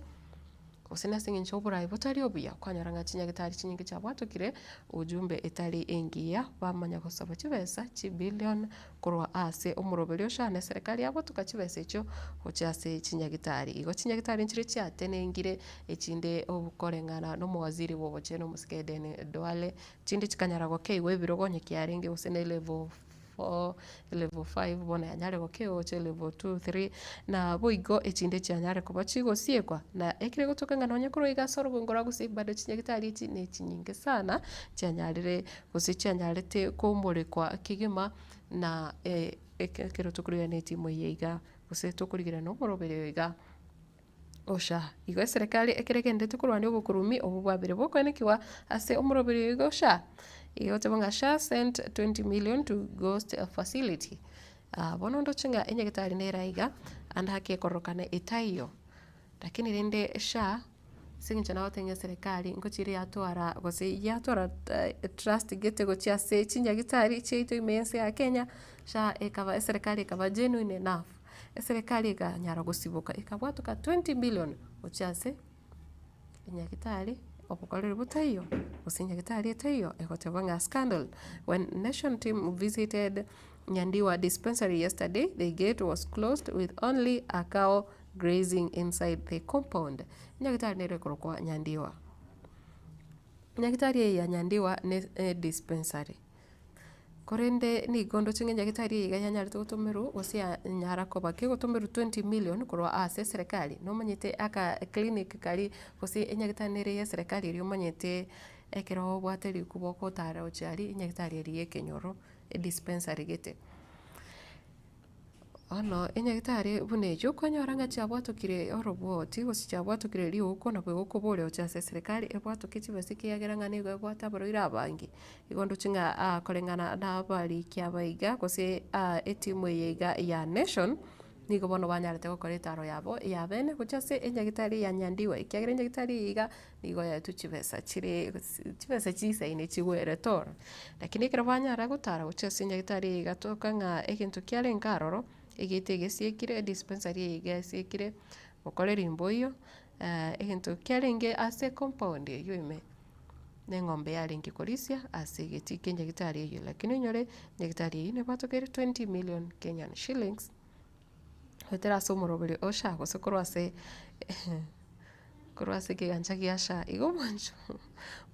Speaker 1: gose nase eng'encho oborai botari obuya, kwanyora ng'a chinyagitari chinyinge chiabwatokire ujumbe etari engiya, bamanya gosaba chibesa chibillion. Korwa ase omoroberi o SHA na eserekari yagotuka chibesa echio gochia ase chinyagitari. Igo chinyagitari nchiria chiatenengire echinde okoreng'ana na omowaziri bwa obochenu omosike Aden Duale, chinde chikanyara gokeigwa ebirogo onye kiarenge gose ne level four, level five bono yanyare gokeigwa gochia level two, three, na boigo echinde chianyare koba chigosiekwa. Na ekere gotoka ng'a nonye korwa iga ase orogongo rwa gusii bado chinyagitari echi ne chinyinge sana chianyarire gose chianyarete komorekwa kegima na ekero tokorigereria na etimu eye iga, gose tokorigereria na omoroberi oyo iga o SHA. Igo eserekari ekero egendererete korwania obokurumi obwo bwabere bokoenekigwa ase omoroberi oyo iga o SHA, igo egoteba ng'a SHA sent 20 million to ghost facility. Bono ndoche ng'a enyagetari nere aiga, ande ake ekororokana etaiyo, lakini rende SHA. Ase eng'encho nagoteba ng'a eserekari ngochire yatwara gose yatwara trust gete gochia ase chinyagitari chiaito ime ense ya Kenya, SHA ekaba eserekari ekaba genuine enough, eserekari ekanyara gosiboka ekabwatoka 20 billion gochia ase enyagitari obokoreri botaiyo, gose enyagitari etaiyo, egoteba ng'a scandal. When Nation team visited Nyandiwa dispensary yesterday, the gate was closed with only a cow grazing inside the compound. Enyagitari nere ekorokwa Nyandiwa. Enyagitari eye ya Nyandiwa ne edispensary. Korende nigo ndoche ng'a enyagitari eye iga yanyarete gotomerwa gose yanyara koba kegotomerwa 20 million korwa ase eserekari, nomanyete aka clinic karia gose enyagitari nere ya eserekari eria omanyete ekero obwate rikuba okotara gochia aria, enyagitari eria ya ekenyoro, edispensary gete. Bono enyagitari buna eyio okonyora ng'a chiabwatokire oroboti gose chiabwatokire riuko nabo egokoboria gochia ase eserekari ebwatoke chibesa ekiagera ng'a nigo ebwate abarwaire abange. Igo ndoche ng'a koreng'ana na abariki aba iga gose etimu eye iga ya Nation, nigo bono banyarete gokora etaro yabo ya bene gochia ase enyagitari ya Nyandiwa ekiagera enyagitari eye iga nigo yaetwe chibesa chire chibesa chisaine chigwerete ororo. Lakini ekero banyara gotara gochia ase enyagitari eye egatoka ng'a egento kiarenge aroro, egete egesiekire, edispensary eye iga esiekire, okoreri mboiyo, egento kiarenge ase ecompound eywo ime, na eng'ombe yarenge korisia ase egetii kia enyagitari eywo. Lakini onyore, enyagitari eywo nebatokeire 20 million Kenyan shillings, goetera ase omoroberi o SHA gose korwa ase korwa ase ekegancha gia SHA. Igo omwancho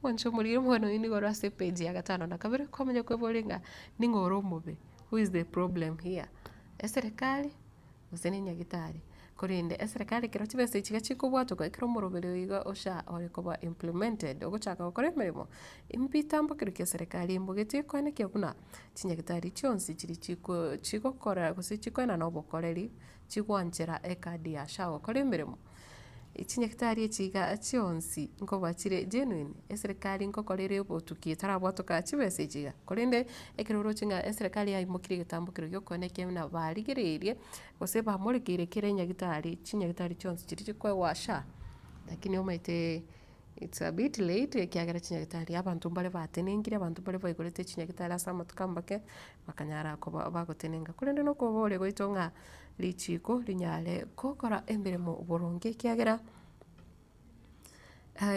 Speaker 1: omwancho omoriri omwana oyio nigo ore ase epage ya gatano na kabere kwamanya kweboria ng'a ning'o ore omobe, who is the problem here? Eserekari gose ne enyagitari? Korende eserekari ekero chibesa echi iga chikobwatoka ekero omoroberi oyo iga o SHA ore koba implemented ogochaka gokora emeremo, mbitambo kero kia eserekari embogete ekoenekia buna chinyagitari chionsi chiria chiko chigokora gose chikoenana obokoreri, chigwanchera ecard ya SHA gokora emeremo. Chinyagitari echi iga chionsi nkoba chire genuine, eserekari nkokora ere obotuki etarabwatoka chibesa echi iga. Korende ekero oroche ng'a eserekari yaimokirie egetambo keria giokoenekia buna barigereirie, gose bamorekeire kera enyagitari, chinyagitari chionsi chiria chikoegwa SHA, lakini omanyete it's a bit late ekiagera chinyagitari abanto mbare batenengire, abanto mbare baigorete chinyagitari ase amatuko amake, bakanyara koba bagotenenga. Korende nokoboria gwaito ng'a richiko rinyare gokora emeremo boronge ekiagera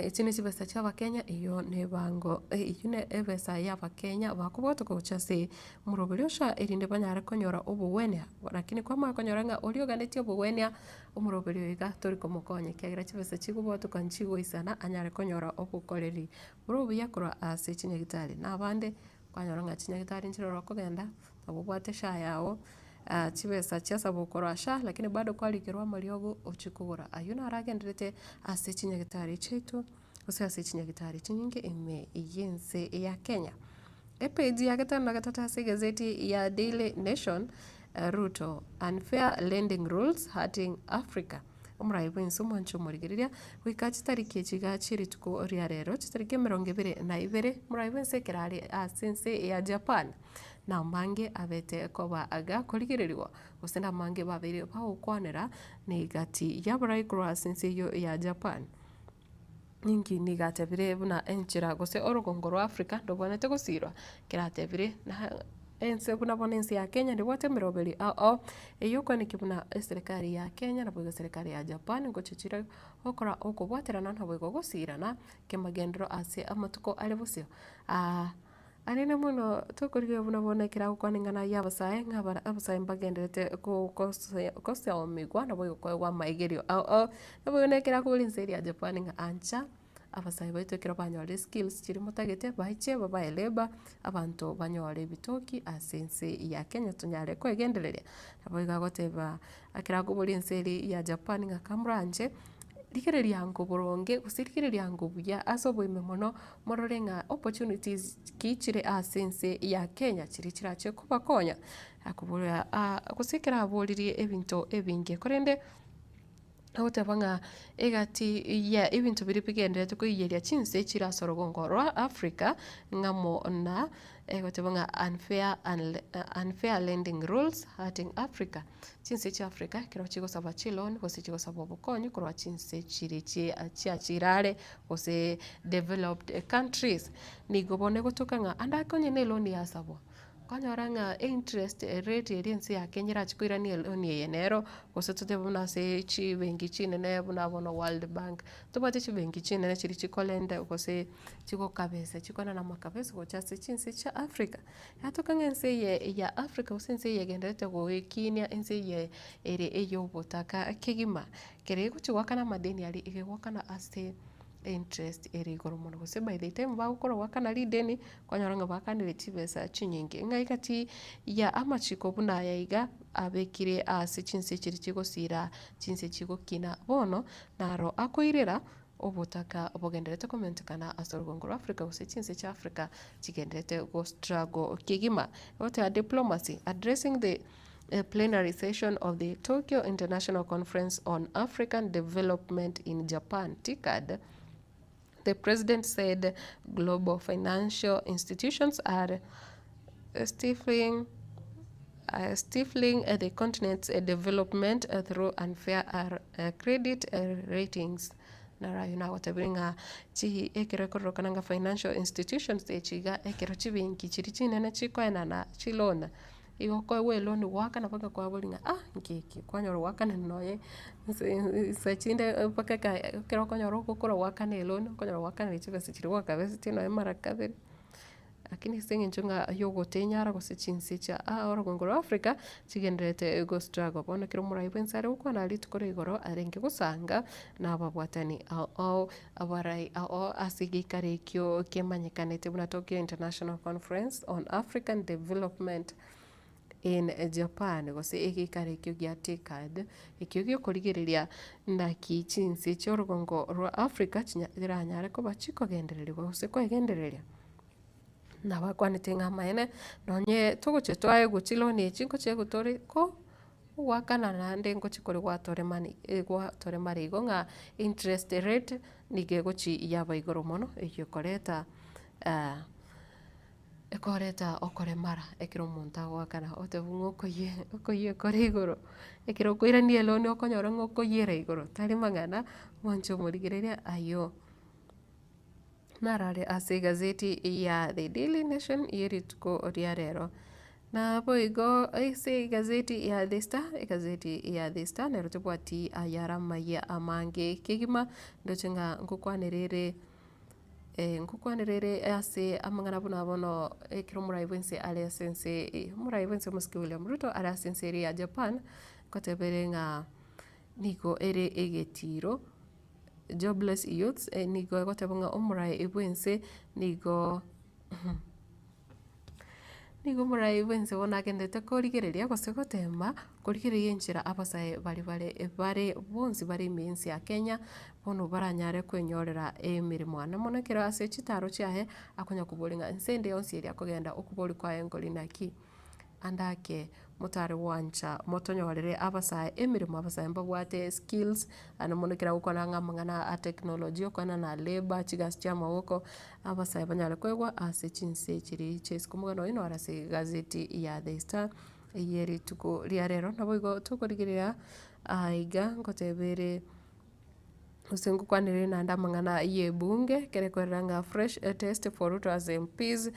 Speaker 1: echi ne chibesa chia abakenya eywo na ebango eywo ne ebesa ya abakenya bakobwatoka gochia ase omoroberi ocha erinde banyare konyora obogwenia lakini kwamanya konyora ng'a oria oganetie obogwenia omoroberi oyo iga tori komokonya ekiagera chibesa chikobwatoka nchigoisana anyare konyora obokoreri bore obuya korwa ase chinyagitari. Na abande kwanyora ng'a chinyagitari nchire ororo okogenda nabo obwate SHA yago chibesa chiasabwa korwa SHA lakini bado kwarikerwa amariogo ochie kogora. Aywo naro agenderete ase chinyagitari chiaito gose ase chinyagitari chinyinge ime y'ense ya Kenya. Epage ya gatano na gatato ase egazeti ya Daily Nation, Ruto, Unfair lending rules hurting Africa. Omorai bw'ense omwanche omorigereria goika chitariki echi iga chie rituko ria rero chitariki emerongo ebere na ibere omorai bw'ense ekero are ase ense ya Japan. Na amange abete koba gakorigererigwa gose namange babeire bagokwanera na egati y'abarai korwa ase ense eyio ya Japan. Ninki nigo atebire buna enchera gose orogongo rwa Africa ndobwenerete gosirwa? Ekero atebire na ense buna bono ense ya Kenya ndebwate emeroberi ao ao, eyio okwaneki buna eserekari ya Kenya naboigo eserekari ya Japan ngochia chire gokora okobwaterana naboigo gosirana kemagenderero ase amatuko are bosio. Arende mono tokorigereria buna bono ekero agokwana eng'ana ya abasae ng'a abara abasae mbagendererete ko- kose kosomigwa naboigo koegwa amaigerio ao ao. Naboigo na ekero akoboria ense eria ya Japan ng'a ancha abasae baito ekero banyorire skills chiria motagete baiche babae labour, abanto banyore ebitoki ase ense ya Kenya tonyare koegendereria. Naboigo agoteba ekero akoboria ense eria ya Japan ng'a kamoranche. Rigereria ango boronge gose rigereria ango buya ase oboime mono, morore ng'a opportunities ki chire ase ense ya Kenya chiria chirache kobakonya akobora gose ekero aboririe ebinto ebinge. Korende. Agoteba ng'a egati ya ebinto biria bigendererete koiyeria chinse chire ase orogongo rwa Africa ng'amo na egoteba ng'a unfair unfair lending rules hurting Africa. Chinse chia Africa ekero chigosaba chiloan gose chigosaba obokonyi korwa chinse chiria chia are gose developed countries, nigo bono egotoka ng'a ande ake onye na eloan yasabwa. Okonyora ng'a einterest rate eria ense ya Kenya erache koirania eloan eye nero, gose totebe buna ase chibenki chinene buna bono World Bank, tobwate chibenki chinene chiria chikorenta gose chigokabesa chikoenana amakabesa gocha ase chinse chia Africa. Yatoka ng'a ense eye ya Africa gose ense eye egendererete goekinia ense eye ere eya obotaka kegima, ekero egochi goakana amadeni aria, iga egoakana ase interest ere igoro mono gose by the time bagokora goakana rideni, kwanyora ng'a baakanire chibesa chinyinge. Ng'a egati ya amachiko buna aya iga, abekire ase chinse chiria chigosira, chinse chigokina bono, naro akoirera obotaka bogendererete komentekana ase orogongo rwa Africa gose chinse chia Africa chigendererete go struggle kegima. Goteba diplomacy, addressing the plenary session of the Tokyo International Conference on African Development in Japan, TICAD, the president said global financial institutions are stifling stifling the continent's development through unfair credit ratings. Naro ayio nagotebirie ng'a chi ekero ekororokana ng'a financial institutions echi iga ekero chibenki chiria chinene chikoenana chiloan, Igo okoegwa eloan goakana mpaka kwaboria ng'a ah nki eke, kwanyora goakanani nonye nsa chinde mpaka eka ekero okonyora ogokora goakana eloan, okonyora goakanire chibesa chiria gwakabesetie nonye mara kabere, lakini ase eng'encho ng'a ya ogotenyara gose chinse chia orogongo rwa Africa, chigendererete go struggle. Bono ekero omorai bwa ense are gokwana rituko ria igoro arenge gosanga na ababwatani ao ao abarai ao ase egeikaro ekio kemanyekanete buna Tokyo International Conference on African Development in Japan, gose egeikaro ekio gia TICAD, ekio giokorigereria naki chinse chi'orogongo rwa Africa chiranyare koba chikogendererigwa gose kwegendereria. Nabakwanete ng'a amaene, nonye togochia twaegwa chiloan echi nkochiegwa tore ko. Goakana naende ngochia kore gwatoremani gwatoremara igo ng'a interest rate nigo egochi yaba igoro mono eywo ekoreta ekoreta okoremara ekero omonto agoakana oteba ng'a okoyie okoyie kore igoro, ekero okoirania eloan okonyora ng'a okoyiera igoro tari mang'ana, mwanche omorigereria aywo. Narare ase egazeti ya The Daily Nation ye rituko ria rero. Naboigo ase egazeti ya The Star, egazeti ya The Star nero tebwati ayare amayia amange kegima, ndoche ng'a ngokwanera ere ngokwanera ere ase amang'ana buna bono ekero omorai bwense are ase ense omorai bwense omosike William Ruto are ase ense eria ya Japan, ngoteba ere ng'a nigo ere egetiro. Jobless youths, nigo egoteba ng'a omorai bwense nigo nigo omorai bwense bono agenderete korigereria gose gotema korigereria enchera abasae baria bare bare bonsi bare ime ense ya Kenya, bono baranyare kwenyorera emeremo. Naende mono ekero ase chitaro chiaye, akonya koboria ng'a ense ende yonsi eria akogenda okobori kwaye nkori naki. Ande ake motare gwancha motonyorere abasae emeremo abasae mbabwate skills naende mono ekero agokwana ng'a amang'ana a technology okwana na labour chigasi chia amaboko, abasae banyare koegwa ase chinse chiria chia isiko. Omogano oyio noro ase egazeti ya The Star eye rituko ria rero. Naboigo tokorigereria aiga ngoteba ere. Gose ngokwanerie naende amang'ana y'ebunge, ekere kwerora ng'a fresh test for Ruto as MPs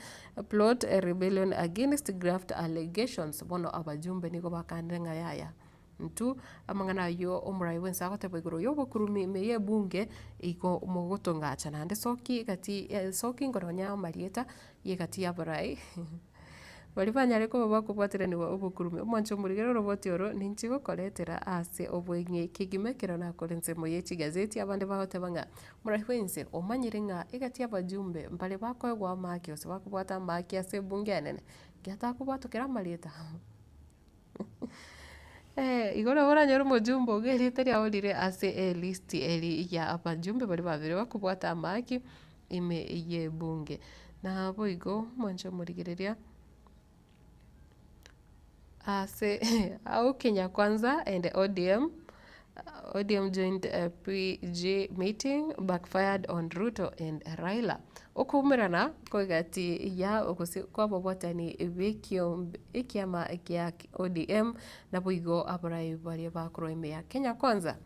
Speaker 1: plot a rebellion against graft allegations. Bono abajumbe nigo bakanire ng'a yaya intwe amang'ana ayio omorai bwensi agoteba igoro ya obokurumi ime y'ebunge igo mogotong'acha naende soki egati soki nkononya amarieta ya egati y'abarai. Baria banyare koba bakobwateranigwa obokurume, omwancho omorigere oroboti oro, ninche gokoretera ase oboing'e kegima ekero nakore ensemo ye chigazeti. Abande bagoteba ng'a morai bwense omanyire ng'a egati y'abajumbe mbare bakoegwa amaki gose bakobwata amaki ase ebunge enene, ekiagera takobwatokera amarieta. Igo nabo oranyore omojumbe ogo erieta riago rire ase elist eri ya abajumbe baria babere bakobwata amaki ime y'ebunge. Naboigo mwanche omorigereria ase how Kenya Kwanza and ODM. ODM joint PG meeting backfired on Ruto and Raila. Okoumerana kwegati ya gose kw'ababwatani b'ekiama kia ODM naboigo abarai baria bakorwa ime ya Kenya Kwanza.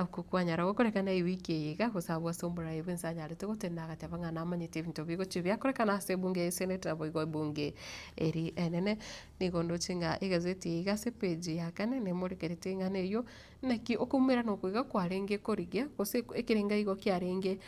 Speaker 1: Okwo kwanyara gokorekana ewiki eye iga gose abwo ase omorai bw'ense anyarete gotenena agateba ng'a namanyete ebinto bigochia biakorekana ase ebunge ya esenate naboigo ebunge eri enene. Nigo ndoche ng'a egazeti eye iga ase epage ya kane nemorekerete eng'ana eywo, naki okoumerana oko iga kwarenge korigia gose ekerenga igo kiarenge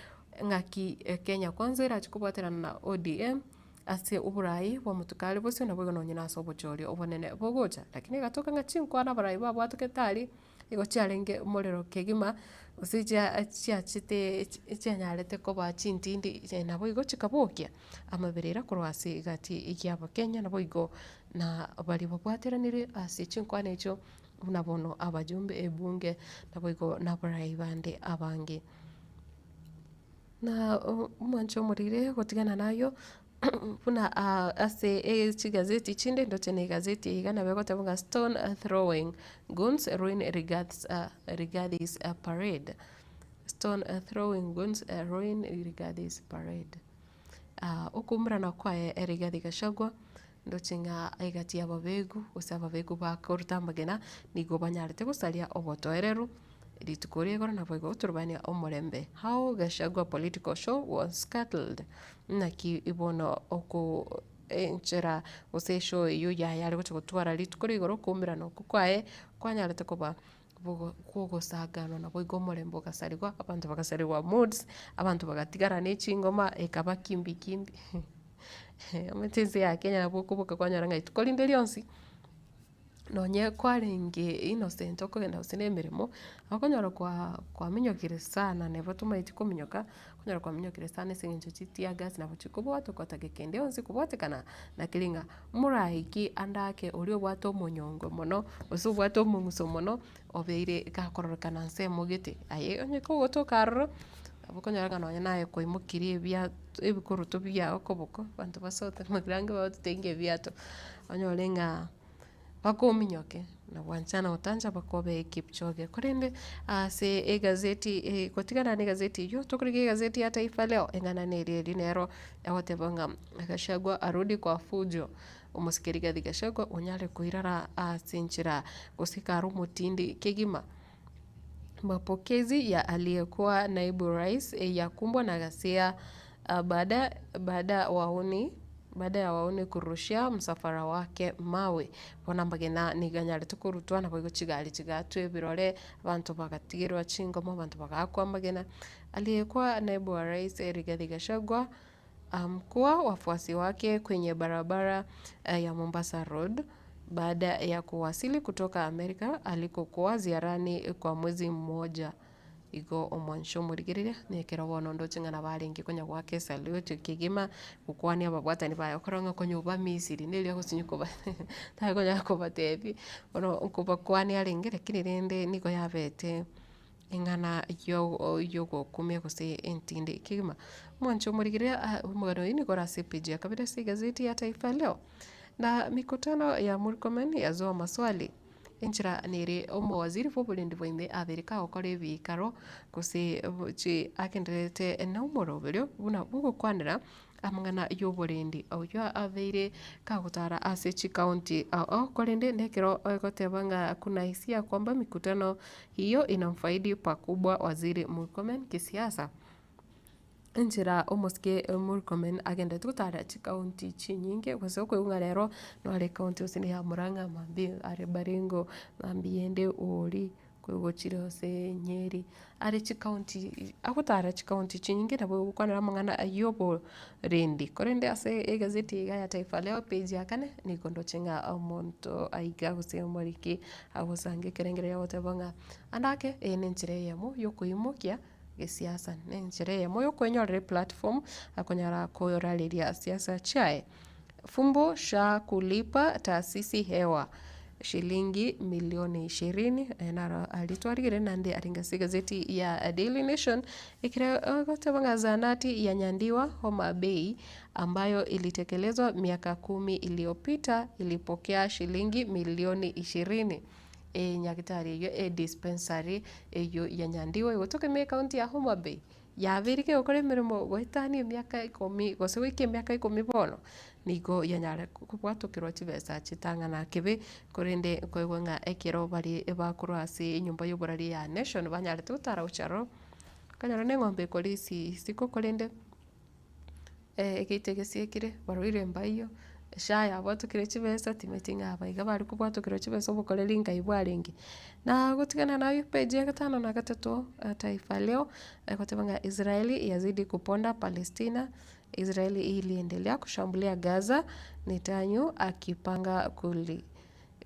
Speaker 1: ng'aki Kenya Kwanza erache kobwaterana na ODM ase oborai bwa motuko are bosio naboigo nonye na ase obochori obonene bogocha. Lakini egatoka ng'a chinkwana abarai babwatokete aria. Nigo chiarenge omorero kegima, gose chia chiachete chianyarete koba chintindi naboigo chikabokia amaberera korwa ase egati ya abakenya naboigo na baria babwateranire ase chinkwana echio buna bono abajumbe ebunge naboigo na abarai bande abange. Na omwancho omorire gotigana naywo buna ase chigazeti chinde ndoche na egazeti eye iga nabo egoteba ng'a stone throwing goons ruin Rigathi's parade, stone throwing goons ruin Rigathi's parade. Okoumerana kwaye Rigathi Gachagua ndoche ng'a egati ya ababegu gose ababegu bakoruta amagena nigo banyarete gosaria obotoereru. Rituko ria igoro naboigo goturubania omorembe. How Gachagua political show was scuttled. Naki bono oko enchera gose eshow eywo yaye are gocha gotwara rituko ria igoro koumerana okwo kwaye kwanyarete koba bogo kwogosaganwa naboigo omorembe ogasarigwa, abanto bagasarigwa moods, abanto bagatigara ne chingoma ekaba kimbi kimbi omanyete ense ya Kenya nabo okoboka kwanyora ng'a rituko rinde rionsi. Nonye kwarenge innocent okogenda gose na emeremo, okonyora kwa kwaminyokire sana neba tomaeti kominyoka, okonyora kwaminyokire sana ase eng'encho chi teargas nabo chikobwata okotaka kende onsi kobwatekana na keri ng'a moraiki ande ake oria obwate omonyongo mono, gose obwate omong'uso mono, obeire gakororekana nsemo gete. Aye onye kogotoka aroro, nabo okonyora ng'a nonye naye kwaimokirie ebiato ebikoroto biago koboko, abanto basote mogirango bagototebia ng'a ebiato, onyore ng'a. Bakominyoke, na gwancha na gotancha bakobe Kipchoge. Korende ase egazeti gotigana na egazeti eyio, tokorigia egazeti ya Taifa Leo, eng'ana nere eria nero egoteba ng'a Gachagua arudi kwa fujo, omosike Rigathi Gachagua onyare koirara ase enchera gose kare omotindi kegima. Mapokezi ya aliyekuwa naibu rais yakumbwa na ghasia baada baada wahuni baada ya wahuni kurushia msafara wake mawe. Bono amagena nigo anyarete korutwa naboigo chigari chigatwa ebirore, abanto bagatigerwa chingoma, abanto bagaakwa amagena. Aliyekuwa naibu wa rais Rigathi Gachagua amkua wafuasi wake kwenye barabara ya Mombasa Road baada ya kuwasili kutoka Amerika alikokuwa ziarani kwa mwezi mmoja. Igo omwancho omorigereria, na ekero bono ndoche ng'a nabo arenge konya goaka esaluti kegima, gokwania ababwatani baye okora ng'a konya obamisiri neria agosinywa koba takonya kobatebia, bono nkobakwania arenge lakini rende nigo yabete eng'ana yogokumia gose entindi kegima. Omwancho omorigereria omogano oyio nigo ore ase epage ya kabere ase egazeti ya Taifa Leo. Na mikutano ya Murkomen yazua maswali. Enchera nere omowaziri bw'oborendi bwa ime abeire kagokora ebiikaro gose chi agendererete nomoroberio buna bw'ogokwanera amang'ana y'oborendi. Oyio abeire kagotara ase chikaunti ao ao korende nekero egoteba ng'a kuna hisia kwamba mikutano hiyo inamfaidi pakubwa waziri Murkomen kisiasa. Enchera omosike Murkomen agenderete gotara chikaunti chinyinge gose okoigwa ng'a rero nore ekaunti gose ne ya Murang'a mambia are Baringo mambia ende Ori kogochire gose Nyeri, are chikaunti agotara chikaunti chinyinge nabo ogokwanera amang'ana ya oborendi. Korende ase egazeti iga ya Taifa Leo page ya kane, nigo ndoche ng'a omonto aiga gose omoriki agosanga ekerengererio agoteba ng'a ande ake eye ne enchera eyemo ya okoimokia gesiasa, ne enchera eyemo ya okoenyorera eplatform akonyara korareria siasa chiaye. Fumbo SHA kulipa taasisi hewa shilingi milioni ishirini, aya naro aria twarigire naende arenge ase egazeti ya Daily Nation, ekero egoteba ng'a zahanati ya Nyandiwa Homa Bay ambayo ilitekelezwa miaka kumi iliyopita ilipokea shilingi milioni ishirini. Enyagitari eyio edispensary eyio ya Nyandiwa egotoka ime ekaunti ya Homa Bay, yabeire kegokora emeremo goetania emiaka ikomi gose goika emiaka ikomi bono, nigo yanyare kobwatokerwa chibesa chitang'ana kebe, korende nkoigwa ng'a ekero bare bakorwa ase enyomba ya oboraria ya Nation banyarete gotara gochia aroro, okonyora na eng'ombe ekorisia isiko korende. Egeita gesiekire, barwaire mbaiyo, SHA yabwatokire chibesa, timanyeti ng'a aba iga bare kobwatokerwa chibesa obokoreri ngai bwarenge. Na gotigana naye page ya gatano na gatato, Taifa Leo, egoteba ng'a Israeli yazidi kuponda Palestina, Israeli iliendelea kushambulia Gaza, Netanyahu akipanga kuli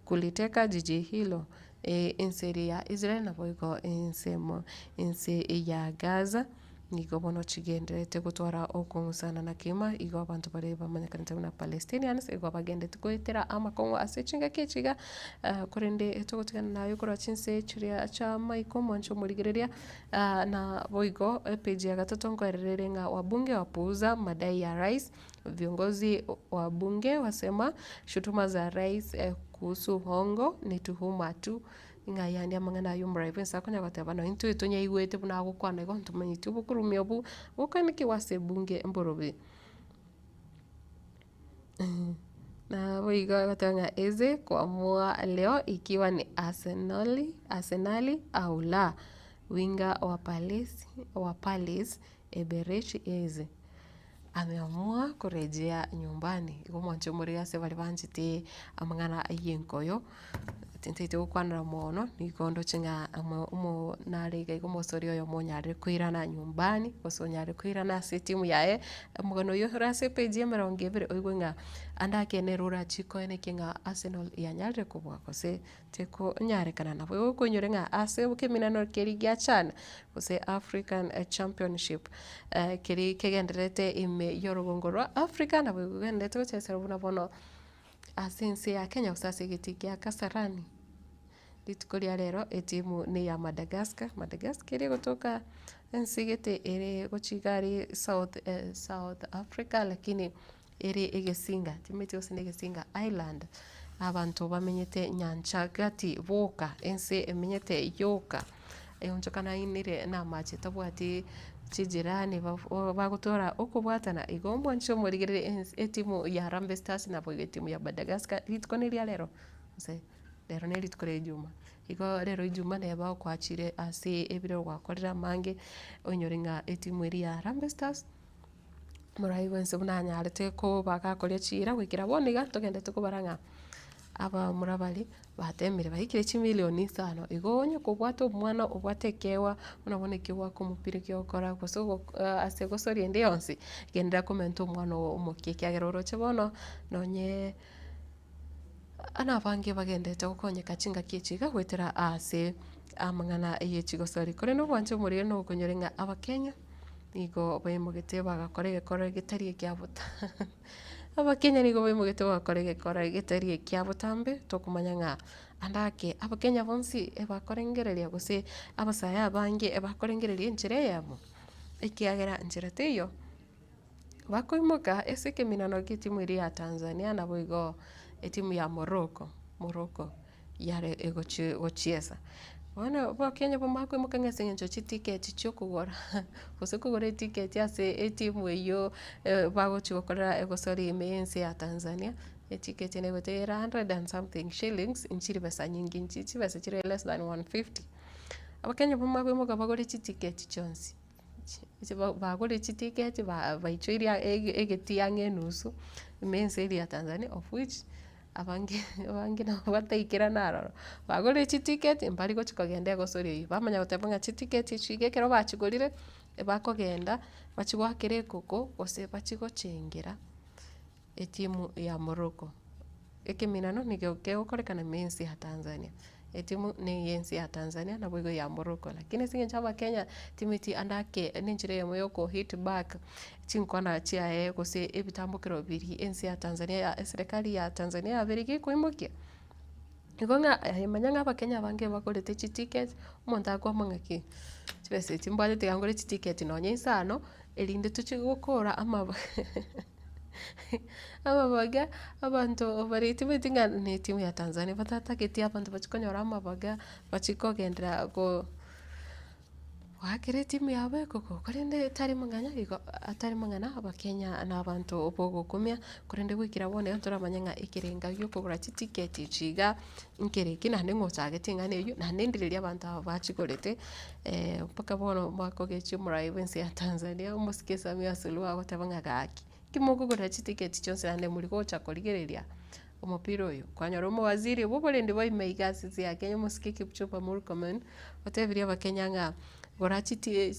Speaker 1: kuliteka jiji hilo, ense eria ya Israel naboigo ensemo ense ya Gaza, nigo bono chigendererete gotwara okong'usana na kegima, igo abanto baria bamanyekanete buna Palestinians igo bagendeti goetera amakong'u ase chingaki echi iga, korende togotigana naye korwa chinse chiria chia amaiko omwancho omorigereria, naboigo epage ya gatato nkoererere ng'a wabunge wapuuza madai ya rais. Viongozi wa bunge wasema shutuma za rais kuhusu hongo ni tuhuma tu, ng'a yaani amang'ana aywo omorai bwensi akonya goteba nonye intwe tonyaigwete buna agokwana igo ntomanyeti obokurumi obwo bokoenekigwa ase ebunge mborobe. Naboigo agoteba ng'a Eze kuamua leo ikiwa ni Arsenali Arsenali au la, winga wa Palace wa Palace Eberechi Eze. Ameamua korejea nyumbani, igo omwancho omorere ase baria banchete amang'ana y'enkoyo, tintaete gokwanera mono, nigo ndoche ng'a omo omo nare iga iga omosori oyomo onyarire koirana nyumbani, gose onyarire koirana ase etimu yaye, omogano oyio ore ase epage ya emerongo ebere oigwe ng'a ande ake nere orachie koenekia ng'a Arsenal yanyarire kobua gose Tekonyarekana nabo igo okoinyora ng'a ase ekeminano keria gia CHAN gose African Championship keria kegendererete ime y'orogongo rwa Africa nabo igo kegendererete gochesera buna bono ase ense ya Kenya gose ase egetii kia Kasarani. Rituko ria rero etimu ne ya Madagascar, Madagascar ere egotoka ense gete ere gochia iga aria South South Africa lakini ere egesinga, timanyeti gose na egesinga island, abanto bamenyete nyancha gati boka, ense emenyete yoka, eonchokanainire na amache tabwati chijirani bagotwara okobwatana igo omwanche omorigererie ense etimu ya Harambee Stars naboigo etimu ya Madagascar rituko neria rero gose rero ne rituko ria ejuma. Igo rero ejuma neba okwachire ase ebire gwakorire amange, oinyore ng'a etimu eria ya Harambee Stars. Morai bwensi buna anyarete koba gakoria chiira goikera bono iga togendete kobara ng'a abamura baria batemire baikire chimilioni isano. Igo onye kobwate omwana obwate ekeegwa buna bono ekio goaka omopira ekio ogokora gose ase gosoria ende yonsi, genderera komenta omwana oo omokia ekiagera oroche bono nonye nabange bagenderete gokonyeka chingaki echi iga goetera ase amang'ana ye chigosori. Korende obwancha omorero na okonyora ng'a abakenya. Nigo baimogete bagakora egekora getari ekia bota Abakenya nigo baimogete bagakora egekora getari ekia botambe, tokomanya ng'a ande ake abakenya bonsi ebakorengereria gose abasae abange ebakorengereria enchera eyemo, ekiagera nchera teiyo. Bakoimoka ase ekeminano gie etimu eria ya Tanzania naboigo etimu ya Morocco, Morocco. yare egochi gochiesa. Bono abakenya bamanye koimoka ng'a ase eng'encho chitiketi chia okogora gose kogora etiketi ase etimu eywo bagochi gokorera egosori ime ya ense ya Tanzania, etiketi nigo ere hundred and something shillings, nchiri besa nyingi, nchi chibesa chire less than 150. Abakenya bamanye koimoka bagore chitiketi chionsi. Bagorire chitiketi baichoire egetii ang'e enusu, ime ense eria ya Tanzania of which abange abange nabo bataikerana aroro. Bagorire chitiketi mbari gochi kogenda egosori eywo, bamanya goteba ng'a chitiketi echi iga ekero bachigorire, ebakogenda bachie goakera ekoko gose bachie gochengera etimu ya Morocco. Ekeminano nigo kegokorekana ime ense ya Tanzania, etimu neye ense ya Tanzania naboigo ya Morocco. Lakini ase eng'encho abakenya timeti ande ake na enchera eyemo ya oko hit back chinkwana chiaye gose ebitambokero biria ense ya Tanzania ya eserekari ya Tanzania yabeire gekoimokia. Igo ng'a aye manya ng'a abakenya abange bagorete chiticket, omonto akwama ng'aki chibesa echi mbwate tiga ngore chiticket nonye isano, erinde tochie gokora amaba. Amabaga, abanto bare timanyeti ng'a na etimu ya Tanzania batatageti abanto bachie konyora amabaga, bachie kogenderera go goakera etimu yabo ekoko, korende tari mang'ana igo atari mang'ana abakenya na abanto bogokumia, korende goikera bono iga ntoramanye ng'a ekerenga gia okogora chitiketi echi iga, nkere eki naende ng'a ochagete eng'ana eywo, naende ndire abanto aba bachigorete mpaka bono bakogechia omorai bwa ense ya Tanzania, omosike Samia Suluhu agoteba ng'a gaki. Nki mokogora chitiketi chionsi naende mori gocha korigereria omopira oyo? Kwanyora omowaziri bwa oborendi bwa ime iga ase ense ya Kenya omosike Kipchumba Murkomen, otebirie abakenya ng'a gora chiti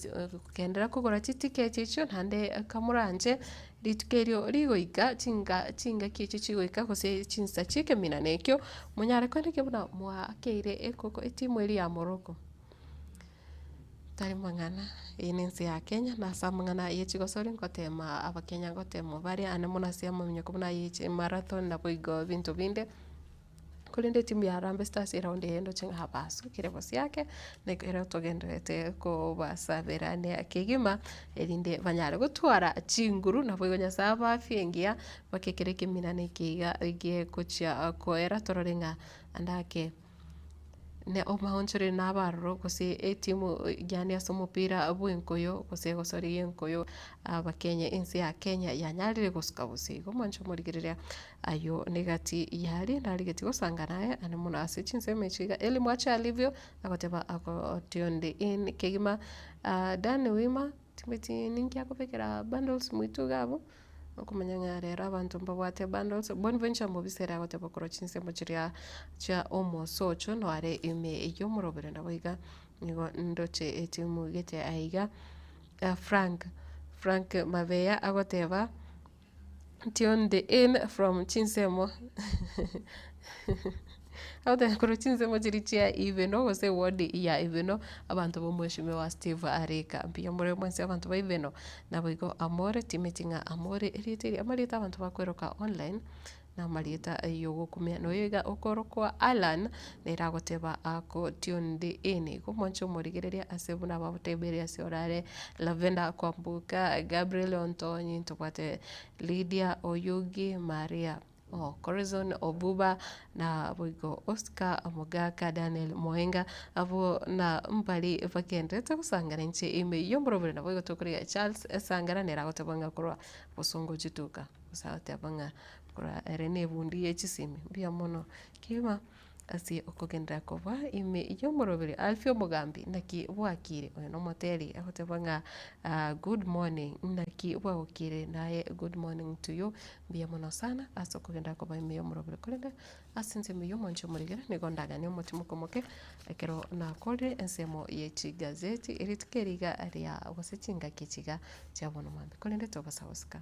Speaker 1: genderera kogora chitiketi echio naende kamoranche rituko erio rigoika chinga chingaki echio chigoika gose chinsa chia ekeminana ekio, monyare koenekia buna mwaakeire ekoko etimu eria ya Morocco. Tari mang'ana, eye nense ya Kenya, na ase amang'ana ye chigosori ngotema abakenya ngotema bare ande mono ase amaminyoko buna aye chimarathon naboigo ebinto binde, korende etimu ya Harambee Stars eraundi eye ndoche ng'a basokire bosiake, na ekero togendererete kobasaberania kegima, erinde banyare gotwara chinguru naboigo Nyasaye abe afya engiya, mpaka ekero ekeminana eke iga gegochia koera torore ng'a ande ake. Ne omaonchoreri na abaroro gose etimu yaani ase omopira bw'enkoyo gose egosori y'enkoyo abakenya ense ya Kenya yanyarire gosuka gose igo mwanche omorigereria aywo negati yaria narigeti gosanga naye ande mono ase chinsemo echi iga Elly Mwacha alivyo agoteba ako tuned in kegima Dan Wima timanyeti ninki akobekera bundles moito iga abwo. Okomanya ng'a rero abanto mbabwate bundles, Bonventure mobisa ere agoteba korwa chinsemo chiria chia omosocho noare ime y'omorobere nabo iga nigo ndoche etimu gete aiga. Frank, Frank Mabeya agoteba tuned in from chinsemo agoteba korwa chinsemo chiria chia Ibeno gose eward ya Ibeno, abanto ba omweshimiwa Steve Arika. Mbuya more mwensi abanto ba Ibeno. Naboigo amore, timeti ng'a amore erieta eri, amarieta abanto bakweroka online, na amarieta yogokumia. Na oyo iga okorokwa Allan, nere agoteba ako tuned in. Igo mwanche omorigereria ase buna bagoteberia ase orare Lavender Kwamboka, Gabriel Ontonyi, ntobwate Lydia Oyugi, Maria. O Corazon Obuba, na boigo Oscar Omogaka, Daniel Moenga, abwo na mbari bagenderete gosangana inche ime y'omorobori naboigo tokorigia Charles Esangara nere agoteba ng'a korwa bosongo chituka gose agoteba ng'a korwa ere na ebundi ye chisimi mbuya mono kegima ase okogenderera koba ime y'omoroberi. Alfie Omogambi naki bwakire? Oyo nomoteri agoteba ng'a good morning naki bwagokire naye good morning to you. Mbuya mono sana ase okogenda koba ime y'omorobere, korende ase ensemo eyio omwanche omorigere nigo ndaganie omotimoke omoke ekero nakorire ensemo ye chigazeti rituko eri iga ria gose chingaki echi iga chia bono mambia, korende tobasa gosika.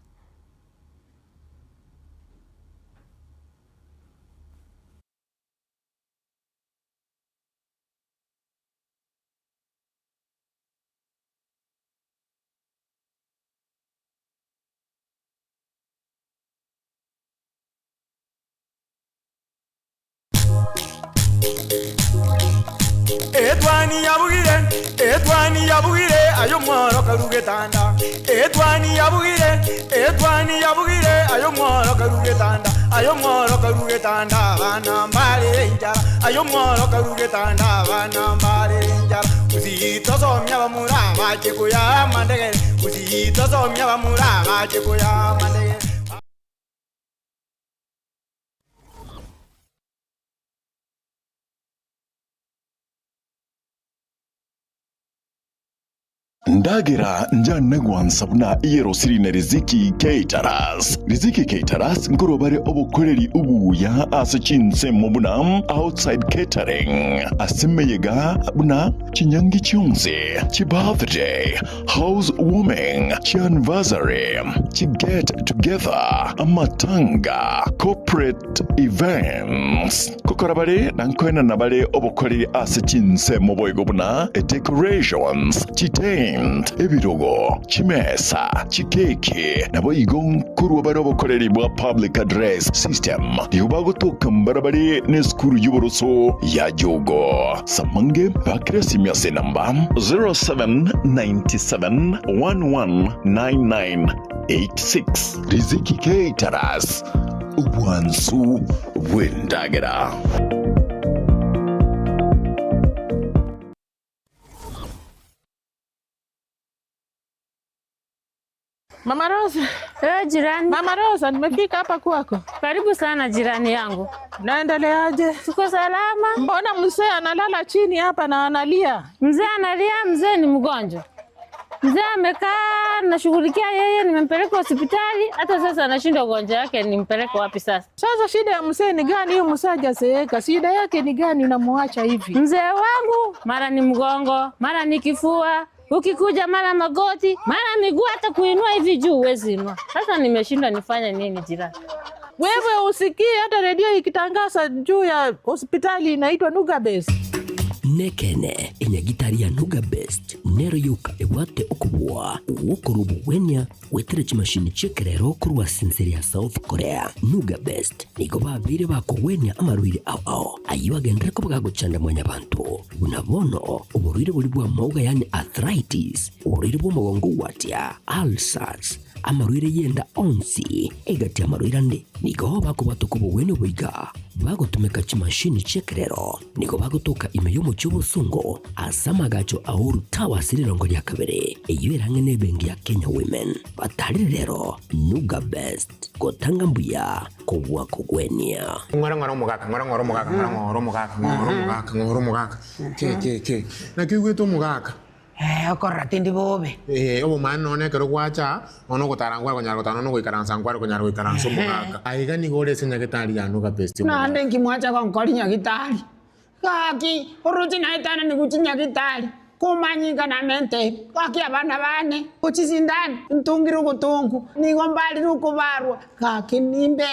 Speaker 12: Etwani yabugire, etwani yabugire, aye omworo karu getanda. Etwani yabugire, etwani yabugire, aye omworo karu getanda. Aye omworo karu getanda, abana mbarere enchara. Aye omworo karu getanda, abana mbarere enchara. Gusii tosomia abamura bache koyaa amandegere, Gusii tosomia abamura bache koyaa amandegere.
Speaker 11: Ndagera njane gwansa buna eyerosiri na Riziki Caterers. Riziki Caterers nkorwa bare obokoreri obuya ase chinsemo buna outside catering, ase emeyega buna chinyangi chionsi, chibirthday, house warming, chianniversary, chiget together, amatanga, corporate events. Gokora bare na nkoenana bare obokoreri ase chinsemo boigo buna decorations, chitent, ebirogo, chimesa, chikeki, naboigo nkorwa bare obokoreri bwa public address system. Nigo bagotoka mbarabare nesukuru y'oboroso ya Jogo. Samange bakire esimi ase enamba 0797 1199. 86. Riziki Caterers, obwansu bw'endagera.
Speaker 3: Mama Rosa.
Speaker 21: Eh, jirani.
Speaker 3: Mama Rosa, nimefika hapa kwako.
Speaker 21: Karibu sana jirani yangu.
Speaker 3: Naendeleaje?
Speaker 21: Tuko salama.
Speaker 3: Mbona mzee analala chini hapa na analia?
Speaker 21: Mzee analia, mzee ni mgonjwa. Mzee amekaa, nashughulikia yeye, nimempeleka hospitali, hata sasa anashindwa ugonjwa wake, nimpeleke wapi sasa?
Speaker 3: Sasa shida ya mzee ni gani? Huyu mzee hajazeeka, shida yake ni gani? Unamuacha hivi?
Speaker 21: Mzee wangu mara ni mgongo, mara ni kifua, ukikuja mara magoti, mara miguu, hata kuinua hivi juu huwezi inua. Sasa nimeshindwa nifanye nini jirani?
Speaker 3: Wewe usikii hata redio ikitangaza juu ya hospitali inaitwa Nugabes.
Speaker 10: Nekene enyagitari ya Nuga Best nero yoka ebwate okobua ogwokorwa obogwenia gwetera chimashini chi'ekerero korwa ase enseri ya South Korea. Nuga Best nigo babeire bakogwenia amarwaire ao ao ayio agenderere koba gagochanda mwanyabanto buna bono oborwaire boria bw'amauga yaani arthritis, oborwaire bw'omogongo gwatia, ulcers, Amarwaire y'enda onsi egati y'amarwaire ande nigo bakobwatoka obogwenia oboiga bagotumeka chimashini chi'ekerero. Nigo bagotoka ime y'omochie obosongo ase amagacho a Uhuru Towers rirongo ria kabere, eyio ere ang'e n'ebenki ya Kenya Women. Batarire rero Nuga Best gotanga mbuya kobua kogwenia.
Speaker 4: Ng'ora ng'ora omogaka, ng'ora ng'ora omogaka, ng'ora ng'ora omogaka, ng'ora omogaka, ng'ora omogaka. Ke ke ke. Naki oigwete omogaka?
Speaker 9: Eh, okorora tindi bobe.
Speaker 4: Ee, obomaene nonya ekero gwacha, nonya ogotara nkware konyara gotara, nonya ogoikaransa nkware konyara goikaransa omogaka. Aiga nigo ore ase nyagetari ya Nugapesti omogaka.
Speaker 9: Naende inki mwacha gonkori nyagitari? Gaki, oroche naetanani gochia nyagitari, komanyinga namente, gaki abana bane, gochia sindani, ntungire ogotongu, nigo mbarire okobarwa, gaki nimbe.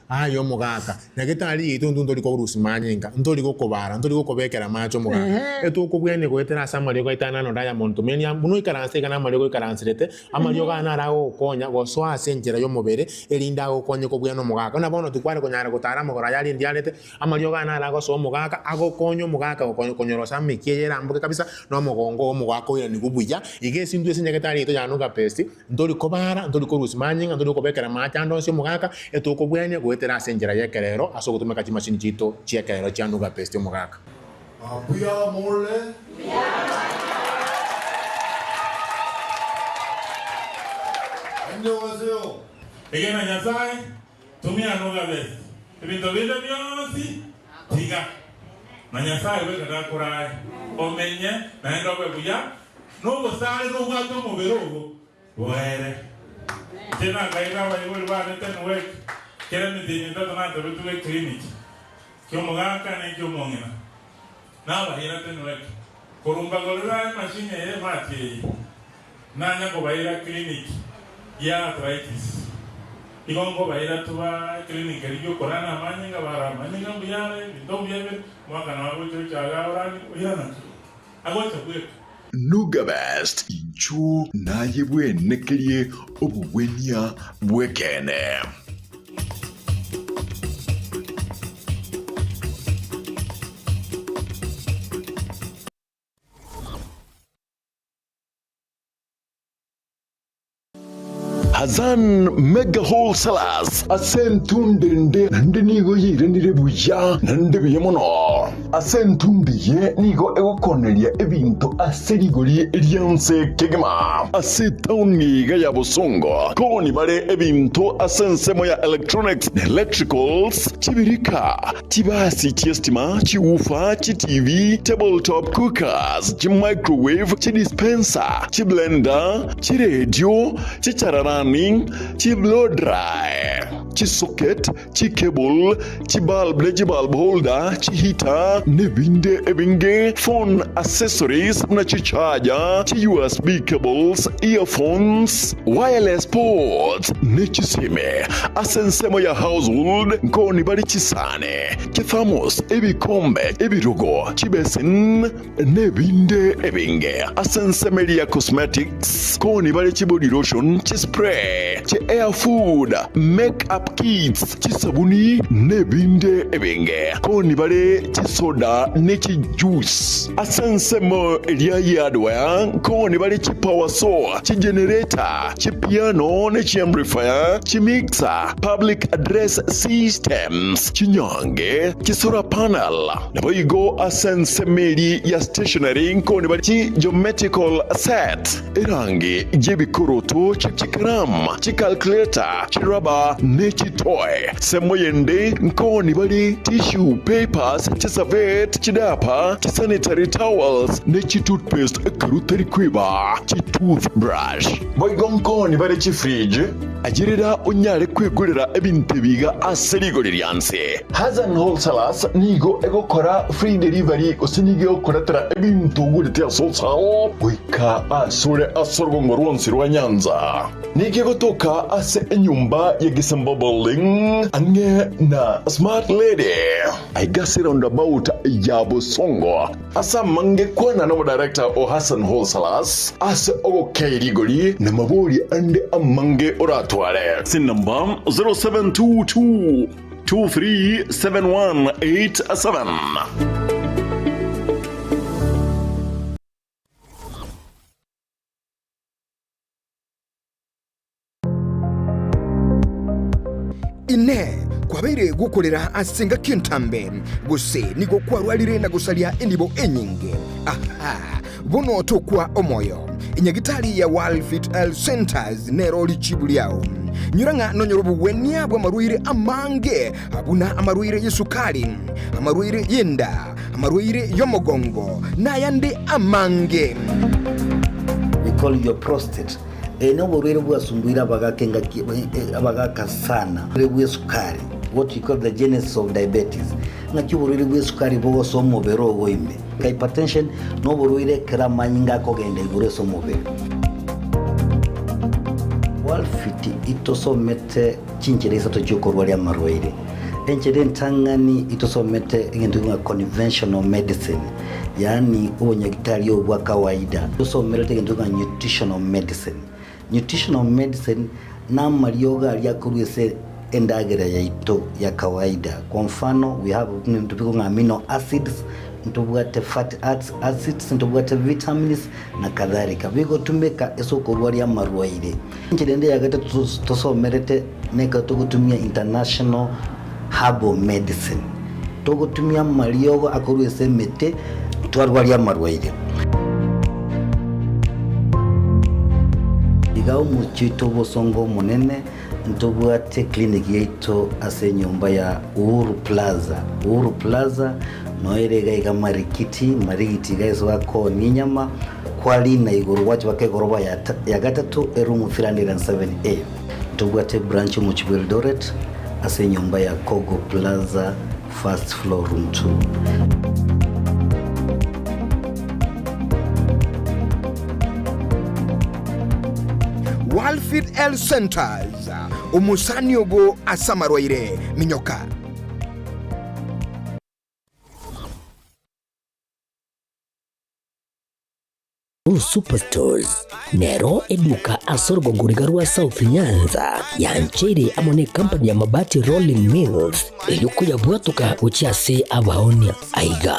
Speaker 4: Aye omogaka, nyagetari yaito intwe ntori korusia manyinga, ntori gokobara, ntori gokobekera amache omogaka. Etokobwenia goetera ase amariogo aito aya nano Diamond Tumenia, buna oikaranse iga namariogo oikaranserete, amariogo aya naro agogokonya gosoa ase enchera y'omobere, erinde agokonye kobwena omogaka. Buna bono tikware konyara gotara amagoro aya arende arete, amariogo aya naro agosoa omogaka, agokonya omogaka gokonya konyorosa amekia eye eramboke kabisa, na omogongo oo omogaka oiranigwe buya. Iga ase intwe ase nyagetari yaito ya Nugapest, Ntori kobara, ntori korusia manyinga, ntori kobekera amache ande onsi omogaka, etokobwenia goetera ase enchera y'ekerero ase ogotumeka chimashini chiaito chi'ekerero chia Nuga Best omogaka.
Speaker 8: Mbuya more. Annyeonghaseyo.
Speaker 5: Egena Nyasae, tumia Nuga Best, ebinto binde bionsi tiga, na Nyasae bweka nakorae omenye naende obe buya. Nobosare nobwate omobere obo boere. Inche nakaira abaibori bane Tenwek, kera emetienyi etato natebetwe eclinic ki'omogaka na eki'omong'ina. Nabaira Tenwek, korwa mbagorera emachine eye emati eye, nanya kobaira clinic ya arthritis. Igo nkobaira toba eclinic eria y'okorana amanyinga, bara amanyinga mbuya are, ebinto mbuya bire, omwaka nabo agocha ochaga orani, oirana agocha bweka.
Speaker 11: Nuga Best, inchuo naye bwenekerie obogwenia bw'ekeene. Hassan Mega Wholesalers ase entundo ende naende nigo yairanire buya naende buya mono. Ase entundo eye nigo egokoneria ebinto ase rigori ri'ense kegima. Ase etaoni iga ya Bosongo koni bare ebinto ase ensemo ya electronics na electricals, chibirika, Chibasi chi'estima, chiwoofer, chiTV, table top cookers, chimicrowave, chidispenser, chiblender, chiredio, chichararani, chiblow dry, chisocket, chicable, chibulb ne chibulb holder, chiheater, nebinde ebinge, phone accessories buna chicharger, chi-USB cables, earphones, wireless ports, ne chisime. Ase ensemo ya household nkoni bare chisani, chithermos, ebikombe, ebirogo, chibesin, nebinde ebinge. Ase ensemo eria ya cosmetics nkoni bare chibody lotion, chispray, chi hair food, make up Makeup kits, chisabuni nebinde ebinge. Koni bare chisoda ne chijuice. Ase ensemo eria y'hardware nkoni bare chipower saw, chigenerator, chipiano ne chiamplifier, chimixer, public address systems, chinyange, chisolar panel. Naboigo ase ensemo eria ya stationery nkoni bare chigeometrical set, erangi y'ebikoroto, chikaramu, chicalculator, chirubber ne chitoy. Ensemo yende nkoni bare tissue papers, chiservette, chidiaper, chisanitary towels, ne chitoothpaste ekero otari kweba chitoothbrush. Boigo nkoni bare chifridge, ayerera onyare kwegorera ebinto ebi iga ase rigori rianse. Hassan Wholesalers nigo egokora free delivery gose nigo egokoretera ebinto ogorete ase wholesale goika asore ase orogongo rwonsi rwa Nyanza. Nigo egotoka ase enyomba ya Gisemba Building ang'e na Smart Lady aiga ase roundabout ya Bosongo. Ase amange kwana nomodirector o Hassan Wholesalers ase ogokei rigori na mabori ande amange oratware. Ase enamba 0722 237187.
Speaker 6: Inee! Kwabeire gokorera ase engaki entambe, gose nigo kwarwarire na gosaria enibo enyinge? Aha! Bono tokwa omoyo. Enyagitari ya World Fit Health Centers nero richibu riao. Nyora ng'a nonyore obogwenia bw'amarwaire amange buna amarwaire y'esukari, amarwaire y'enda, amarwaire y'omogongo, na ayande amange.
Speaker 7: We call your prostate. Eye noborwaire bwasumbuire abagaka engaki abagaka sana. Oborwaire bw'esukari, what we call the genesis of diabetes. Ng'aki oborwaire bw'esukari bogosoa omobere ogo ime. Hypertension noborwaire ekero amanyinga akogenda igoro ase omobere. Walfit itosomete chinchera isato chiokorwaria amarwaire. Enchera entang'ani itosomete egento ng'a conventional medicine, yaani obonyagitari obo bwa kawaida. Tosomerete egento ng'a nutritional medicine. Nutritional medicine namariogo aria akorwa ase endagera yaito ya kawaida. Kwa mfano we have ebinto bikong'a ng'a amino acids, ntobwate fatty acids, ntobwate vitamins na kadhalika. Bigotumeka ase okorwaria amarwaire. Enchera ende ya gatato tosomerete nekero togotumia international herbal medicine. Togotumia amariogo akorwa ase emete twarwaria amarwaire. Iga omochie oito obosongo omonene ntobwate clinic yaito ase enyomba ya Uhuru Plaza. Uhuru Plaza noyo ere iga iga Marikiti, Marigiti iga ase bakoonia enyama, kwarina igoro gwacha baka egoroba ya gatato eroom 307A. Ntobwate ebranch omochie bwa Eldoret ase enyomba ya Kogo Plaza first floor room 2.
Speaker 6: Walfid Health Centers, omosani obo ase amarwaire, minyoka.
Speaker 10: Blue Superstores nero eduka ase orogongo riga rwa South Nyanza yancheire amo ne company ya Mabati Rolling Mills erio koyabwatoka gochia ase abaonia. Aiga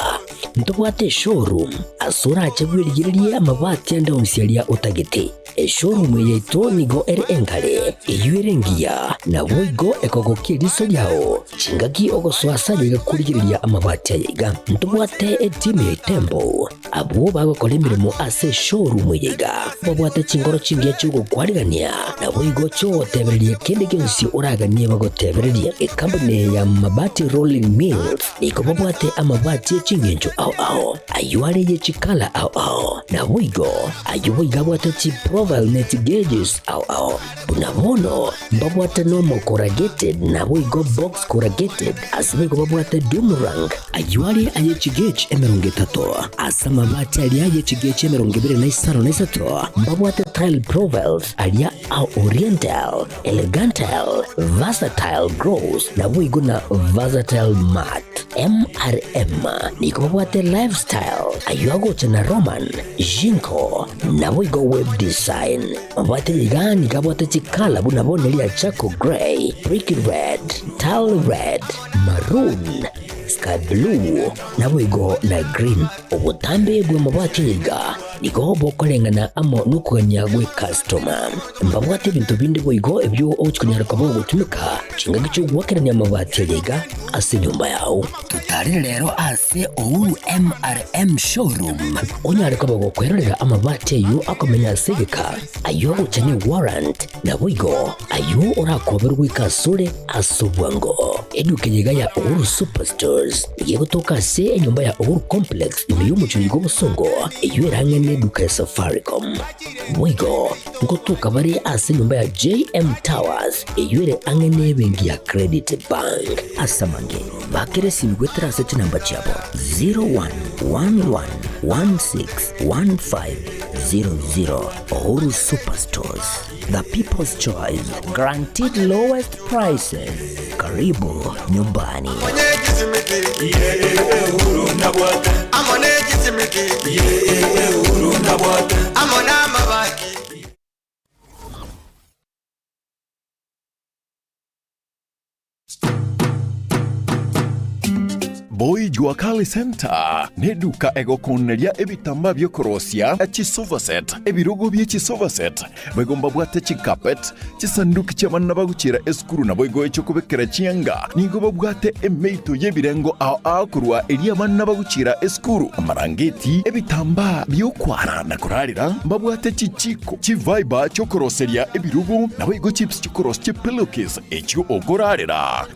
Speaker 10: ntobwate eshowroom ase orache bwerigererie amabati ande onsi aria otagete. Eshowroom eye yaito nigo ere engare, eyio ere engiya, naboigo ekogokia eriso riao chingaki ogosoa ase aye iga korigereria amabati aya iga. Ntobwate etimu ya Itembo Abwo bagokora emeremo ase eshowroom eye iga babwate chinkoro chingiya chi'ogokwarigania, naboigo chi'ogotebereria kende gionsi oraganie bagotebererie. Ekampuni eye ya Mabati Rolling Mills nigo babwate amabati e chingencho ao ao, ayio are ye chikala ao ao, naboigo ayio boigo abwate chiprofile ne chigauges ao ao. Buna bono mbabwate normal corrugated naboigo box corrugated, ase boigo babwate doom rank, ayio are aye chigauge 30 ase amabati. Amabati aria ye chigecho 25 na isato mbabwate tile profiles aria a Oriental, Elegantal, Versatile Gross naboigo na Versatile Matt. MRM nigo babwate Lifestyle ayio agocha na Roman, Jinko naboigo Web Design. Mabwate iga nigo abwate chikala buna bono eria Charcoal Grey, Brick Red, Tile Red, Maroon, Sky Blue naboigo na Green. Obotambe bw'amabati iga nigo bokoreng'ana amo nokogania gw'ekastoma. Mbabwate ebinto binde boigo ebio ogochia konyara koba ogotumeka chingaki chi'ogoakerania amabati aya iga ase enyomba yao. Totarere rero ase Uhuru MRM Showroom onyare koba gokwerorera amabati ayio akomenya ase egeka, ayio agocha ne warrant, naboigo ayio orakoberwe goika asore ase obwango. Eduka eye iga ya Uhuru Superstores nigo egotoka ase enyomba ya Uhuru Complex ime y'omochie oiga obosongo, eyio erang'e neduka ya Safaricom. Boigo ngotoka bare ase enyomba ya JM Towers eyio ere ang'e nebenki ya Credit Bank. Ase amange, bakera esimi goetera ase chinamba chiabo 0111161500. Uhuru Superstores, the people's choice, guaranteed lowest prices. Karibu nyumbani.
Speaker 11: Boy Jua Kali Center neduka egokoneria ebitambaa biokorosia chisofa set, ebirogo bie chisofa set, boigo mbabwate chicarpet, chisanduki chi'abana bagochiera esukuru naboigo echiokobekera chianga. Nigo babwate emeito y'ebirengo ao ao korwa eria abana bagochiera esukuru, amarangeti, ebitambaa bi'okwara na korarera, mbabwate chichiko, chivaiba chiokoroseria ebirogo, naboigo chips chiokorosia chipillowcase echio okorarera.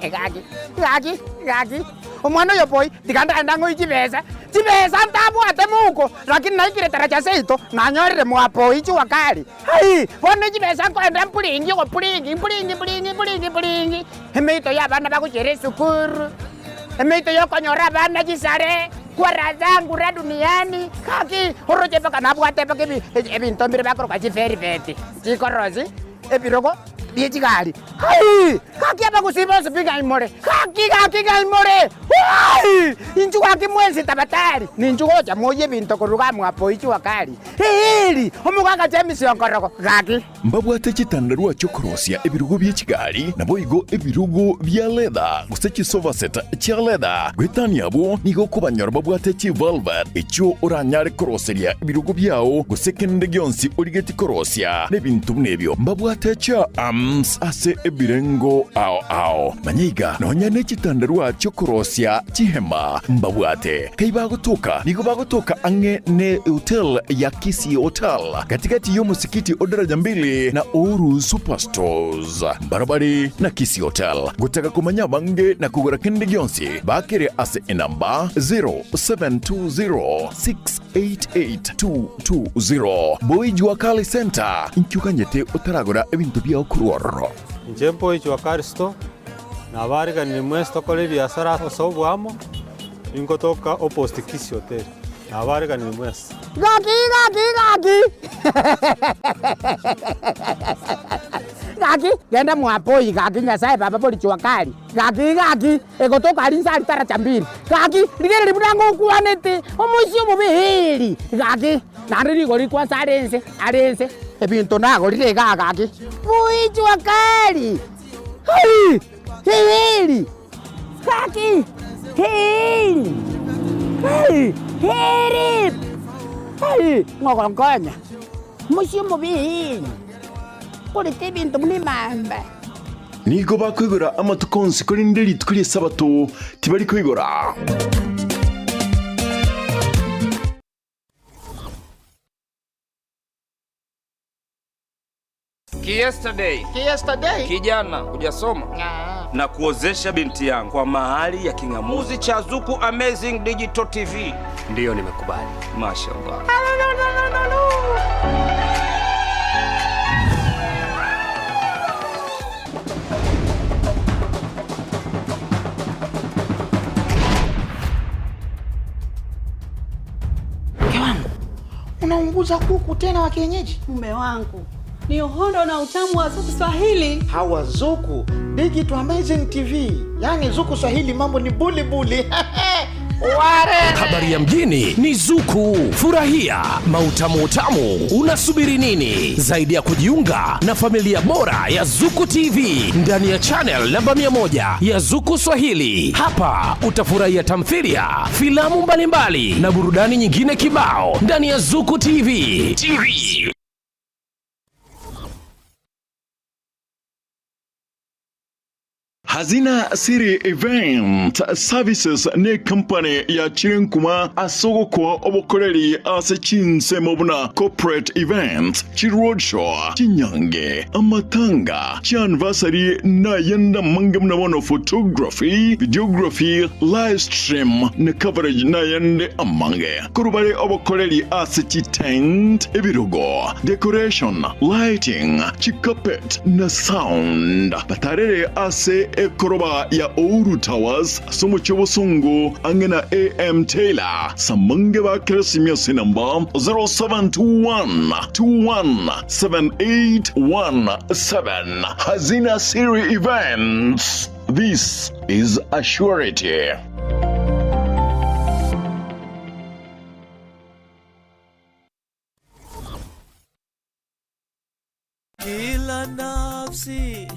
Speaker 13: Gaki, gaki, gaki, omwana oyo boi, tiga ndagenda ng'oe chibesa, chibesa ntabwate mouko, lakini naikire taracha seito, nanyorire mwapoi jua kali. Ai, bono chibesa nkoenda mpuringi ogopuringi, mpuringi mpuringi mpuringi mpuringi, emeito ya abana bagochiera esukuru, emeito ya okonyora abana chisare, kwa zangu ra duniani, gaki, oroche mpaka nabwate mpaka ebi ebinto mbire bakoroka chiferibeti, chikorosi. Ebirogo bie chigari. Hai! Gaki abagusii bonsi pi ng'ai more? Gaki, gaki ng'ai more? Hai! Inchuo gaki mwensi tabatari, ninchu gocha moyie ebinto korwa iga mwapoi jua kali. Eeri! Omogaka James Onkorogo, gaki.
Speaker 11: Mbabwate chitandarua chi'okorosia ebirogo bie chigari, naboigo ebirogo bia leather, gose chisofa set chia leather. Goetania abwo, nigo okobanyora babwate chivelvet, echio oranyare koroseria ebirogo biao, gose kende gionsi origetie korosia, na ebinto buna ebio. Mbabwate chiarms ase ebirengo ao ao. Manya iga, nonya ne chitandarua chi'okorosia chihema mbabwate. Kai bagotoka, nigo bagotoka ang'e ne hotel ya Kisii Hotel, gati-gati y'omosikiti o Daraja Mbili na Uhuru Superstores. Mbarabare na Kisii Hotel. Gotaka komanya abange na kogora kende gionsi, bakere ase enamba 0720688220. Boy Jua Kali Centre, inki oganyete otaragora ebinto biao korwa ororo?
Speaker 14: Inche Boy Jua Kali Store, nabariganirie mwensi tokore ebiasara ase oboamo, ningotoka opposite Kisii Hotel. Nabariganirie mwensi.
Speaker 13: Gaki, gaki, gaki! Gaki, genda mwapoi gaki Nyasaye baba bori jua kali. Gaki, gaki, egotoka aria inse aria taracha mbiri. Gaki, rigereria buna ngokwanete, omoisia omobe eeri. Gaki, naende rigori kwansa are inse, are inse, ebinto nagorire igaa gaki. Boi jua kali! Hai! Eeri! Gaki! Eeri! Hai! Eeri! Hai! Ng'ogonkonya, omoisia omobe eeri, korete ebinto buna emamba.
Speaker 11: Nigo bakoigora amatuko onsi, korende rituko ri'Esabato tibari koigora.
Speaker 15: Yesterday. Yesterday. Kijana hujasoma na kuozesha binti yangu kwa mahali ya king'amuzi cha Zuku Amazing Digital TV.
Speaker 20: Ndiyo, nimekubali.
Speaker 15: Mashallah.
Speaker 16: Punguza kuku tena wa kienyeji.
Speaker 17: Mume wangu ni uhondo na utamu wa Zuku Swahili.
Speaker 16: Hawa Zuku Digital Amazing TV, yaani Zuku Swahili mambo ni buli buli. Ware.
Speaker 18: Habari ya mjini ni Zuku. Furahia mautamu utamu. Unasubiri nini zaidi ya kujiunga na familia bora ya Zuku TV ndani ya channel namba 100 ya Zuku Swahili? Hapa utafurahia tamthilia, filamu mbalimbali na burudani nyingine kibao ndani ya Zuku TV. TV.
Speaker 11: Hazina City Event Services ne company ya Chirenkuma asogokwa obokoreri ase chinsemo buna corporate events, chiroadshow, chinyange, amatanga, chianniversary na yenda mange muna bono photography, videography, live stream na coverage na yende amange. Korubare obokoreri ase chitent, ebirogo, decoration, lighting, chicarpet na sound. Batarere ase ekoroba ya Ouru Towers somo chobosongo angena AM Taylor samange ba Christmas namba 0721 217817 Hazina Siri Events. This is a surety.
Speaker 20: Kila nafsi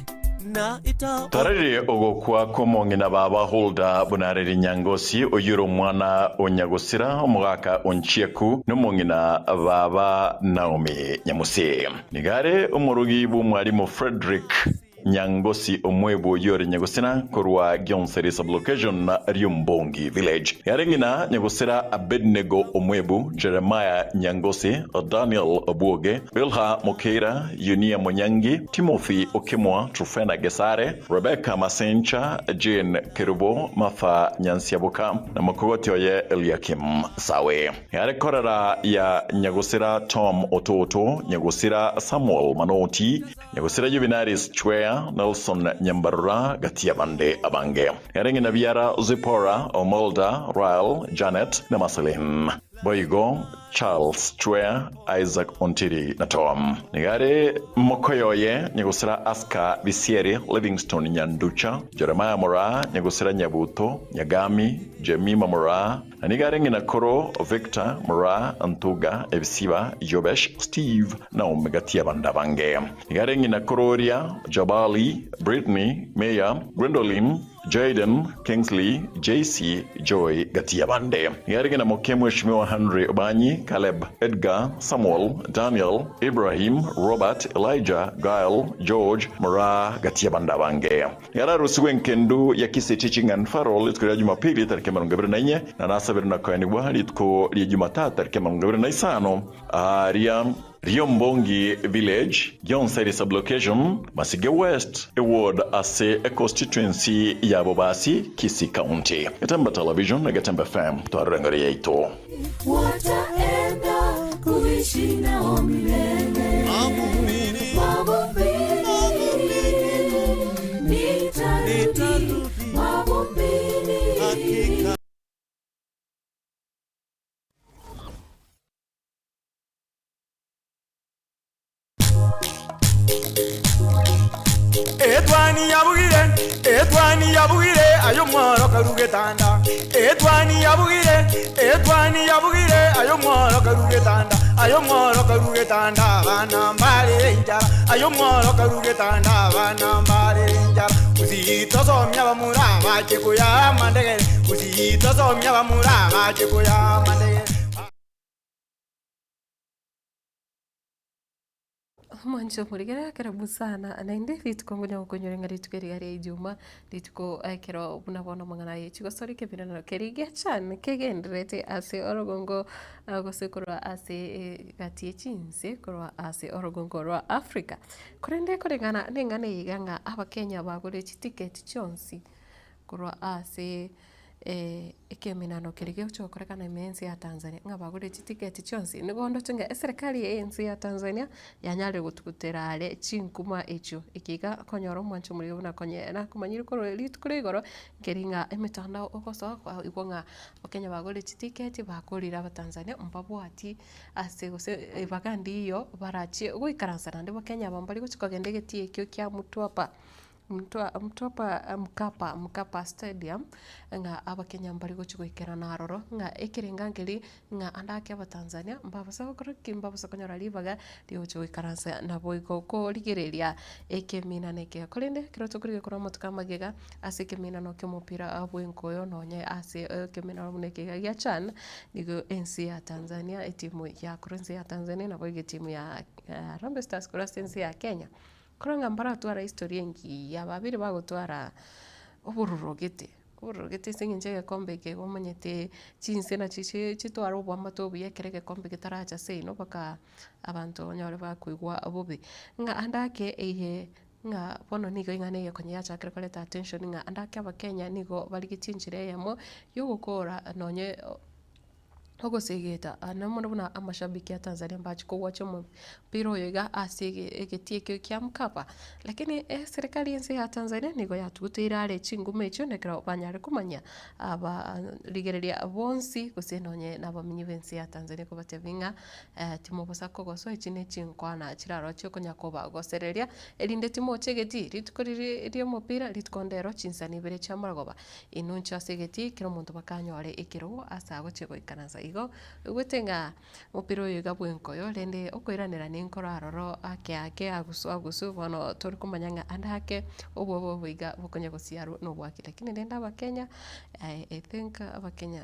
Speaker 20: na ita
Speaker 11: Tarere ogokwa kw'omong'ina baba Hulda bunareri nyangosi oyure omwana onyagosira omogaka onchieku n'omong'ina baba Naomi Nyamusi. Nigare omorugi bw'omwarimu Frederick Nyangosi omwebu oyore nyagosira korwa Gionseri sublocation na Riumbongi village. Yare ng'ina nyagosira Abednego omwebu Jeremiah Nyangosi Daniel Obuoge Bilha Mokeira Yunia Monyangi Timothy Okemwa Trufena Gesare Rebecca Masencha Jane Kerubo Martha Nyansiaboka na mokogoti oye Eliakim Sawe. Yare korera ya nyagosira Tom Ototo nyagosira Samuel Manoti nyagosira Juvenalis Chwea Nelson Nyambarura gatia bande abange. Yare ng'ina biara Zipporah Omolda Rael Janet na Marceline Boigo Charles Chwea Isaac Ontiri na Tom. Nigare mokoyoye nyagosira Aska Bisieri Livingstone Nyanducha Jeremiah Mora nyagosira Nyabuto Nyagami Jemima Mora na nigare ng'ina koro Victor Mora Antuga Ebisiba Jobesh Steve Naomi gatia banda bange. Nigare ng'ina kororia Jabali Brittany Meya Gwendolyn Jaden Kingsley JC Joy gatia bande. Nigare ng'ina moke Mheshimiwa Henry Obanyi Caleb Edgar Samuel Daniel Ibrahim Robert Elijah Gael George Mora gatia banda bange. Nigare rusiwe nkendu ya Kisii Teaching and Farol rituko rya Jumapili tariki 24 na nasabiri na koyanibwa rituko rya Jumatatu tariki 25 aria Riombongi Village, Gionseri Sublocation, Masige West, Award ase a constituency ya Bobasi, Kisii County. Gatemba Television na Gatemba FM, twarengori yaito.
Speaker 19: Wataenda kuishi nao milele. Mavumbini, nitarudi mavumbini.
Speaker 12: Etwani yabugire, etwani yabugire, ayo mworo karugetanda. Etwani yabugire, etwani yabugire, ayo mworo karugetanda. Ayo mworo karugetanda, bana mbare injara. Ayo mworo karugetanda, bana mbare injara. Usitosomya bamura bache kuya mandegere. Usitosomya bamura bache kuya mandegere.
Speaker 1: Mwancho murigera karibu sana nainde rituko ngunya gukunyorenga rituko eriga ria ijuma rituko ekero buna bono mang'ana ye chigosori kebiranero kerigia chan kegenderete ase orogongo gose korwa ase gati echinse korwa ase orogongo rwa Africa korende koreng'ana neng'ana eyeiga ng'a abakenya bagore chitiketi chionsi korwa ase ekeminano keria gegocha gokorekana ime y'ense ya Tanzania, ng'a bagore chitiketi chionsi, nigo ndoche ng'a eserekari eye y'ense ya Tanzania, yanyarire gotugutera are chinkuma echio, eke iga okonyora omwancho omoriri buna konye nakomanyire korwa rituko ria igoro, nkeri ng'a emetandao ogosoa kwaigwa ng'a abakenya bagorire chitiketi bakorire abatanzania mbabwati ase gose ebaga ndiyo barachie goikaransa naende abakenya aba mbari gochia kogenda egetii ekio kia Mtwapa. Mtwapa Mkapa Mkapa Stadium, ng'a abakenya mbare gochia goikerana aroro, ng'a ekerenga nkeri ng'a ande ake abatanzania mbabasa gokora ki? Mbabasa konyora ribaga riogochia goikaransa naboigo korigereria ekeminano eke. Korende ekero tokorigia korwa amatuko amagega ase ekeminano kia omopira bwenkoyo nonye ase ekeminano buna eke iga gia CHAN, nigo ense ya Tanzania etimu ya korwa ense ya Tanzania naboigo etimu ya Harambee Stars korwa ase ense ya Kenya. Korwa ng'a mbaratware history engiya, babere bagotwara obororo gete, obororo gete ase eng'encho egekombe eke igo omanyete chinse nachio chi chitware oboamate obuya ekero egekombe getaracha seino mpaka abanto onyore bakoigwa bobe. Ng'a ande ake eye ng'a bono nigo ing'ana eye konya yachakire koreta attention ng'a ande ake abakenya nigo barigetie enchera eyemo ya ogokora nonye. Ogosegeta aa mono buna amashabiki a Tanzania mbache kogwacha omopira oyo iga ase egetii ekio kia Mkapa. Lakini eserikari y'ense ya Tanzania nigo yatuguteire are chinguma echio na ekero banyare komanya aba rigereria bonsi gose nonye na abamenyi b'ense ya Tanzania kobatebia ng'a timobosa kogoswa echi ne chinkwana chiraroche okonya kobagosereria erinde timocha egetii rituko riria ria omopira rituko ndero chinsani ibere chia amarogoba. Inwe inche ase egetii kera omonto bakanyore ekerogo ase agochia goikaransa. Igo oigwete ng'a omopira oyo iga bwenkoyo rende okoiranera ninkoro aroro ake ake agusu agusu bono tori komanya ng'a ande ake obwoba obo iga bokonya gosiarwa na obwaki. Lakini rende abakenya I think abakenya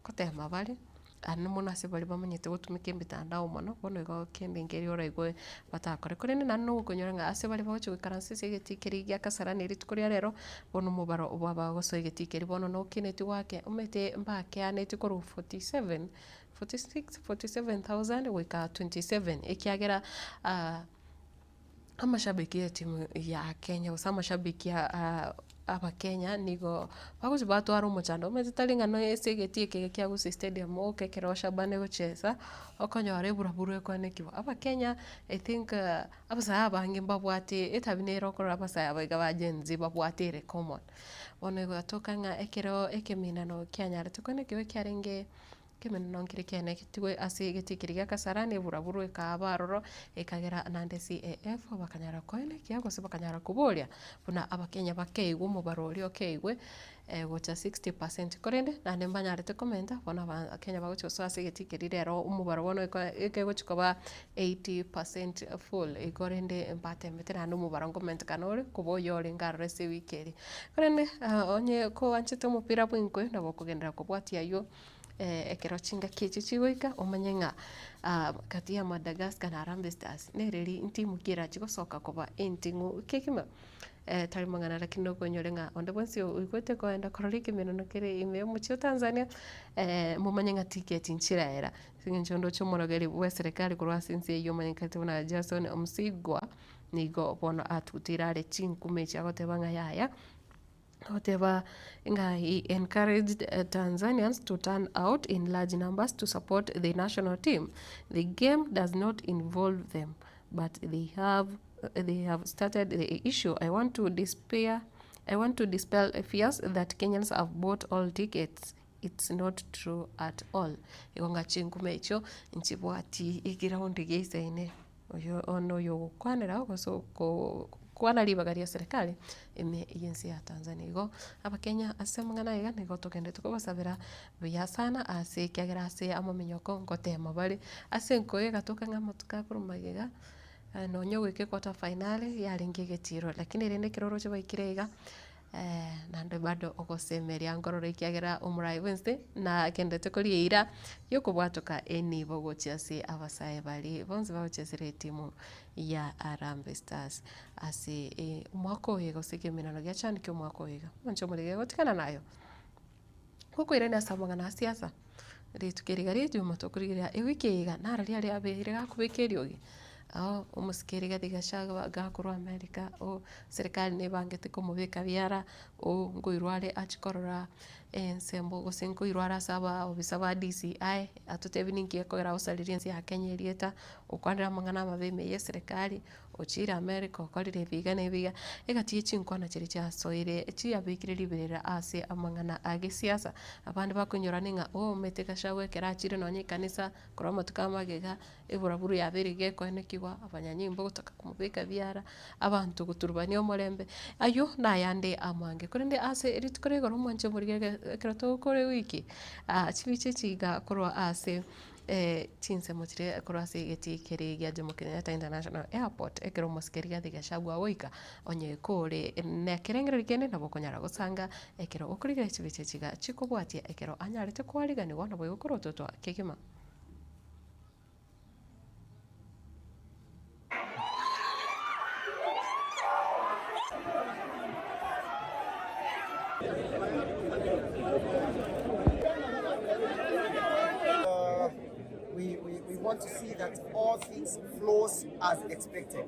Speaker 1: Ngotema bare, aye mono ase baria bamanyete gotumeka emitandao mono, bono igo kende nkeri oraigwe batakore. Korende naende nogokonyora ng'a ase baria bagochia goikaransa ase egetii keria gia kasarani rituko ria rero, bono omobaro bw'abagosoa egetii keria bono nokineti goake omanyete mbakeaneti korwa 47, 46, 47,000 goika 27 ekiagera Amashabiki y'etimu ya Kenya gose amashabiki a abakenya nigo bagochi batwara omochando omanyete tari ng'a noe ase egetii eke kia Gusii Stadium oke ekero Shabana egochesa, okonyora eburaburu ekoanekigwa. Abakenya I think abasae abange mbabwate etabi nere okorora abasae aba iga ba Gen Z babwate ere common. Bono egatoka ng'a ekero ekeminano kianyarete koanekigwa ekiarenge. Ekemeneno nkere kianegetigwe ase egetii keria gia Kasarani, eburaburu ekaaba aroro, ekagera naende CAF bakanyara koenekia gose bakanyara koboria buna abakenya bakeigwe omobaro oria okeigwe gocha 60%. Korende naende mbanyarete komenta bono abakenya bagochia gosoa ase egetii keria rero omobaro bono ekegochia koba 80% full. Igo rende mbatemete naende omobaro nkomentekana ore koba oyo orenge aroro ase ewiki eria. Korende onye koanchete omopira bwenkoyo nabo okogenderera kobwatia aywo. Ekero chingaki echio chigoika, omanye ng'a gati ya Madagascar na Harambee Stars nereri ntimu ki erachi gosoka koba enting'u kegima. Tari mang'ana lakini nokonyore ng'a onde bwensi oigwete koenda korora ekemeneno kere ime y'omochie o Tanzania, momanye ng'a tiketi nchiraera. Ase eng'encho ndoche omorogeri bw'eserekari korwa ase ense eyio omanyekanete buna Jason Msigwa, nigo bono atuteire are chinkume echi agoteba ng'a yaya. Agoteba ng'a he encouraged Tanzanians to turn out in large numbers to support the national team. The game does not involve them but they have they have started the issue. I want to despair I want to dispel fears that Kenyans have bought all tickets. It's not true at all. Igo ng'a chinkume echio nchibwati eground geisaine. Oyo noyo ogokwanera gose okwana ribaga ria serikali ime y'ense ya Tanzania. Igo abakenya ase amang'ana aya iga nigo togenderete kobasabera buya sana ase ekiagera ase amaminyoko ngotema bare ase enkoyo egatoka ng'a amatuko akorwa magega nonya ogoika equarter finali yarenge egetiro lakini rende ekero oroche baikire iga. Naende bado ogosemeria nkorora ekiagera omorai bwensi nagendete koria eira y'okobwatoka enibo gochia ase abasae baria bonsi bagochesera etimu ya Harambee Stars ase omwaka oyo iga gose ekemenano gia CHAN kia omwaka oyo iga. Mwanche omorege gotigana nayo, gokoirania ase amang'ana a siasa, rituko eri iga ria ejuma tokorigereria ewiki eye iga naro riaria abeire gakobeka eriogi. Omosike Rigathi Gachagua gakorwa America, oh serikali nebangete komobeka biara, oh nkoirwa are achie korora. Ensemo gose nkoirwara ase abaobisa ba DCI, atotebi ninki gekogera agosaririe ense ya Kenya erieta, okwanire amang'ana amabe ime ya eserekari, ochire America okorire ebi iga na ebi iga. Egati ye chinkwana chiria chiasoire chiabekire riberera ase amang'ana a gesiasa, abande bakoinyorana ng'a oo omanyete Gachagua ekero achire nonye ekanisa, korwa amatuko amagega, eburaburu yabeire iga ekoenekigwa, abanyanyimbo gotoka komobeka biara, abanto goturubania omorembe, aywo nayande amange. Korende ase rituko ria igoro omwanche omorige ekero togokora ewiki, chibicha echi iga korwa ase chinsemo chiria korwa ase egetii keria gia Jomo Kenyatta International Airport, ekero omosike Rigathi Gachagua agoika, onye kore na ekerengererio kende nabo okonyara gosanga ekero okorigereria chibicha echi iga chikobwatia ekero anyarete koariganiwa naboigo korototwa kegima.
Speaker 2: We, we, we want to see that all things flows as expected.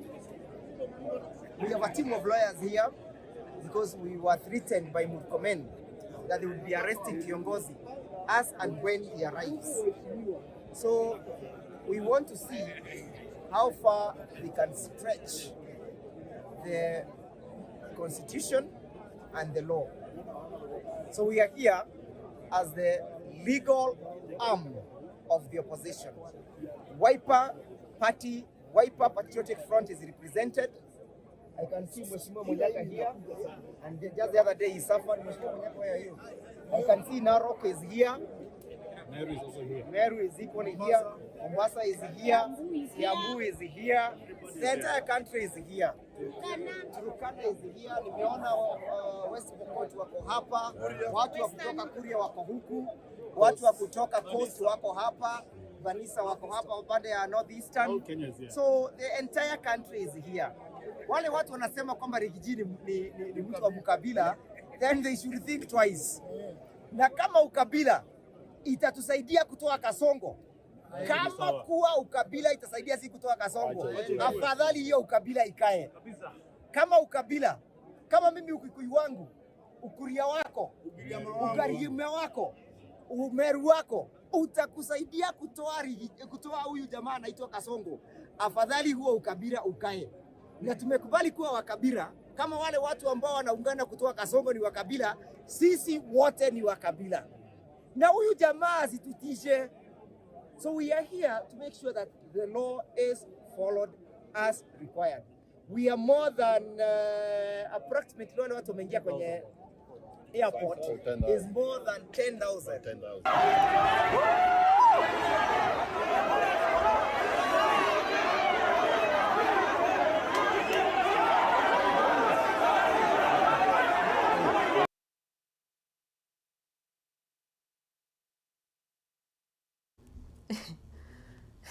Speaker 2: We have a team of lawyers here because we were threatened by Murkomen that they would be arresting Kiongozi as and when he arrives. So we want to see how far they can stretch the constitution and the law. So we are here as the legal arm of the opposition. Wiper Party, Wiper Patriotic Front is represented. I can see Mheshimiwa Munyaka here, and just the other day he suffered. Mheshimiwa Munyaka, where are you? I can see Narok is here.
Speaker 22: Meru is also here.
Speaker 2: Meru is equally here. Mombasa is here. Kiambu is here. The entire country is here. Turkana is here. Nimeona West Pokot wako hapa, watu wa kutoka Kuria wako huku, watu wa kutoka Coast wako hapa, Banisa wako hapa upande ya Northeastern.
Speaker 22: Kenya is here.
Speaker 2: So the entire country is here. Wale watu wanasema kwamba Rigiji ni, ni, ni, ni mtu wa mkabila, then they should think twice. Na kama ukabila itatusaidia kutoa Kasongo, kama kuwa ukabila itasaidia si kutoa Kasongo, afadhali hiyo ukabila ikae. Kama ukabila, kama mimi ukikuyu wangu, ukuria wako, ukarime wako, umeru wako utakusaidia kutoa kutoa huyu jamaa anaitwa Kasongo, afadhali huo ukabila ukae. Na tumekubali kuwa wakabila kama wale watu ambao wanaungana kutoa Kasongo ni wakabila, sisi wote ni wakabila, na huyu jamaa asitutishe. So we are here to make sure that the law is followed as required. We are more than approximately wale watu wameingia kwenye airport is more than 10,000.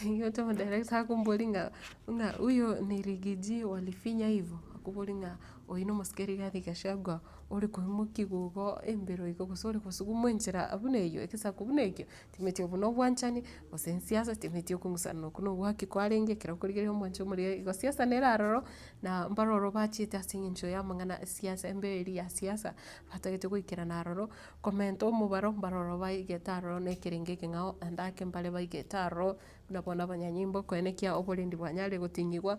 Speaker 1: Yote madirector akombori ng'a ng'a huyo ni Rigiji walifinya hivo, akobori ng'a oyo na omosike Rigathi Gachagua ore koimokiwa igo embero igo gose ore kosugumwa enchera buna eywo egesaku buna ekio, timeti obwo na obwanchani, gose ensiasa timeti okong'usana okwo na ogwaki kwarenge ekero okorigereria omwancho omoria igo siasa nere aroro, na mbaroro bachiete ase eng'encho ya amang'ana esiasa embere eria ya siasa, batagete goikerana aroro, komenta omobaro mbaroro baigete aroro na ekerengo ekeng'ao naende ake mbare baigete aroro, buna bono abanyanyimbo koenekia oborendi bwanyarire goting'igwa.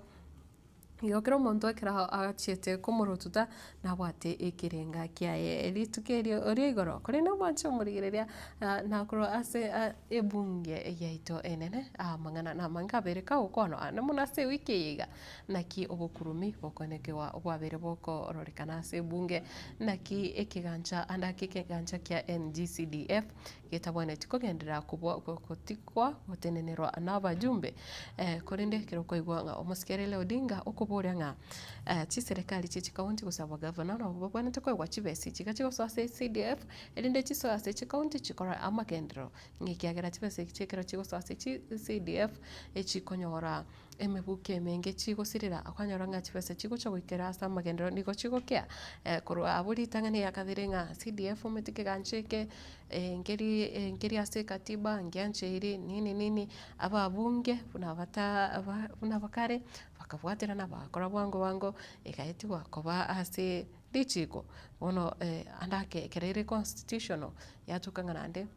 Speaker 1: Igo kera omonto ekero achiete komorotuta, nabwate ekerenga kiaye rituko erio oria igoro. Korende omwanche omorigereria nakorwa ase ebunge yaito enene, amang'ana namange abere kagokwanwa aande mono ase ewiki eye iga, naki obokurumi bokoenekewa bwabeire bokororekana ase ebunge, naki ekegancha ande ake ekegancha kia NGCDF getabwenereti kogenderera kobua gotikwa gotenenerwa na abajumbe. Korende ekero okoigwa ng'a omosike Raila Odinga okoboria ng'a chiserekari chie chikaunti gose abagavana nabo babwenerete koegwa chibesa echi iga chigosoa ase CDF erinde chisoe ase chikaunti chikore amagenderero ng'a ekiagera chibesa echi ekero chigosoa ase chi CDF echikonyora emebuko emenge chigosirera okonyora ng'a chibesa chigocha goikera ase amagenderero nigo chigokea korwa abwo ritang'ani ya kabere ng'a CDF omanyete ekegancha eke nkeri nkeri ase ekatiba ngiancheiri nini nini, ababunge buna bata ba buna bakare bakabwaterana bagakora bwango bwango egaetigwa koba ase. Richiko bono ande ake ekero ere constitutional yatoka ng'a naende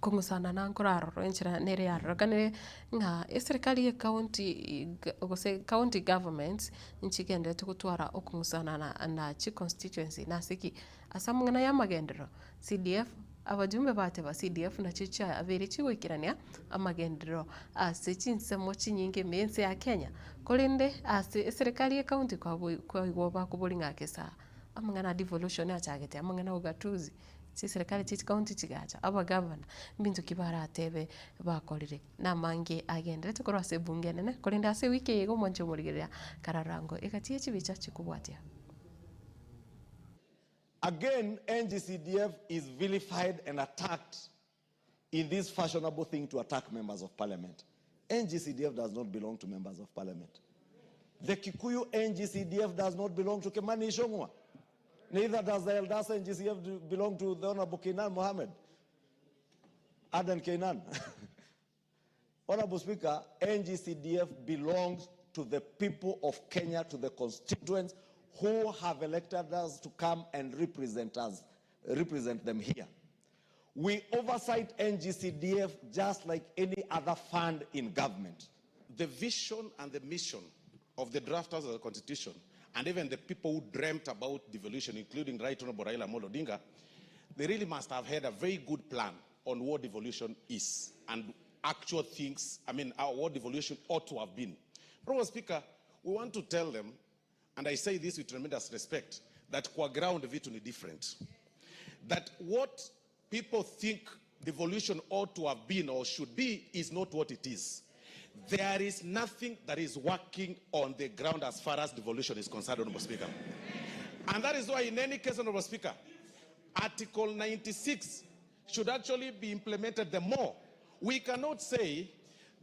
Speaker 1: kong'usana na nkorarora enchera nere yarorekanire ng'a eserikari ya ecounty gose county governments nchigendererete gotwara okong'usana na na chiconstituency nase ki? Ase amang'ana ya amagenderero, CDF, abajumbe bateba CDF nachio chiabeire chigoikerania amagenderero ase chinsemo chinyinge ime y'ense ya Kenya, korende ase eserekari y'ecounty kwaigwa bakoboria ng'a gesa amang'ana a devolution achagete, amang'ana a ugatuzi, chiserekari chia chicounty chigacha, abagavana, mbinto ki baratebe bakorire. Namange agenderete korwa ase ebunge enene, korende ase ewiki eye iga omwanche omorigereria kararango egati ye chibicha chikobwatia.
Speaker 3: Again, NGCDF is vilified and attacked in this fashionable thing to attack members of parliament. NGCDF does not belong to members of parliament. The Kikuyu NGCDF does not belong to Kimani Ichung'wah. Neither does the Eldas NGCDF belong to the Honorable Keynan Mohammed. Adan Keynan. Honorable Speaker, NGCDF belongs to the people of Kenya, to the constituents who have elected us to come and represent us, represent them here. We oversight NGCDF just like any other fund in government.
Speaker 21: The vision and the mission of the drafters of the Constitution, and even the people who dreamt about devolution, including Right Honorable Raila Amolo Odinga, they really must have had a very good plan on what devolution is and actual things, I mean, what devolution ought to have been. Honorable Speaker, we want to tell them, and I say this with tremendous respect, that kwa ground vitu ni different. That what people think devolution ought to have been or should be is not what it is. There is nothing that is working on the ground as far as devolution is concerned, Honorable Speaker. And that is why, in any case, Honorable Speaker, Article 96 should actually be implemented the more. We cannot say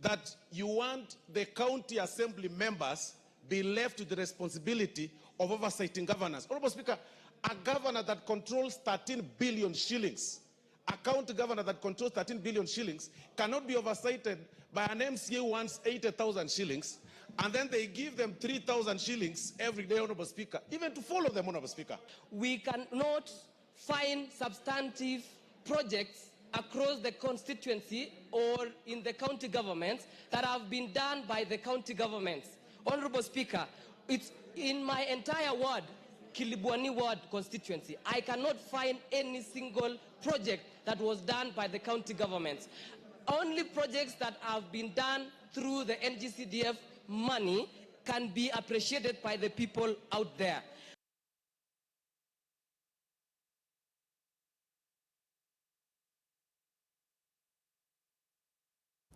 Speaker 21: that you want the county assembly members be left with the responsibility of oversighting governance. Honorable Speaker, a governor that controls 13 billion shillings, a county governor that controls 13 billion shillings cannot be oversighted by an MCA who wants 80,000 shillings, and then they give them 3,000 shillings every day, Honorable Speaker, even to follow them, Honorable Speaker.
Speaker 23: We cannot find substantive projects across the constituency or in the county governments that have been done by the county governments. Honorable Speaker, it's in my entire ward, Kilibwani ward constituency, I cannot find any single project that was done by the county governments. Only projects that have been done through the NGCDF money can be appreciated by the people out there.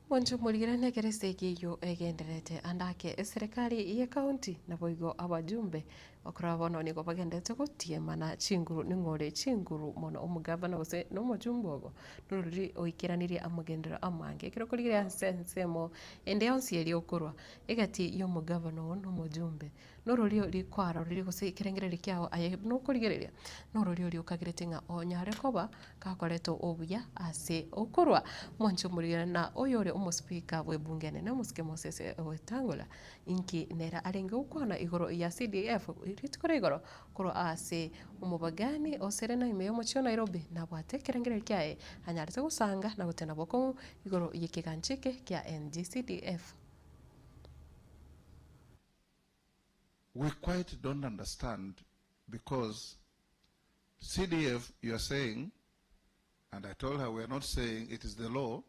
Speaker 1: Monto morigeranie ekero esegi eyio egendererete ande ake eserekari y'ecounty naboigo abajumbe okorora bono nigo bagendererete gotiemana chinguru ning'o ore chinguru mono omogavana gose na omojumbe obo norori oikeranirie amagenderero amange. Ekero okorigereria ase ensemo ende yonsi eria okorwa egati y'omogavana oo na omojumbe Norori rikwarorire gose ekerengererio kiao aye buna okorigereria, norori oria okagerete ng'a onyare koba gakoreta obuya ase okorwa mwanche omorigera na oyore omospeaker bw'ebunge enene omosike Moses Wetangula. Inki nere arenge gokwana igoro ya CDF rituko ria igoro korwa ase omobagani o Serena ime y'omochie o Nairobi nabwate ekerengererio kiaye anyarete gosanga na gotena bokong'u igoro y'ekegancha eke kia NGCDF.
Speaker 24: We quite don't understand because CDF, you are saying, and I told her we are not saying it is the law,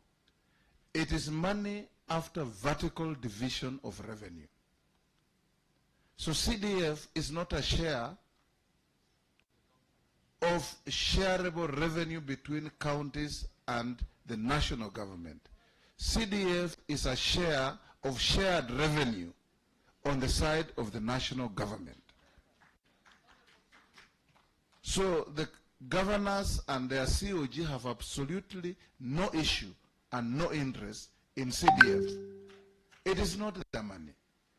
Speaker 24: it is money after vertical division of revenue. So CDF is not a share of shareable revenue between counties and the national government. CDF is a share of shared revenue on the side of the national government. So the governors and their COG have absolutely no issue and no interest in CDF. It is not their money.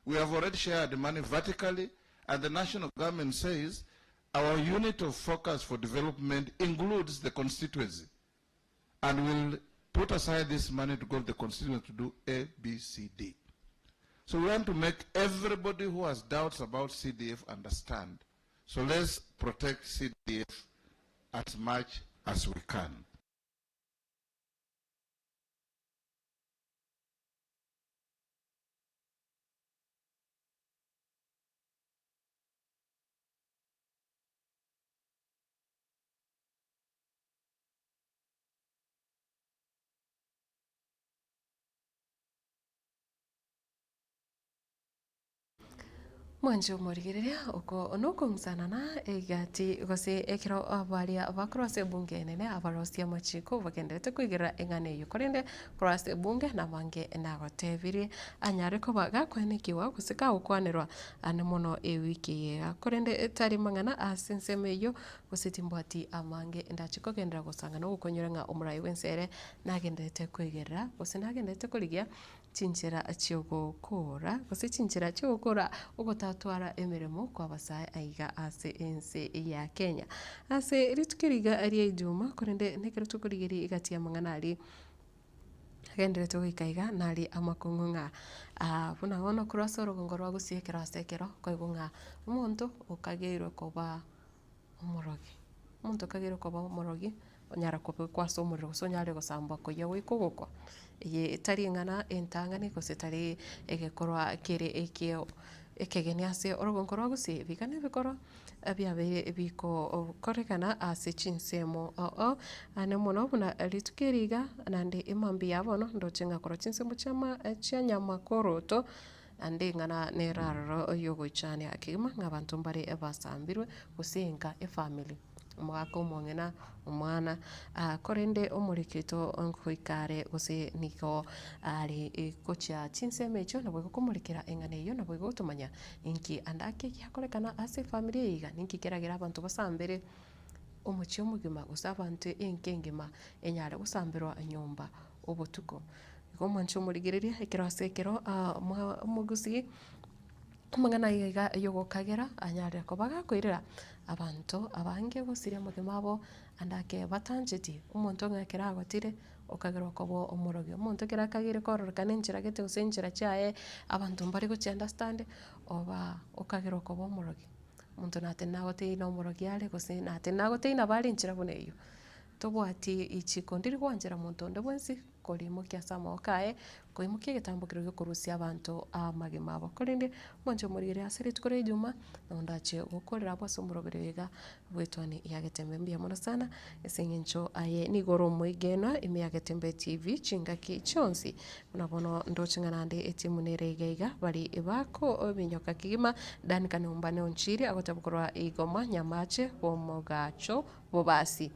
Speaker 24: We have already shared the money vertically, and the national government says our unit of focus for development includes the constituency, and will put aside this money to go to the constituency to do A, B, C, D. So we want to make everybody who has doubts about CDF understand. So let's protect CDF as much as we can.
Speaker 1: Mwanche omorigereria oko nokong'usanana egati gose ekero baria bakorwa ase ebunge enene abarosia amachiko bagendererete koigerera eng'ana eyio korende korwa ase ebunge nabange nagotebirie anyare koba gakoenekiwa gose kagokwanerwa ande mono ewiki eye iga. Korende tari mang'ana ase ensemo eyio gose timbwati amange ndache kogenderera gosanga na ogokonyora ng'a omorai bwense ere nagendererete koigerera gose nagendererete korigia chinchera chi'ogokoora, gose chinchera chi'ogokoora ogotatwara emeremo kw'abasae aiga ase ense ya Kenya. Ase rituko eri iga ria Ijuma, korende nekero tokorigereria egati y'amang'ana aria agenderete goika iga nari amakong'u ng'a buna bono korwa ase orogongo rwa gusii ekero ase ekero nkoigwa ng'a omonto okageirwe koba omorogi, omonto okageirwe koba omorogi, onyara kobekwa ase omorero gose onyare gosambwa koyia goika ogokwa, eye etari eng'ana entang'ani gose etari egekorwa kere ekio ekegeni ase orogongo rwa gusii, ebiga na ebikorwa biabeire bikokorekana ase chinsemo ao ao, naende mono buna rituko eri iga, naende emambia ya bono ndoche ng'a korwa chinsemo chiama chia nyamakoroto. Naende ing'ana nere aroro y'ogoichania kegima ng'a abanto mbare basambirwe, gose enka, efamiri, omogaka omong'ina, omwana, korende omoriki oito ngoika are gose nigo are gochia chinsemo echio nabo igokomorekera eng'ana eyio nabo igotomanya inki ande ake giakorekana ase efamiri eye iga, ninki keragere abanto basambere omochie omogima gose abanto enka engima enyare gosamberwa nyomba obotuko. Igo omwanche omorigereria ekero ase ekero omogusii amang'ana aya iga yogokagera anyare koba gakoirera abanto abange gosiria amagima abo ande ake batancheti, omonto ng'a ekero agotire okagerwa koba omorogi, omonto ekero akageire kororekana enchera gete gose enchera chiaye abanto mbare gochi understand oba okagerwa koba omorogi. Omonto natenena agotebie na omorogi are gose natenena agotebie nabo are enchera buna eyio. Tobwati richiko ndiri gwanchera monto onde bwensi korimokia ase amaboko aye, koimokia egetambo keria giokorusia abanto amagima abo. Korende mwanche omorigererie ase rituko ria ijuma, nabo ndache gokorera abwo ase omoroberi oyo iga bw'etwani ya Getembe. Mbuya mono sana ase eng'encho aye nigo ore omoigenwa ime ya Getembe TV chingaki chionsi. Buna bono ndoche ng'a naende etimu nere iga iga bari bakominyoka kegima, Dan Kanumba Onchiri agoteba korwa Igoma Nyamache bomogacho bobasi.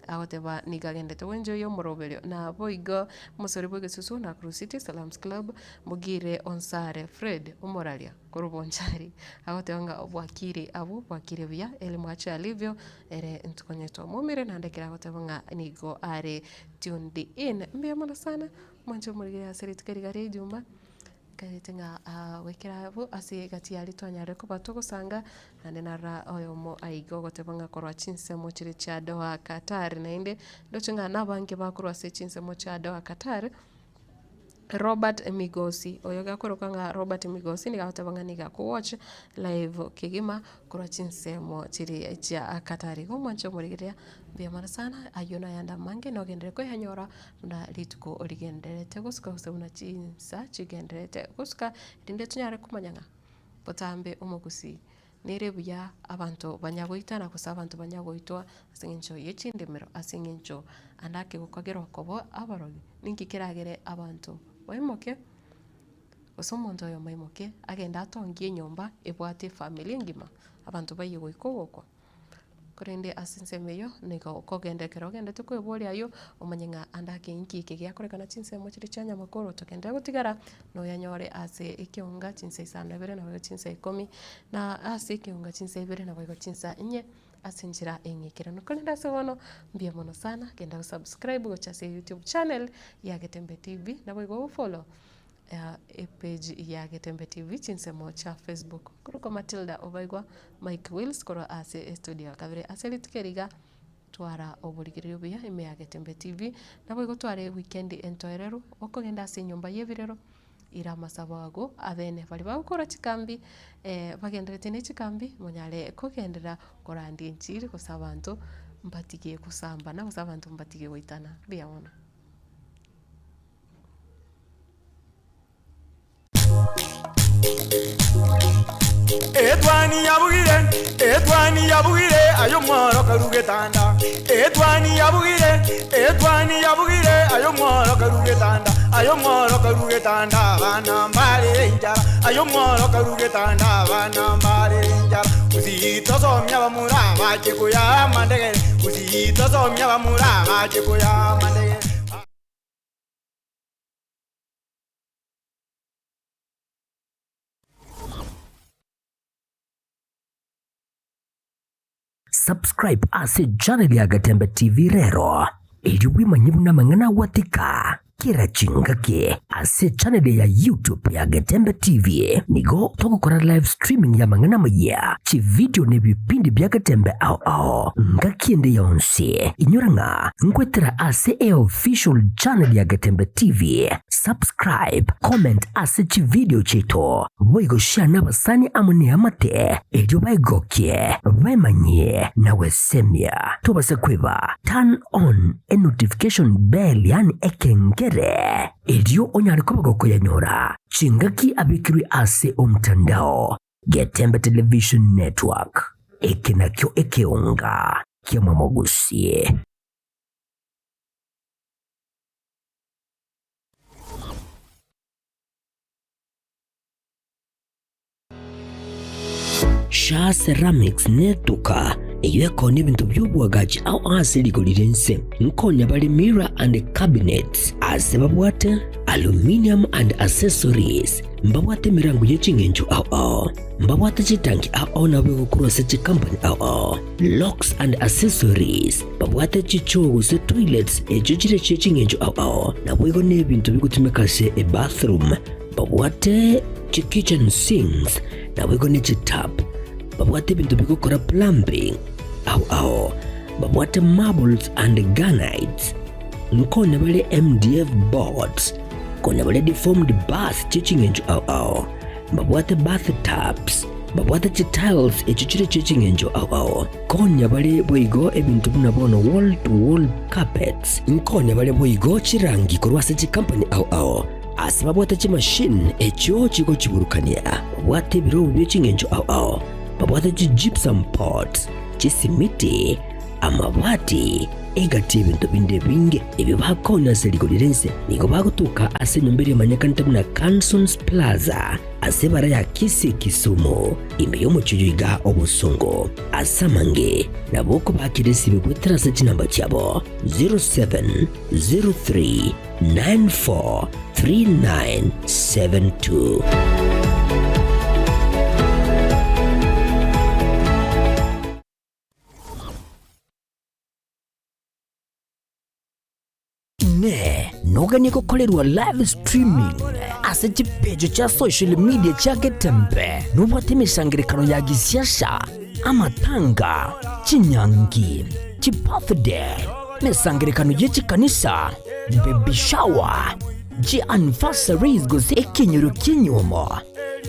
Speaker 1: Agoteba nigo agendete gwencha oyo omoroberio. Naboigo omosori bw'egesusu Nakuru City Salams Club Mogire Onsare Fred omoraria korwa Bonchari agoteba ng'a bwakire abwo bwakire buya ere mwache alivyo ere ntukonyete omomire naende ekero agoteba ng'a nigo are tuned in. Mbuya mono sana mwanche omorigere ase rituko eri iga ria ejuma. Nkaerete ng'a goikera abwo ase egati yaria twanyarire koba togosanga, naende narora oyomo aiga ogoteba ng'a korwa chinsemo chiria chia Doha Qatar naende, ndoche ng'a nabange bakorwa ase chinsemo chia Doha Qatar, Robert Migosi, oyo gakorokwa ng'a Robert Migosi nigo agoteba ng'a nigo ako watch live kegima korwa chinsemo chiria chia Qatar. Igo omwanche omorigereria mbuya mono sana, ayio nayande amange nogenderere koyanyora. Buna rituko rigendererete gosuka gose buna chinsa chigendererete gosuka, erinde tonyare komanya ng'a botambe omogusii nere buya abanto banyagoitana gose abanto banyagoitwa ase eng'encho ye chindemero, ase eng'encho ande ake gokagerwa koba abarogi, ninki keragere abanto baimoke gose omonto oyomo aimoke agende atongie enyomba ebwate efamiri engima, abanto baiye goika ogokwa. Korende ase ensemo eyio nigo okogenda ekero ogendete kweboria ayio, omanye ng'a ande ake inki eke giakorekana chinsemo chiria chia nyamakoro togenderere gotigara, noyanyore ase ekeunga chinsa isano na ibere naboigo chinsa ikomi, na ase ekeunga chinsa ibere naboigo chinsa inye, ase enchera eng'ikeranu. Korende ase bono, mbuya mono sana, genda osubscribe gochia ase youtube channel ya Getembe TV, naboigo ofollow. Epage ya Getembe TV chinsemo chia Facebook. Korokwa Matilda Obaigwa, Mike Wills korwa ase estudio ya kabere ase rituko eri iga twara oborigereria obuya ime ya Getembe TV. Naboigo tware ewikendi entoereru okogenda ase enyomba y'ebirero. Ira amasabo ago abene baria bagokora chikambi, bagendererete ne chikambi, monyare kogenderera korandia enchiri gose abanto mbatige gosambana gose abanto mbatige goitana. Mbuya mono.
Speaker 12: Etwani yabugire, etwani yabugire, aye omworo karu getanda. Etwani yabugire, etwani yabugire, aye omworo karu getanda. Aye omworo karu getanda, abana mbare enchara. Aye omworo karu getanda, abana mbare enchara. Gusii tosomia abamura bache koyaa amandegere, Gusii tosomia abamura bache koyaa amandegere.
Speaker 10: Subscribe ase channel ya Gatembe TV rero erio bwemanye buna amang'ana agwatika kera chingaki ase channel ya YouTube ya Getembe TV. Nigo togokora live streaming y'amang'ana amayia, chividio na ebipindi bia Getembe ao ao ngaki ende yonsi. Inyora ng'a nkwetera ase eofficial channel ya Getembe TV. Subscribe, comment ase chividio chiaito, boigo share nabasani amo neamate erio baegokie, baemanyie na gwesemia. Tobasa kweba turn on enotification bell yaani ekengere erio onyare koba gokoyanyora chingaki abekirwe ase omtandao. Getembe Television Network, eke nakio ekeonga ki'amamogusie. Shaa Ceramics netuka eyio ekonia ebinto bi'oboagachi ao ase rigori ri'ense. Nkonya bare mirror and cabinets ase babwate aluminium and accessories, mbabwate emerango ye ching'encho ao ao, mbabwate chitanki ao ao nabo egokorwa ase chicompany ao ao, locks and accessories, babwate chichoo gose toilets echio chire chie ching'encho ao ao, naboigo nebinto bigotumeka ase ebathroom. Babwate chi-kitchen sinks, naboigo ne chitap. Babwate ebinto bigokora plumbing ao ao. Babwate marbles and granites. Nkonya bare MDF boards. Konya bare deformed bath chie ching'encho ao ao. Mbabwate bath tubs. Babwate chitiles echio chire chie ching'encho ao ao. Konya bare boigo ebinto buna bono wall to wall carpets. Nkonya bare boigo chirangi korwa ase chikampani ao ao. Ase babwate chimashini echio chigochiburukania, babwate ebirobu bie ching'encho ao ao, babwate chi-gypsum pots, chisimiti, amabati, egati y'ebinto binde ebinge ebio bakonya ase rigori ri'ense. Nigo bagotoka ase enyomba eria emanyekanete buna Cansons Plaza ase ebara ya Kisii Kisumu, ime y'omochie oyo iga obosongo. Ase amange nabo okobakera esibe goetera ase chinamba chiabo 0703 943972. Inee! Noganie gokorerwa live streaming ase chipeji chia social media chia Getembe? Nobwate emesangererekano ya gisiasa, amatanga, chinyangi, chibirthday, emesangererekano ye chikanisa, baby shower, chianniversaries gose ekenyoro ki'enyuomo,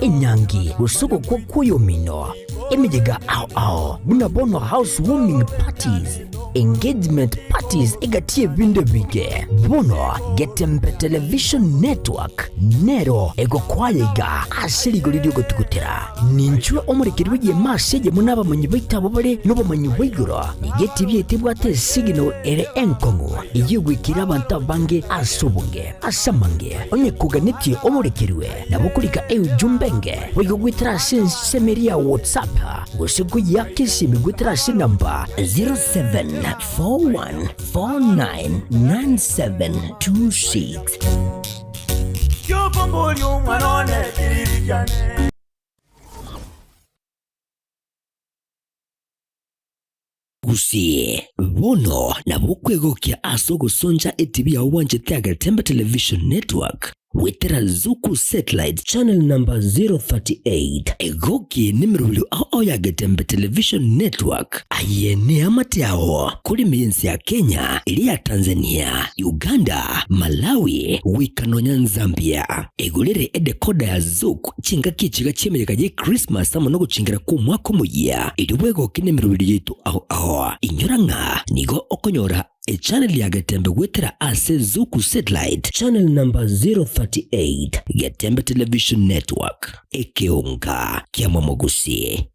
Speaker 10: enyangi gose ogokwa kw'oyomino, emeyega ao ao buna bono house warming parties, engagement parties egati y'ebinto ebinge. Bono Getembe Television Network nero egokwaya iga ase rigori ri'ogotugutera. Ninchwe omorekeri bw'egeema ase eyemo nabamanyi baito abwo bare nobomanyi bwa igoro. Nigo etibi yaito ebwate esignal ere enkong'u, eyio egoikera abanto abange ase obonge. Ase amange, onye koganetie omorekerwe, nabo okorika eujumbe enge, boigo goetera ase ensemo eria ya WhatsApp, gose koyeaka esimi goetera ase enamba 0741499726.
Speaker 12: Kiokomboria omwana one kiriri kiane.
Speaker 10: Gusii, bono nabo okwegokia ase ogosoncha etibi yao bwanchete ya Getembe Television Network. Goetera Zuku Satellite Channel number 038, egoki nemerobio ao ao ya Getembe Television Network, aye neamate ao korime y'ense ya Kenya, eria ya Tanzania, Uganda, Malawi, goika nonya Zambia. Egorere edecoder ya Zuku chingaki echiga chi'emeyega ye Christmas amo nogochingera kw'omwaka omoyia, erio bwegoke nemerobio yaito ao ao. Inyora ng'a nigo okonyora Echannel ya Getembe goetera ase Zuku Satellite Channel number 038, Getembe Television Network, ekeonga kia Momogusi.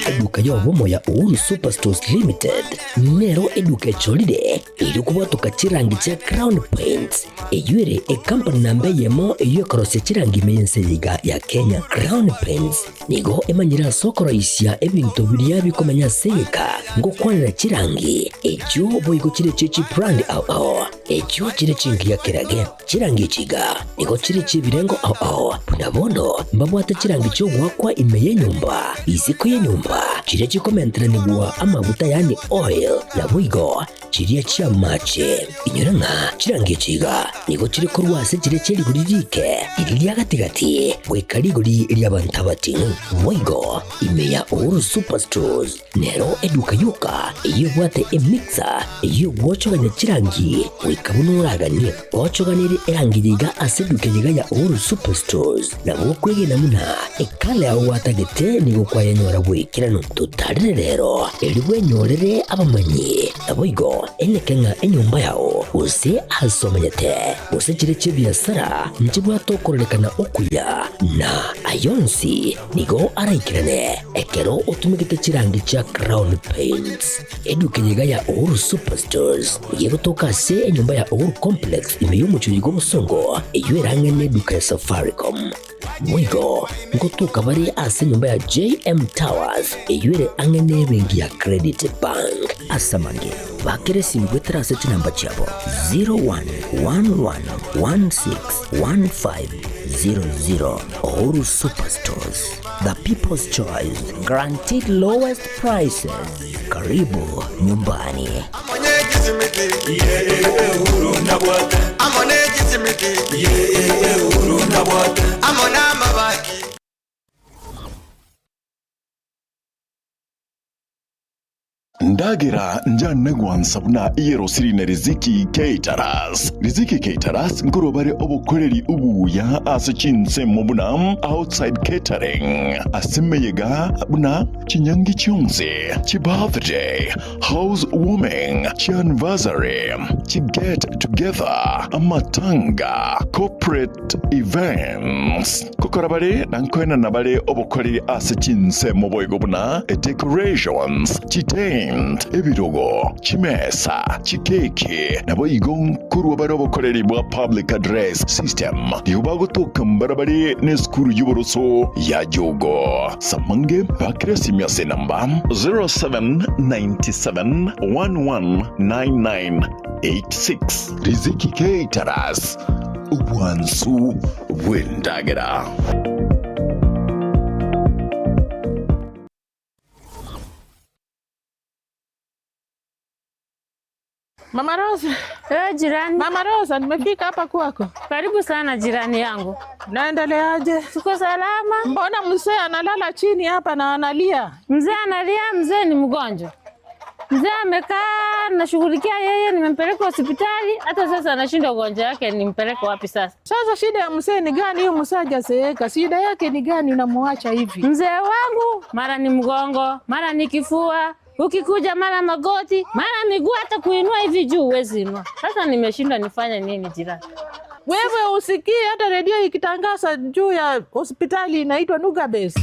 Speaker 10: Eduka y'obomo ya Uhuru Superstores Limited nero eduka echorire erio kobwatoka chirangi chia Crown Paints eyio ere ekampani namba eyemo eyio ekorosia chirangi ime y'ense eye iga ya Kenya. Crown Paints nigo emanyire ase okoroisia ebinto biria bikomenya ase egeka ngokwanera chirangi echio boigo chire chie chibrand ao ao echio chire chingiya kerage. Chirangi echi iga nigo chire chi'ebirengo ao ao, buna bono mbabwate chirangi chi'ogoakwa ime y'enyomba, isiko y'enyomba, chiria chikomenteranigwa amaguta yaani oil, naboigo chiria chi'amache. Inyora ng'a chirangi echi iga nigo chire korwa ase chiria chie rigori riike, riria ria gati-gati, goika rigori ri'abanto abating'u. Boigo ime ya Uhuru Superstores Nero eduka yoka eyio ebwate emixer eyio egwochogania chirangi goika buna oraganie. Ochoganirie erangi yiga ase eduka yiga ya Uhuru Superstores nabo okwegena buna ekala yao gwatagete nigo kwayenyora bw'ekeranu. Totarire rero erio bwenyorere abamanyi naboigo eneke ng'a enyomba yao gose ase omenyete gose chire chi'ebiasara nchibwate okororekana okuya na ayonsi Nigo araikerane ekero otumegete chirangi chia Crown Paints. Eduka eye iga ya Uhuru Superstores nigo egotoka ase enyomba ya Uhuru Complex ime y'omochie oyo bw'obosongo eyio erang'e neduka ya Safaricom. Boigo ngotoka bare ase enyomba ya JM Towers eyio ere ang'e nebenki ya Credit Bank. Ase amange, bakera esimi goetera ase chinamba chiabo 0111161500. Uhuru Superstores, the people's choice, guaranteed lowest prices. Karibu nyumbani.
Speaker 11: Ndagera njane gwansa buna eyerosiri na Riziki Caterers. Riziki Caterers nkorwa bare obokoreri obuya ase chinsemo buna outside catering, ase emeyega buna chinyangi chionsi, chibirthday, house warming, chianniversary, chiget together, amatanga, corporate events. Gokora bare na nkoenana bare obokoreri ase chinsemo boigo buna decorations, chitent, ebirogo, chimesa, chikeki, naboigo nkorwa bare obokoreri bwa public address system. Nigo bagotoka mbarabare nesukuru y'oboroso ya Jogo. Samange bakire esimi ase enamba 0797119986. Riziki Caterers, obwansu bw'endagera.
Speaker 4: Mama Rosa.
Speaker 5: Eh, jirani.
Speaker 4: Mama Rosa, nimefika hapa kwako.
Speaker 5: Karibu sana jirani yangu.
Speaker 4: Naendeleaje?
Speaker 5: Tuko salama.
Speaker 4: Mbona mzee analala chini hapa na analia?
Speaker 5: Mzee analia, mzee ni mgonjwa. Mzee amekaa nashughulikia yeye, nimempeleka hospitali, hata sasa anashindwa ugonjwa wake, nimpeleke wapi sasa?
Speaker 4: Sasa shida ya mzee ni gani? Huyu mzee hajazeeka, shida yake ni gani unamuacha hivi?
Speaker 5: Mzee wangu mara ni mgongo, mara ni kifua, ukikuja mara magoti, mara miguu, hata kuinua hivi juu huwezi inua. Sasa nimeshindwa nifanye nini jirani?
Speaker 4: Wewe usikii hata redio ikitangaza juu ya hospitali inaitwa Nuga Base.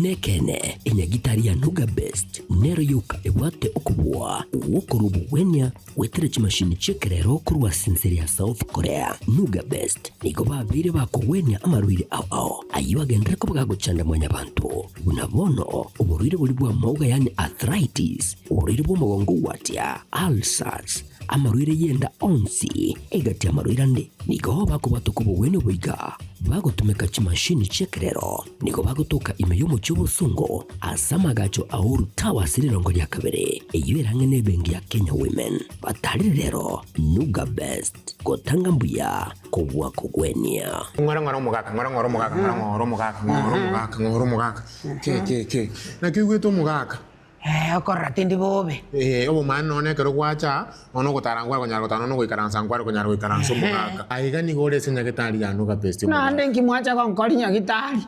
Speaker 10: Nekene enyagitari ya Nuga Best nero yoka ebwate okobua gwokorwa obogwenia gwetera chimashini chi'ekerero korwa ase ensere ya South Korea. Nuga Best nigo babeire bakogwenia amarwaire ao ao ayio agenderere koba gagochanda mwanyabanto buna bono oborwaire boria bw'amauga yaani arthritis, oborwaire bw'omogongo gwatia, ulcers, amarwaire y'enda onsi egati y'amarwaire ande. Nigo bakobwatoka obogwenia oboiga bagotumeka chimashini chi'ekerero. Nigo bagotoka ime y'omochie obosongo ase amagacho a Uhuru Towers rirongo ria kabere, eyio erang'e n'ebenki ya Kenya Women. Batarire rero Nuga Best, gotanga mbuya kobua kogwenia.
Speaker 6: Ng'ora ng'ora omogaka, ng'ora ng'ora omogaka, ng'ora ng'ora omogaka, ng'ora omogaka, ng'ora omogaka. Ke ke ke. Naki oigwete omogaka?
Speaker 13: Eh, okorora tindi bobe.
Speaker 6: Eh, obomani nonya ekero gwacha aa, nonya ogotara nkware konyara gotara, nonya ogoikaransa nkware konyara goikaransa omogaka. Aiga nigo ore ase nyagetari ya Nuga Best omogaka.
Speaker 13: Naende nki mwacha gonkori nyagitari?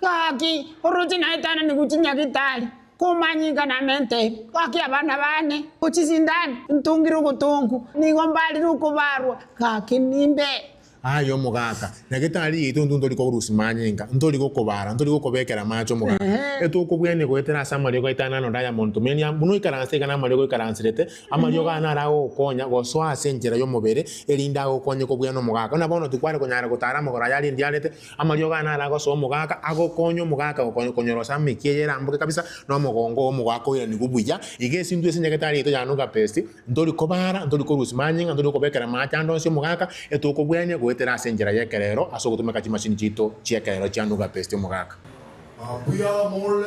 Speaker 13: Gaki, oroche naetananigwe chinyagitari, komanyinga namente, gaki abana bane, ochisindani, ntungire obotongu, nigo mbarire okobarwa, gaki nimbe.
Speaker 6: Aye omogaka, nyagetari yaito intwe ntori korusia manyinga, ntori gokobara, ntori gokobekera amache omogaka. Etokobwenia goetera ase amariogo aito aya nano Diamond Tumenia, buna oikaranse iga namariogo oikaranserete, amariogo aya naro agogokonya gosoa ase enchera y'omobere, erinde agokonye kobwena omogaka. Buna bono tikware konyara gotara amagoro aya aria ndiarete, amariogo aya naro agosoa omogaka, agokonya omogaka konyorosa amekia eye eramboke kabisa, na omogongo oo omogaka oiranigwe buya. Iga ase intwe ase nyagetari yaito ya Nuga Best, Ntori kobara, ntori korusia manyinga, ntori kobekera amache ande onsi omogaka, etokobwenia goetera ase enchera y'ekerero ase ogotumeka chimashini chiaito chi'ekerero chia Nuga Best omogaka.
Speaker 7: Mbuya more?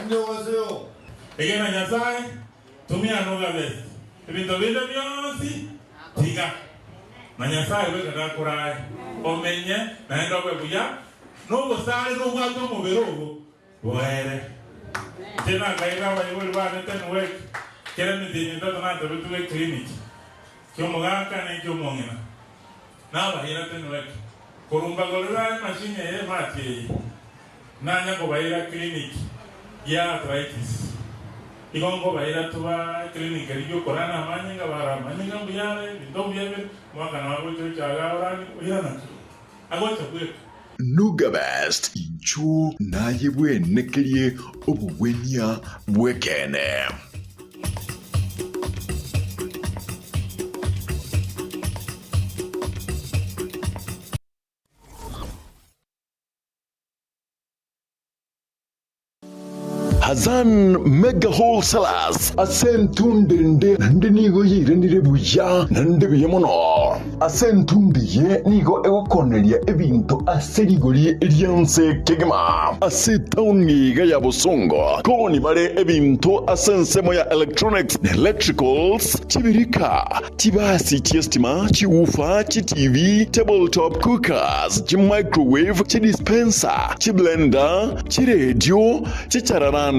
Speaker 7: Annyeonghaseyo.
Speaker 8: Egena Nyasae, tumia Nuga Best, ebinto binde bionsi tiga, na Nyasae bweka gakorae omenye naende obe buya. Nobosare nobwate omobere obo boere. Inche nakaira abaibori bane Tenwek, kera emetienyi etato natebetigwe eclinic ki'omogaka na eki'omong'ina. Nabaira Tenwek, korwa mbagorera emachine eye emati eye, nanya kobaira clinic ya arthritis. Igo nkobaira toba eclinic eria y'okorana amanyinga, bara amanyinga mbuya are, ebinto mbuya bire, omwaka nabo agocha ocha iga orani, oirana ki? Agocha bweka.
Speaker 11: Nuga Best, inchuo naye bwenekerie obogwenia bw'ekeene. Hazan Mega Wholesalers ase entundo ende naende nigo yairanire buya naende buya mono. Ase entundo eye nigo egokoneria ebinto ase rigori ri'ense kegima. Ase etaoni iga ya Bosongo koni bare ebinto ase ensemo ya electronics na electricals, chibirika, Chibasi chi'estima, chiwoofer, chiTV, table top cookers, chimicrowave, chidispenser, chiblender, chiredio, chichararani,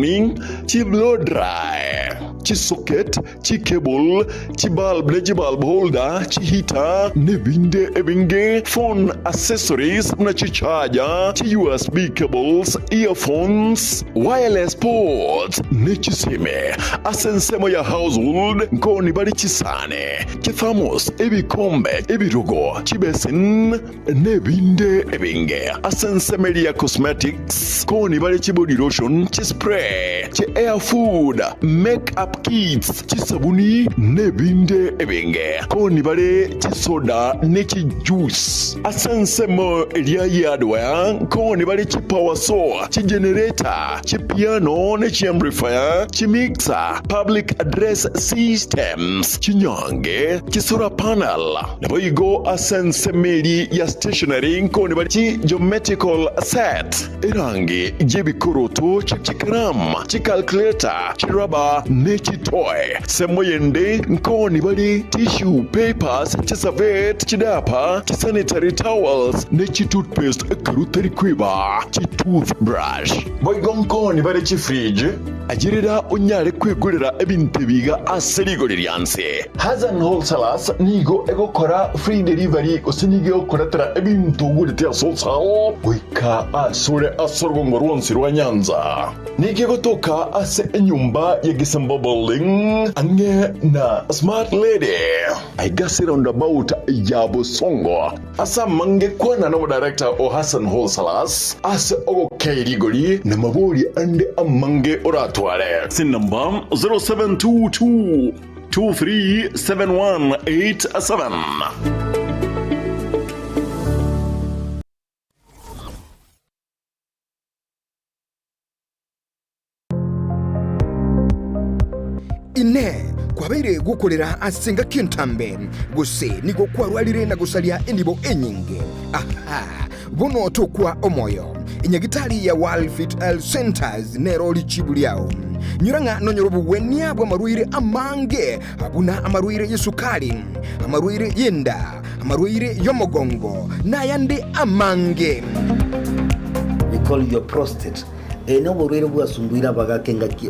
Speaker 11: chiblow dry, chisocket, chicable, chibulb ne chibulb holder, chiheater, nebinde ebinge, phone accessories buna chicharger, chi-USB cables, earphones, wireless ports, ne chisime. Ase ensemo ya household nkoni bare chisani, chithermos, ebikombe, ebirogo, chibesin, nebinde ebinge. Ase ensemo eria ya cosmetics nkoni bare chibody lotion, chispray, chi hair food, make up kits, chisabuni, nebinde ebinge. Nkoni bare chisoda ne chijuice. Ase ensemo eria ya hardware nkoni bare chipower saw, chigenerator, Chipiano ne chiamplifier, chimixer, public address systems, chinyange, chisolar panel, naboigo ase ensemo eria ya stationery nkoni bare chi geometrical set, erangi y'ebikoroto, chikaramu, chicalculator, chirubber ne chitoy. Ensemo yende nkoni bare tissue papers, chiservette, chidiaper, chisanitary towels ne chitoothpaste ekero tari kweba chitoothbrush. Boigo nkoni bare chifridge, ayerera onyare kwegorera ebinto ebi iga ase rigori rianse. Hassan Wholesalers nigo egokora free delivery gose nigo egokoretera ebinto ogorete ase wholesale goika asore ase orogongo rwonsi rwa Nyanza. Nigo egotoka ase enyomba ya Gisembo Building ang'e na Smart Lady aiga ase roundabout ya Bosongo. Ase amange kwana nomodirector o Hassan Wholesalers ase ogokei rigori na mabori ande amange oratware. Ase enamba 0722 237187.
Speaker 9: Inee! Kwabeire gokorera ase engaki entambe, gose nigo kwarwarire na gosaria enibo enyinge? Aha! Bono tokwa omoyo. Enyagitari ya World Fit Health Centers nero richibu riao. Nyora ng'a nonyore obogwenia bw'amarwaire amange, buna amarwaire y'esukari, amarwaire y'enda, amarwaire y'omogongo, na ayande amange.
Speaker 14: We call your prostate. Eye noborwaire bwasumbuire abagaka engaki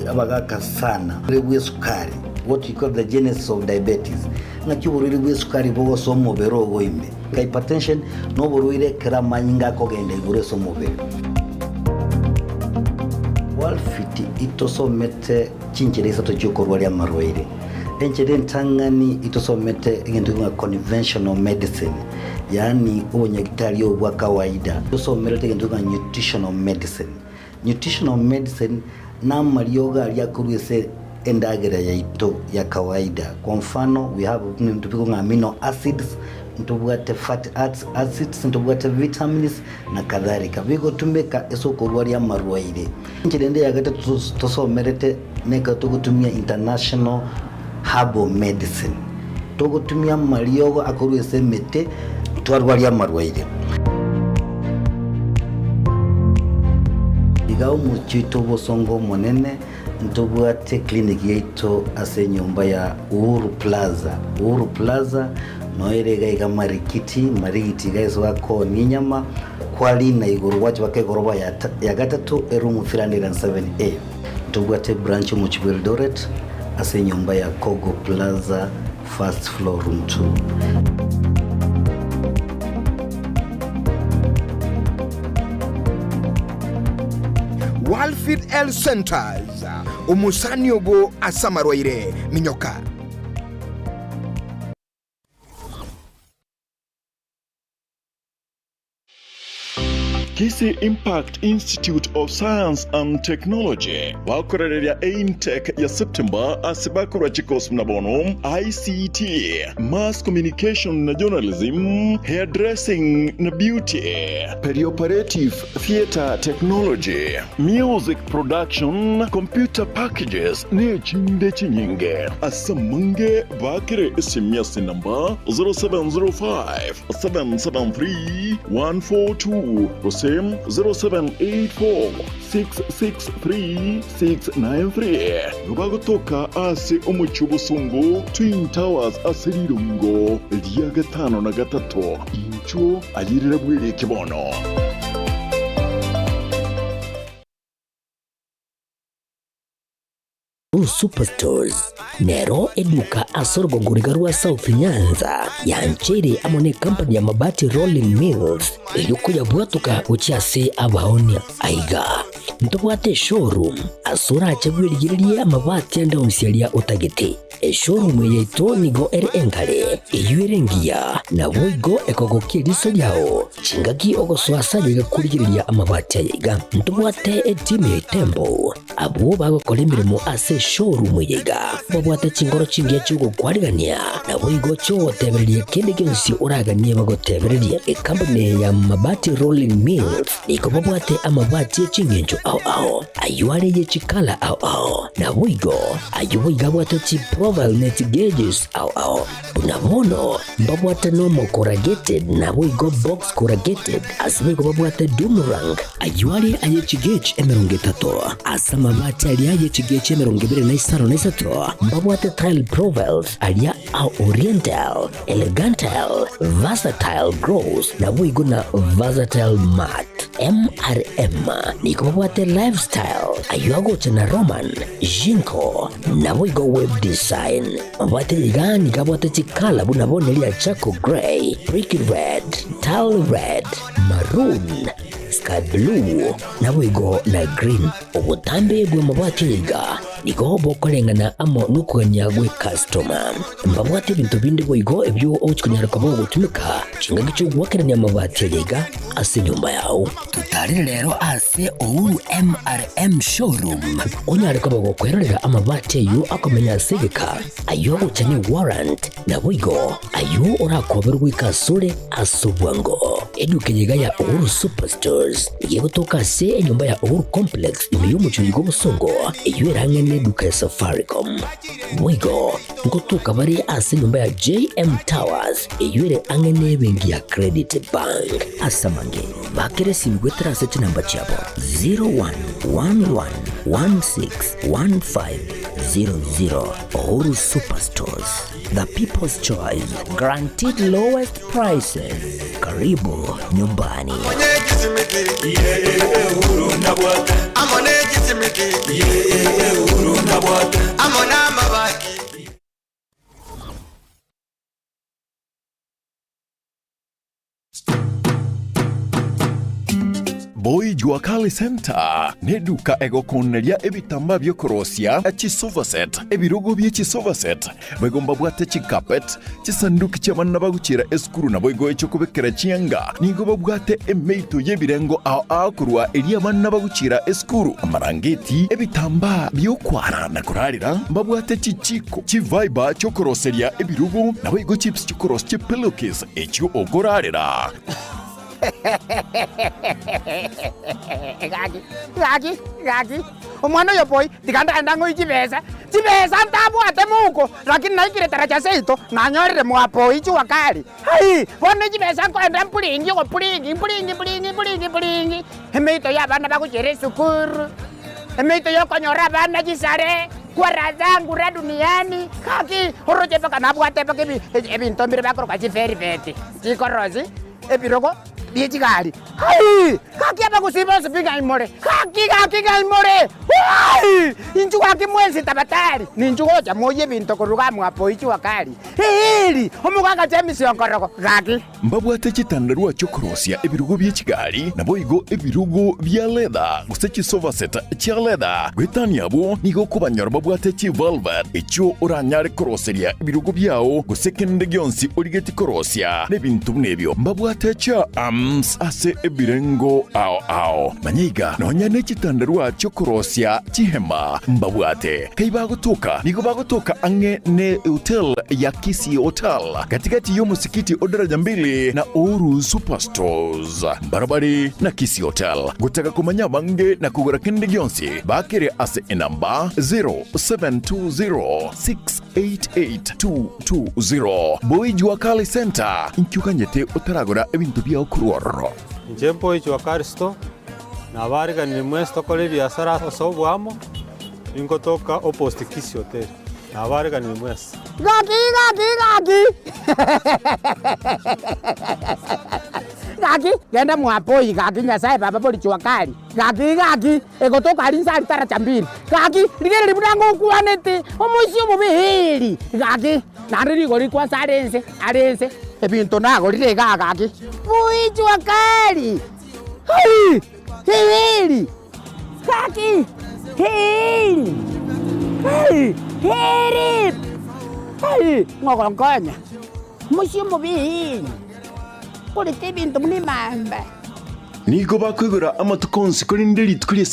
Speaker 14: abagaka sana. Oborwaire bw'esukari, what we call the genesis of diabetes. Ng'aki oborwaire bw'esukari bogosoa omobere ogo ime. Hypertension noborwaire ekero amanyinga akogenda igoro ase omobere. Worldfit itosomete chinchera isato chiokorwaria amarwaire. Enchera entang'ani itosomete egento ng'a conventional medicine, yaani obonyagitari obo bwa kawaida. Tosomerete egento ng'a nutritional medicine. Nutritional medicine namariogo aria akorwa ase endagera yaito ya kawaida. Kwa mfano we have ebinto bikong'a amino acids, ntobwate fatty acids, ntobwate vitamins na kadhalika. Bigotumeka ase okorwaria amarwaire. Enchera ende ya gatato tosomerete nekero togotumia international herbal medicine. Togotumia amariogo akorwa ase emete twarwaria amarwaire. Iga omochie oito obosongo omonene ntobwate clinic yaito ase enyomba ya Uhuru Plaza. Uhuru Plaza noyo ere iga iga Marikiti, Marigiti iga ase bakoonia enyama, kwarina igoro gwacha baka egoroba ya ya gatato eroom 307A. Ntobwate ebranch omochie bwa Eldoret ase enyomba ya Kogo Plaza first floor room 2.
Speaker 9: Walfid Health Centers, omosani obo ase amarwaire, minyoka.
Speaker 11: Kisii Impact Institute of Science and Technology bakorereria Aimtec ya September ase bakorwa chikosi buna bono ICT, Mass Communication na Journalism, Hairdressing na Beauty, Perioperative Theatre Technology, Music Production, Computer Packages na echinde chinyinge. Ase amange bakere esimi ase enamba 0705 773 142 gose 0784 663 693. Nigo bagotoka ase omochie obosongo Twin Towers ase rirongo ria gatano na gatato. Inchuo ayerera bwereke bono.
Speaker 10: Blue Superstores nero eduka ase orogongo riga rwa South Nyanza yancheire amo ne company ya Mabati Rolling Mills erio koyabwatoka gochia ase abaonia. Aiga ntobwate eshowroom ase orache bwerigererie amabati ande onsi aria otagete. Eshowroom eye yaito nigo ere engare, eyio ere engiya, naboigo ekogokia eriso riao chingaki ogosoa ase ayaiga korigereria amabati ayaiga. Ntobwate etimu ya Itembo Abwo bagokora emeremo ase eshowroom eye iga babwate chinkoro chingiya chi'ogokwarigania, naboigo chi'ogotebereria kende gionsi oraganie bagotebererie. Ekampuni eye ya Mabati Rolling Mills nigo babwate amabati e chingencho ao ao, ayio are ye chikala ao ao, naboigo ayio boigo abwate chiprofile ne chigeges ao ao. Buna bono mbabwate normal corrugated naboigo box corrugated, ase boigo babwate doomerang, ayio are aye chigauge 30, ase amabati aria aye chigauge 23 na mbabwate tile profiles aria a oriental, elegantal, versatile gloss naboigo na versatile matte. MRM nigo babwate lifestyle, ayio agocha na Roman, Jinko, naboigo web design. Mabwate iga nigo abwate chikala buna bono eria charcoal grey, brick red, tile red, maroon, sky blue, naboigo na green. Obotambe bw'amabati aya iga nigo bokoreng'ana amo nokogania gw'ecustoma. Mbabwate ebinto binde boigo ebio ogochia konyara koba ogotumeka chingaki chi'ogoakerania amabati aya iga ase enyomba yao. Totarire rero ase Uhuru MRM Showroom onyare koba gokwerorera amabati ayio akomenya ase egeka, ayio agocha ne warrant, naboigo ayio orakoberwe goika asore ase obwango. Eduka eye iga ya Uhuru Superstores. Superstores nigo egotoka ase enyomba ya Uhuru Complex ime y'omochie oiga obosongo eyio ere ang'e n'eduka ya Safaricom. Boigo ngotoka bare ase enyomba ya JM Towers eyio ere ang'e n'ebenki ya Credit Bank. Ase amange, bakera esimi goetera ase chinamba chiabo 0111161500. Uhuru Superstores, the people's choice, guaranteed lowest prices. Karibu nyumbani.
Speaker 11: Boy Jua Kali Center neduka egokoneria ebitambaa biokorosia chisofa set, ebirogo bie chisofa set, boigo mbabwate chicarpet, chisanduki chi'abana bagochiera esukuru naboigo echiokobekera chianga. Nigo babwate emeito y'ebirengo ao ao korwa eria abana bagochiera esukuru, amarangeti, ebitambaa bi'okwara na korarera, mbabwate chichiko, chiviber chiokoroseria ebirogo, naboigo chips chiokorosia chipillowcase echio okorarera.
Speaker 13: Gaki, gaki, gaki, omwana oyo boi, tiga ndagenda ng'oe chibesa, chibesa ntabwate mouko, lakini naikire taracha seito, nanyorire mwapoi jua kali. Ai, bono chibesa nkoenda mpuringi ogopuringi, mpuringi mpuringi mpuringi mpuringi, emeito ya abana bagochiera esukuru, emeito ya okonyora abana chisare, kwa raha zangu ra duniani, gaki, oroche mpaka nabwate mpaka ebi ebinto mbire bakoroka chivelvet, chikorosi. Ebirogo bie chigari. Ai! Gaki abagusii bonsi pi ng'ai more? Gaki, gaki ng'ai more? Ai! Inchuo gaki mwensi tabatari, ninchuo gocha moyie ebinto korwa iga mwapo ichua kari. Eeri! Omogaka James Onkorogo, gaki.
Speaker 11: Mbabwate chitandarua chi'okorosia ebirogo bie chigari, naboigo ebirogo bia leather, gose chisofa set chia leather. Goetania abwo, nigo okobanyora babwate chivelvet, echio oranyare koroseria ebirogo biao, gose kende gionsi origetie korosia, na ebinto buna ebio. Mbabwate chiarms ase ebirengo ao ao. Manya iga, nonya ne chitandarua chi'okorosia chihema mbabwate. Kai bagotoka, nigo bagotoka ang'e ne hotel ya Kisii Hotel, gati-gati y'omosikiti o Daraja Mbili na Uhuru Superstores. Mbarabare na Kisii Hotel. Gotaka komanya abange na kogora kende gionsi, bakere ase enamba 0720688220. Boy Jua Kali Centre, inki oganyete otaragora ebinto biao korwa ororo?
Speaker 15: Inche Boy Jua Kali Store, nabariganirie mwensi tokore ebiasara ase oboamo, ningotoka opposite Kisii Hotel. Nabariganirie mwensi.
Speaker 13: Gaki, gaki, gaki! Gaki, genda mwapoi gaki Nyasaye baba bori jua kali. Gaki, gaki, egotoka aria inse aria taracha mbili. Gaki, rigereria buna ngokwanete, omoisia omobe eeri. Gaki, naende rigori kwansa are inse, are inse, ebinto nagorire igaa gaki. Boi jua kali! Hai! Eeri! Gaki! Eeri! Hai! Eeri! Hai! Ng'ogonkonya! Omoisia omobe eeri! Korete ebinto buna emamba.
Speaker 11: Nigo bakoigora amatuko onsi, korende rituko ria.